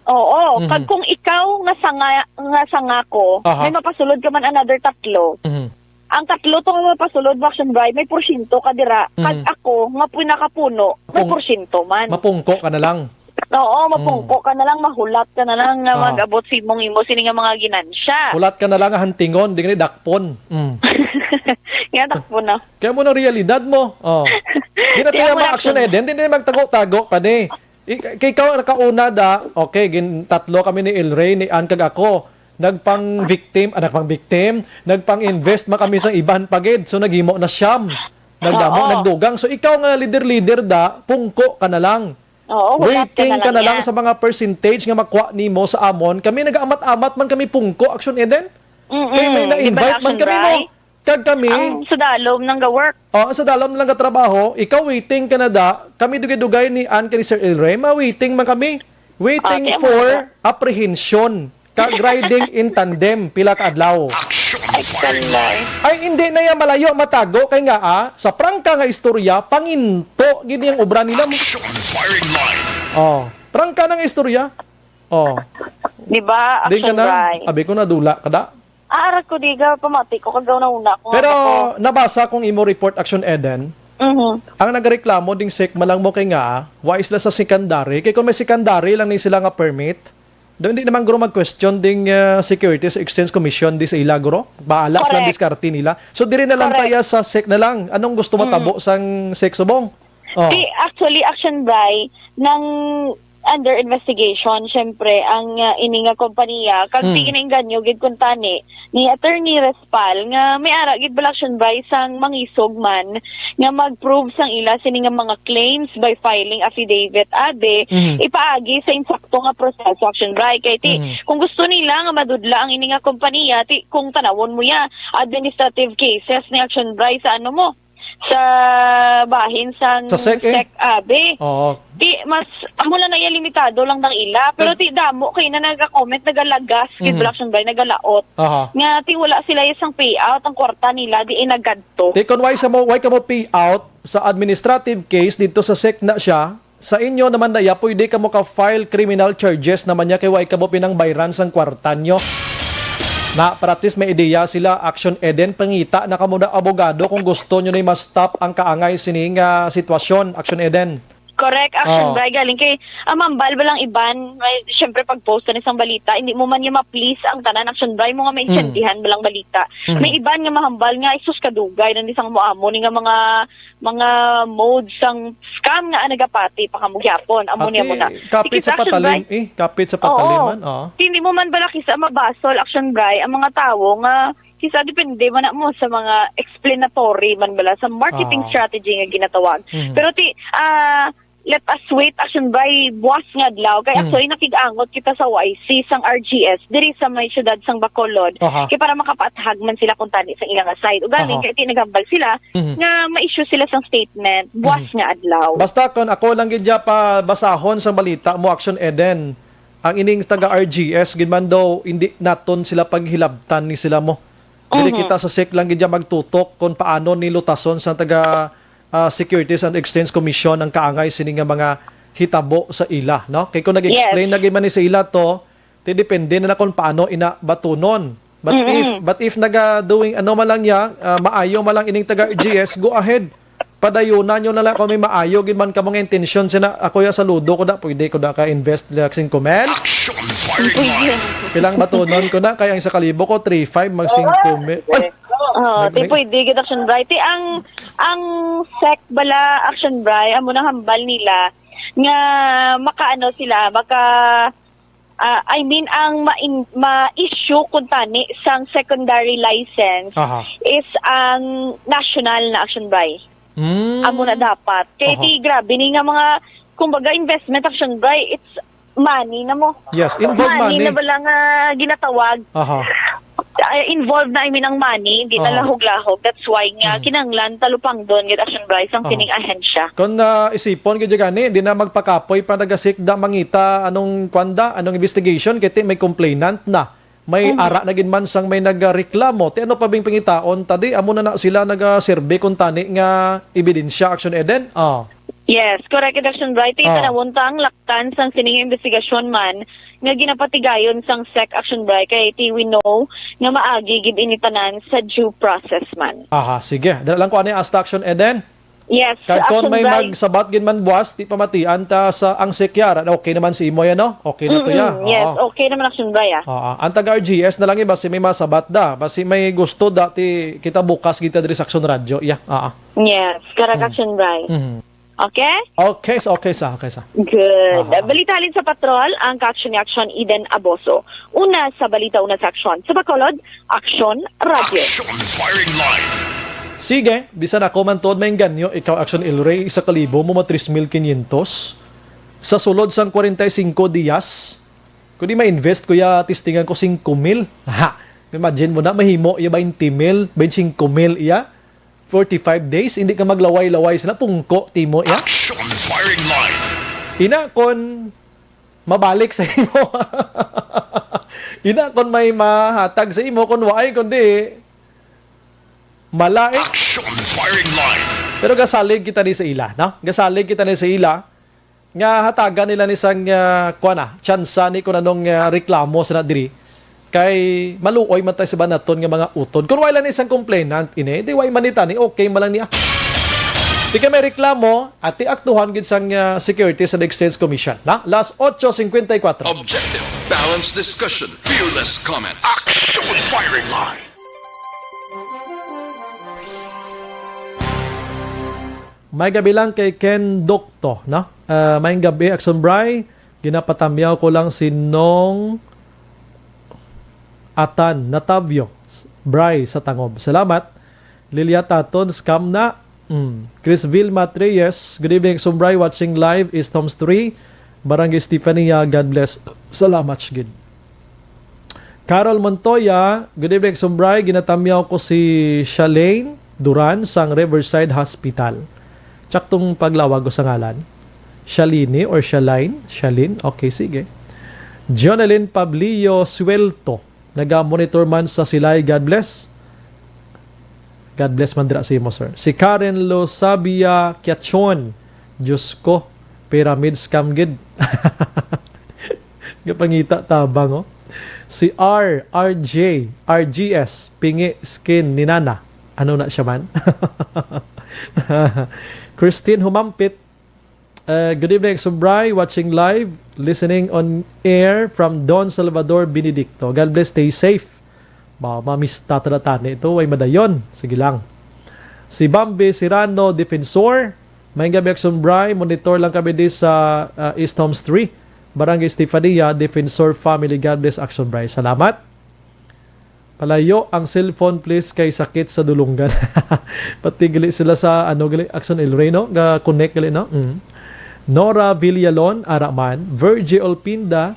Oo, Mhm. kag kung ikaw nga sanga, nga sanga ko, Aha. may mapasulod ka man another tatlo. Mhm. Ang tatlo to nga mapasulod, Action Brian, may porsyento ka dira. Kag Mhm. ako nga pinakapuno, may Mapung-, porsyento man. mapungko ka na lang. Oo, mapungko Mm. ka na lang, mahulat ka na lang nga Aha. mag-abot sa imong imo sini nga mga ginansya. Hulat ka na lang nga hantingon, di ka ni dakpon. Mm. Nga dakpon na. Kaya mo na realidad mo. Oh. Di na Kaya tayo mo na ma-action, action. Eh. Di, di na magtago-tago pa ni. I-, kay ikaw nakauna da, okay, gin tatlo kami ni El Rey, ni Ann kag ako. Nagpang-victim, ah, nagpang-victim, nagpang-invest man kami sa iban pagid. So naghimo na siyam. Nagdamo, Oo. nagdugang. So ikaw nga leader-leader da, pungko ka na lang. Oo, hulat ka Waiting na ka lang na lang niya. sa mga percentage nga makuha nimo sa amon. Kami nag-amat-amat man kami pungko, Action Eden. Mm-mm. Kay may Di ba, na-invite man Action kami mo. Bri? Kag kami, Ang sa dalom nang ga-work. Oh, sa dalom lang ga trabaho, ikaw waiting ka na da, kami dugay-dugay ni Ann kay ni Sir El Rey, ma-waiting man kami. Waiting Ah, kaya for mo na. apprehension. Kag riding in tandem, pila ka adlaw. Action firing line. Ay, hindi na yan malayo matago kay nga, ah, sa prangka nga istorya, panginto gid ang obra nila mo. Action firing line. Oh, prangka na nga istorya. Oh. Di ba, Di ka Action na, Bri? Abi ko nadula ka da. Ah, arat ko, di ka pamati ko, kagaw na una ko nga Pero ako. nabasa kong imo report, Action Eden. Mhm. Ang nagareklamo ding SEC man lang mo kay nga, wa sila sa secondary. Kay kung may secondary lang ni sila nga permit, do hindi naman guro mag-question ding, ah, Securities Exchange Commission di sa ila, guro. Bahala silang Correct. diskarte nila. So, diri na lang Correct. taya sa SEC na lang. Anong gusto Mm. matabo sang SEC subong? Oh. Di, actually, Action Bri, nang under investigation, syempre, ang, ah, ini nga kompanya, kag Mm. sige na inganyo gid kung tani, ni Attorney Respal, nga may ara gid bala, Action Bri, sang mangisog man, nga mag-prove sang ila sini nga mga claims by filing affidavit, abi, Mhm. ipaagi sa insakto nga proseso, Action Bri. Kay ti, Mhm. kung gusto nila nga madudla ang ini nga kompanya, ti, kung tanawon mo ya, administrative cases ni, Action Bri, sa ano mo, sa bahin sang Sa SEC, eh. SEC, abi. Oo. Di, mas, amo lang na iya, limitado lang dang ila. Pero Nag- ti, damo kay na nagakomment, nagalagas, Mhm. gid, Action Bri, nagalaot. Aha. Nga, ti, wala sila isang payout, ang kwarta nila, di, eh, nagadto. Ti, kung why sa mo, why ka mo payout sa administrative case dito sa SEC na siya, sa inyo naman na iya, pwede ka mo ka-file criminal charges naman niya kay why ka mo pinangbayran sang kwarta nyo. Na, para at least may ideya sila, Action Eden, pangita na kamo na abogado kung gusto nyo na ma-stop ang kaangay sini nga sitwasyon, Action Eden. Correct, Action Oh. Bri, galing kay, ah, mambal ba lang iban, may, syempre, pag-post ka na isang balita, hindi mo man niya ma-please ang tanan, Action Bri, mo nga Mm. maintindihan ba lang balita. Mm. May iban nga mahambal nga, "Ay, sus, kadugay, nang isang mo amo ni nga mga, mga mode sang scam nga, ah, nagapati pa kamo gyapon." Amo niya Ate, muna. kapit Sige, sa Action patalim, Bri. eh. Kapit sa Oo. pataliman, oh. Hindi mo man bala kisa mabasol, Action Bri, ang mga tawo nga kisa depende man na mo sa mga explanatory man bala sa marketing Ah. strategy nga ginatawag. Mhm. Pero ti, ah, let us wait, Action Bri, buwas nga adlaw. Kay Mhm. actually, nakig-angot kita sa O I C sang R G S diri sa may siyudad sang Bacolod. Aha. Kay para makapaathag man sila kung tani sa ilang side. Ugaling, Aha. kay ti naghambal sila Mhm. nga ma-issue sila sang statement buwas Mhm. nga adlaw. Basta kon ako lang gid ya pa basahon sang balita mo, Action Eden, ang ining taga R G S gid man daw, hindi naton sila paghilabtan ni sila mo. Dili Mhm. kita sa SEC lang gid ya magtutok kung paano ni lutason sa taga, ah, Securities and Exchange Commission ang kaangay sini nga mga hitabo sa ila, no? Kay kung nag-explain Yes. na gid man ni sa ila to, ti depende na lang kung paano ina batunon. But Mm-mm. if, but if naga doing ano man lang ya, ah, maayo man lang ining taga R G S, go ahead. Padayunan nyo na lang kung may maayo gid man kamo nga intensyon. Sina, ako ya, saludo ko na, pwede ko na ka-invest like singko mil. Action firing line. Pilang batunon ko na, kay ang isa ka libo ko, three five, mag singko mil. Ay! Oh, Nag-, ti nag- pwede gid, Action Bri. Ti ang, ang SEC bala, Action Bri, amo nang hambal nila nga makaano sila, maka Ah, I mean, ang ma-in-, ma-issue kuntani sang secondary license Aha. is ang national na Action Bri. Mm. Amo na dapat. Kay Aha. ti grabe ni nga mga, kumbaga, investment, Action Bri, it's money na mo. Yes, involved money money. na bala nga ginatawag. Aha. Ah, involved na, I mean, ang money, hindi na Aha. lahog-lahog. That's why nga Mhm. kinahanglan talupangdon gid, Action Bri, sang Aha. kining ahensya. Kung, ah, isipon gid gani, di na magpakapoy pa nagasikda mangita anong kwanda, anong investigation, kay ti may complainant na. May Mhm. ara na gid man sang may nagreklamo. Ti ano pa bing pangitaon ta di? Amo na na sila nagaserbi kuntani nga ebidensya, Action Eden? Ah. Yes, correct, Action Bri. Ti Ah. tanawon ta ang laktan sang sining investigasyon man nga ginapatigayon sang sec, Action Bri, kay ti we know nga maagi gid ini tanan sa due process man. Aha, sige. Dala lang ko ani hasta, Action Eden. Yes, Kag kon Action may Bri. magsabat gid man buwas, ti pamatian ta sa ang sec ya. Okay naman si imo yan, no? Okay na to ya. Mm-mm, yes, Oo. okay naman, Action Bri, ah. Oo. Ang taga R G S na lang iba si may masabat da. Basi may gusto da ti kita bukas kita diri sa Action Radio. Yeah. Oo. Yes, correct, Mm. Action Bri. Mhm. Okay? Okay sa, okay sa, okay sa. Good. Aha. Balita halin sa patrol, ang ka-action ni Action Eden Aboso. Una sa balita, una sa aksyon. Sa Bacolod, Action Radio. Action Firing Line. Sige, bisan ako man tuod maengganyo, ikaw, Action Elray, isa ka libo mo ma tres mil quinientos. Sa sulod sang kwarenta y singko diyas, kung di ma-invest ko ya, testingan ko singko mil. Ha! Imagine mo na, mahimo ya baynte mil, baynte singko mil iya. Forty-five days, hindi ka maglaway-laway sila, pungko, timo, ya? Action Firing Line. Ina, kon mabalik sa imo. Ina, kon may mahatag sa imo, kon waay, kundi mala, eh. Action Firing Line. Pero gasalig kita ni sa ila, no? Gasalig kita ni sa ila. Nga hatagan nila ni sang, ah, kuwan na, tsansa ni kung anong, ah, reklamo sa na diri. Kay maluoy man tayo sa banaton nga mga utod. Kung wala ni isang complainant ini, di way man ni tani, okay man lang niya. Di ka may reklamo, ati aktuhan gid sang, ah, security sa Exchange Commission, na? Las ocho cincuenta y cuatro. Objective, balanced discussion, fearless comments. Action Firing Line. May gabi lang kay Ken Docto, no? Ah, may gabi, Action Bri. Ginapatamyaw ko lang si Nong Atan Natavio, Bri sa Tangob. Salamat. Lilia Taton, scam na. Mm. Chris Vilma Treyes, good evening, Action Bri, watching live, East Homes three, Barangay Estefania, God bless. Salamat, gid. Carol Montoya, good evening, Action Bri. Ginatamyaw ko si Shalane Duran sang Riverside Hospital. Tsaktong paglawag ko sa ngalan. Shalini or Shaline? Shalin? Okay, sige. Jonalyn Pablio Suelto, naga-monitor man sa Silay. God bless. God bless man dira sa imo, sir. Si Karen Losabia Kiachon, Diyos ko, pyramid scam gid. Gapangita tabang, oh. Si R, R J, R G S, Pingi Skin ni Nana. Ano na siya man? Christine Humampit, uh, good evening, Action Bri. Watching live, listening on air from Don Salvador Benedicto. God bless, stay safe. Ba, mamista ta na tani ito, way madayon. Sige lang. Si Bambi Serrano, Defensor. May gabi, Action Bri. Monitor lang kami di sa, ah, East Homes three, Barangay Estefania, Defensor Family. God bless, Action Bri. Salamat. Palayo ang cellphone, please, kay sakit sa dulunggan. Pati gali sila sa, ano, gali, Action El Rey, no? Ga-connect gali, no? Mm. Nora Villalon, Araman. Virgie Olpinda,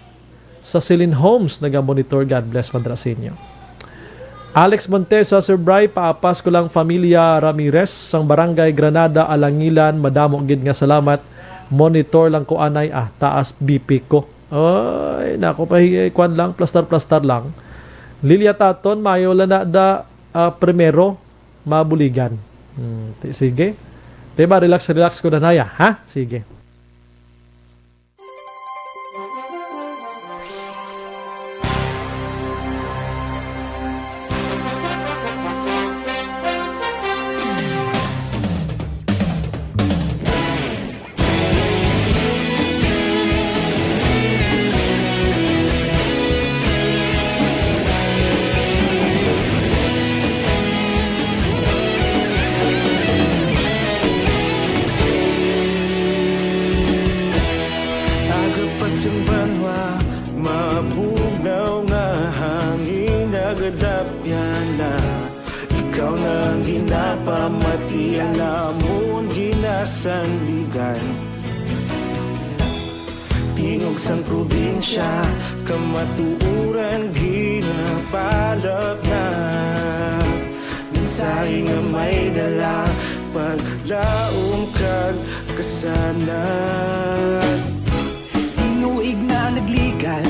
sa Celine Homes, naga-monitor. God bless, Madrasinyo. Alex Montesa, Sir Bri, paapas ko lang, familia Ramirez, sang Barangay Granada, Alangilan, madamo gid nga salamat. Monitor lang ko anay, ah, taas B P ko. Ay, nako, pa, eh, kwan lang, plastar-plastar lang. Lilia Taton, mayo lang na da, ah, primero, mabuligan. Hmm, ti-, sige. Diba, relax, relax ko na naya, ha? Sige. Sanligan. Tingog sang probinsya, kamatuoran ginapalapnag. Mensahe nga may dala, paglaom kag kasanag. Tinuig na nagligan,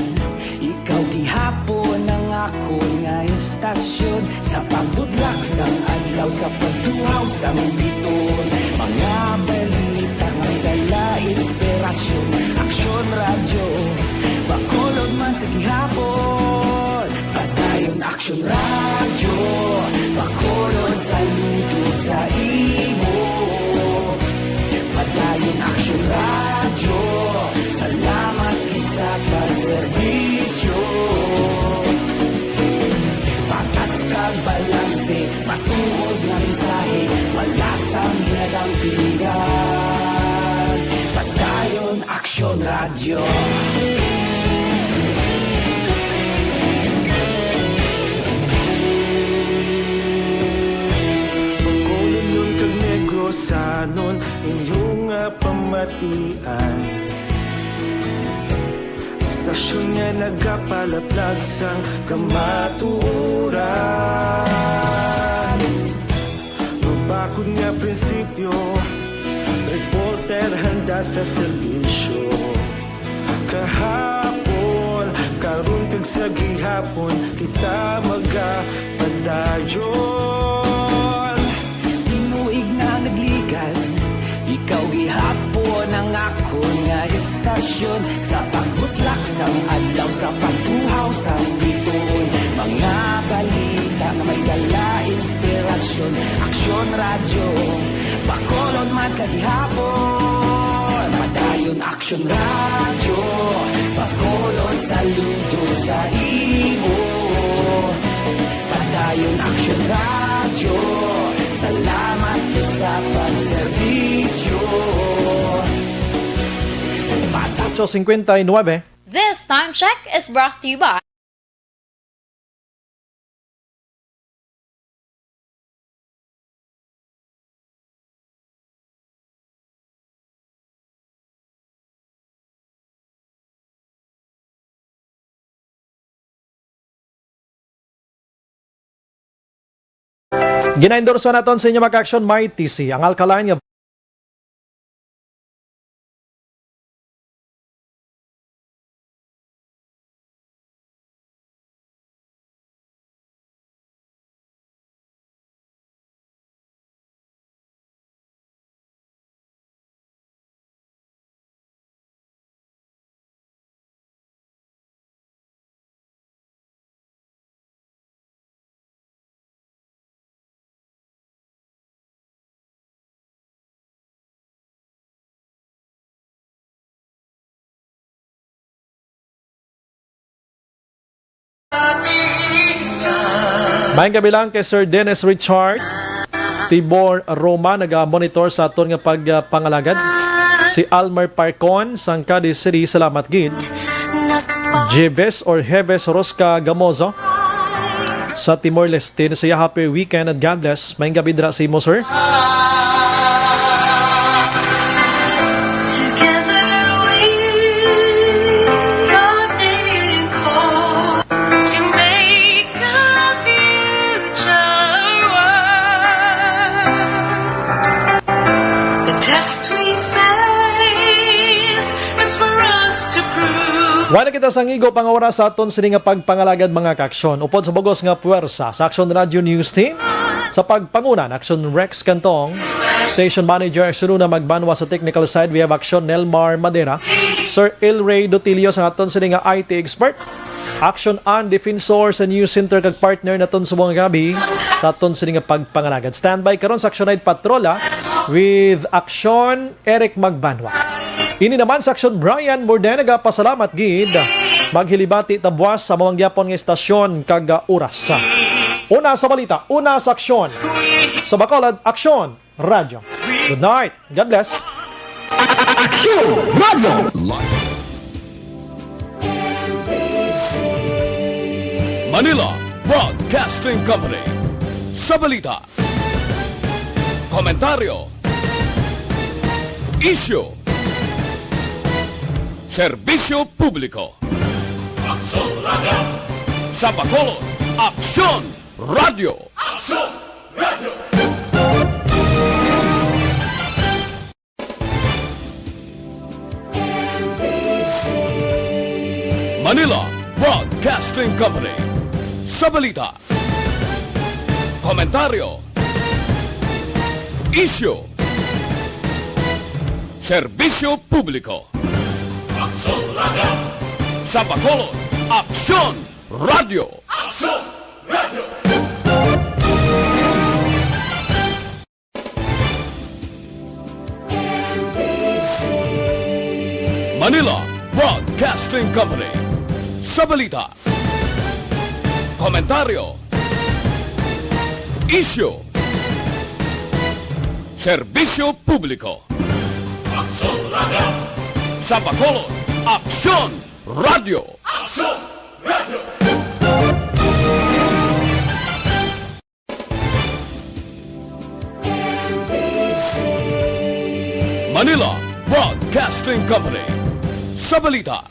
ikaw gihapon ang akon nga istasyon. Sa pagbudlak sang adlaw, sa pagtuhaw sang biton, mga balita may dala inspirasyon. Aksyon Radyo, Bacolod man sa gihapon. Padayon Aksyon Radyo, Bacolod, saludo sa imo. Padayon Aksyon Radyo, salamat gid sa pagserbisyo. Patas kag balanse, matuod nga mensahe, wala sang ginadampingan. Padayon Aksyon Radyo. Bacolodnon kag Negrosanon, inyo nga pamatian. Istasyon nga nagapalaplag sang kamatuoran. Mabakod nga prinsipyo, reporter handa sa serbisyo. Kahapon, karon kag sa gihapon, kita magapadayon. Tinuig na nagligan, ikaw gihapon ang akon nga istasyon. Sa pagbutlak sang adlaw, sa pagtuhaw sang biton, mga balita nga may dala inspirasyon. Aksyon Radyo, Bacolod man sa gihapon. Padayon Aksyon Radyo, Bacolod, saludo sa imo. Padayon Aksyon Radyo, salamat gid sa pagserbisyo. Ocho cincuenta y nueve. This time check is brought to you by Ginaendorso naton sa inyo, mga ka-aksyon, may T C, ang alkaline nga Maayong gabi lang kay Sir Dennis Richard Tibor Roma, naga-monitor sa aton nga pagpangalagad. Si Almer Parcon sang Cadiz City, salamat gid. Jeves or Jeves Rosca Gamozo sa Timor-Leste, siya, happy weekend and God bless. Maayong gabi dira sa imo, sir. Together we are being called to make a future world. The test we face is for us to prove. Wala kita sa ngigo pang oras sa aton sini nga pagpangalagad, mga ka-aksyon. Upod sa bugos nga puwersa sa Aksyon Radyo News Team, sa pagpanguna ni Aksyon Rex Cantong, Station Manager Sununa Magbanwa, sa technical side, we have Aksyon Nelmar Madera, Sir El Rey Dotilio sa aton sini nga I T expert, Aksyon An Defensor sa News Center kag partner naton sa buong gabi sa aton sini nga pagpangalagad. Standby karon sa Aksyon Night Patrol, ah, with Aksyon Eric Magbanwa. Ini naman sa Aksyon Brian Morden, nagapasalamat gid. Maghilibati ta buwas sa amo man gyapon nga istasyon kag, ah, oras. Una sa balita, una sa aksyon. Sa Bacolod, Aksyon Radyo. Good night. God bless. Aksyon Radyo. Manila Broadcasting Company. Sa balita, komentaryo, Isyu. Serbisyo publiko. Aksyon Radio. Sa Bacolod, Aksyon Radio. Aksyon Radio. Manila Broadcasting Company. Sa balita, komentaryo, isyu, serbisyo publiko. Aksyon Radio. Sa Bacolod, Aksyon Radio. Aksyon Radio. Manila Broadcasting Company. Sa balita, komentaryo, isyu, serbisyo publiko. Aksyon Radio. Sa Bacolod, Aksyon Radio. Aksyon Radio. Manila Broadcasting Company. Sa balita,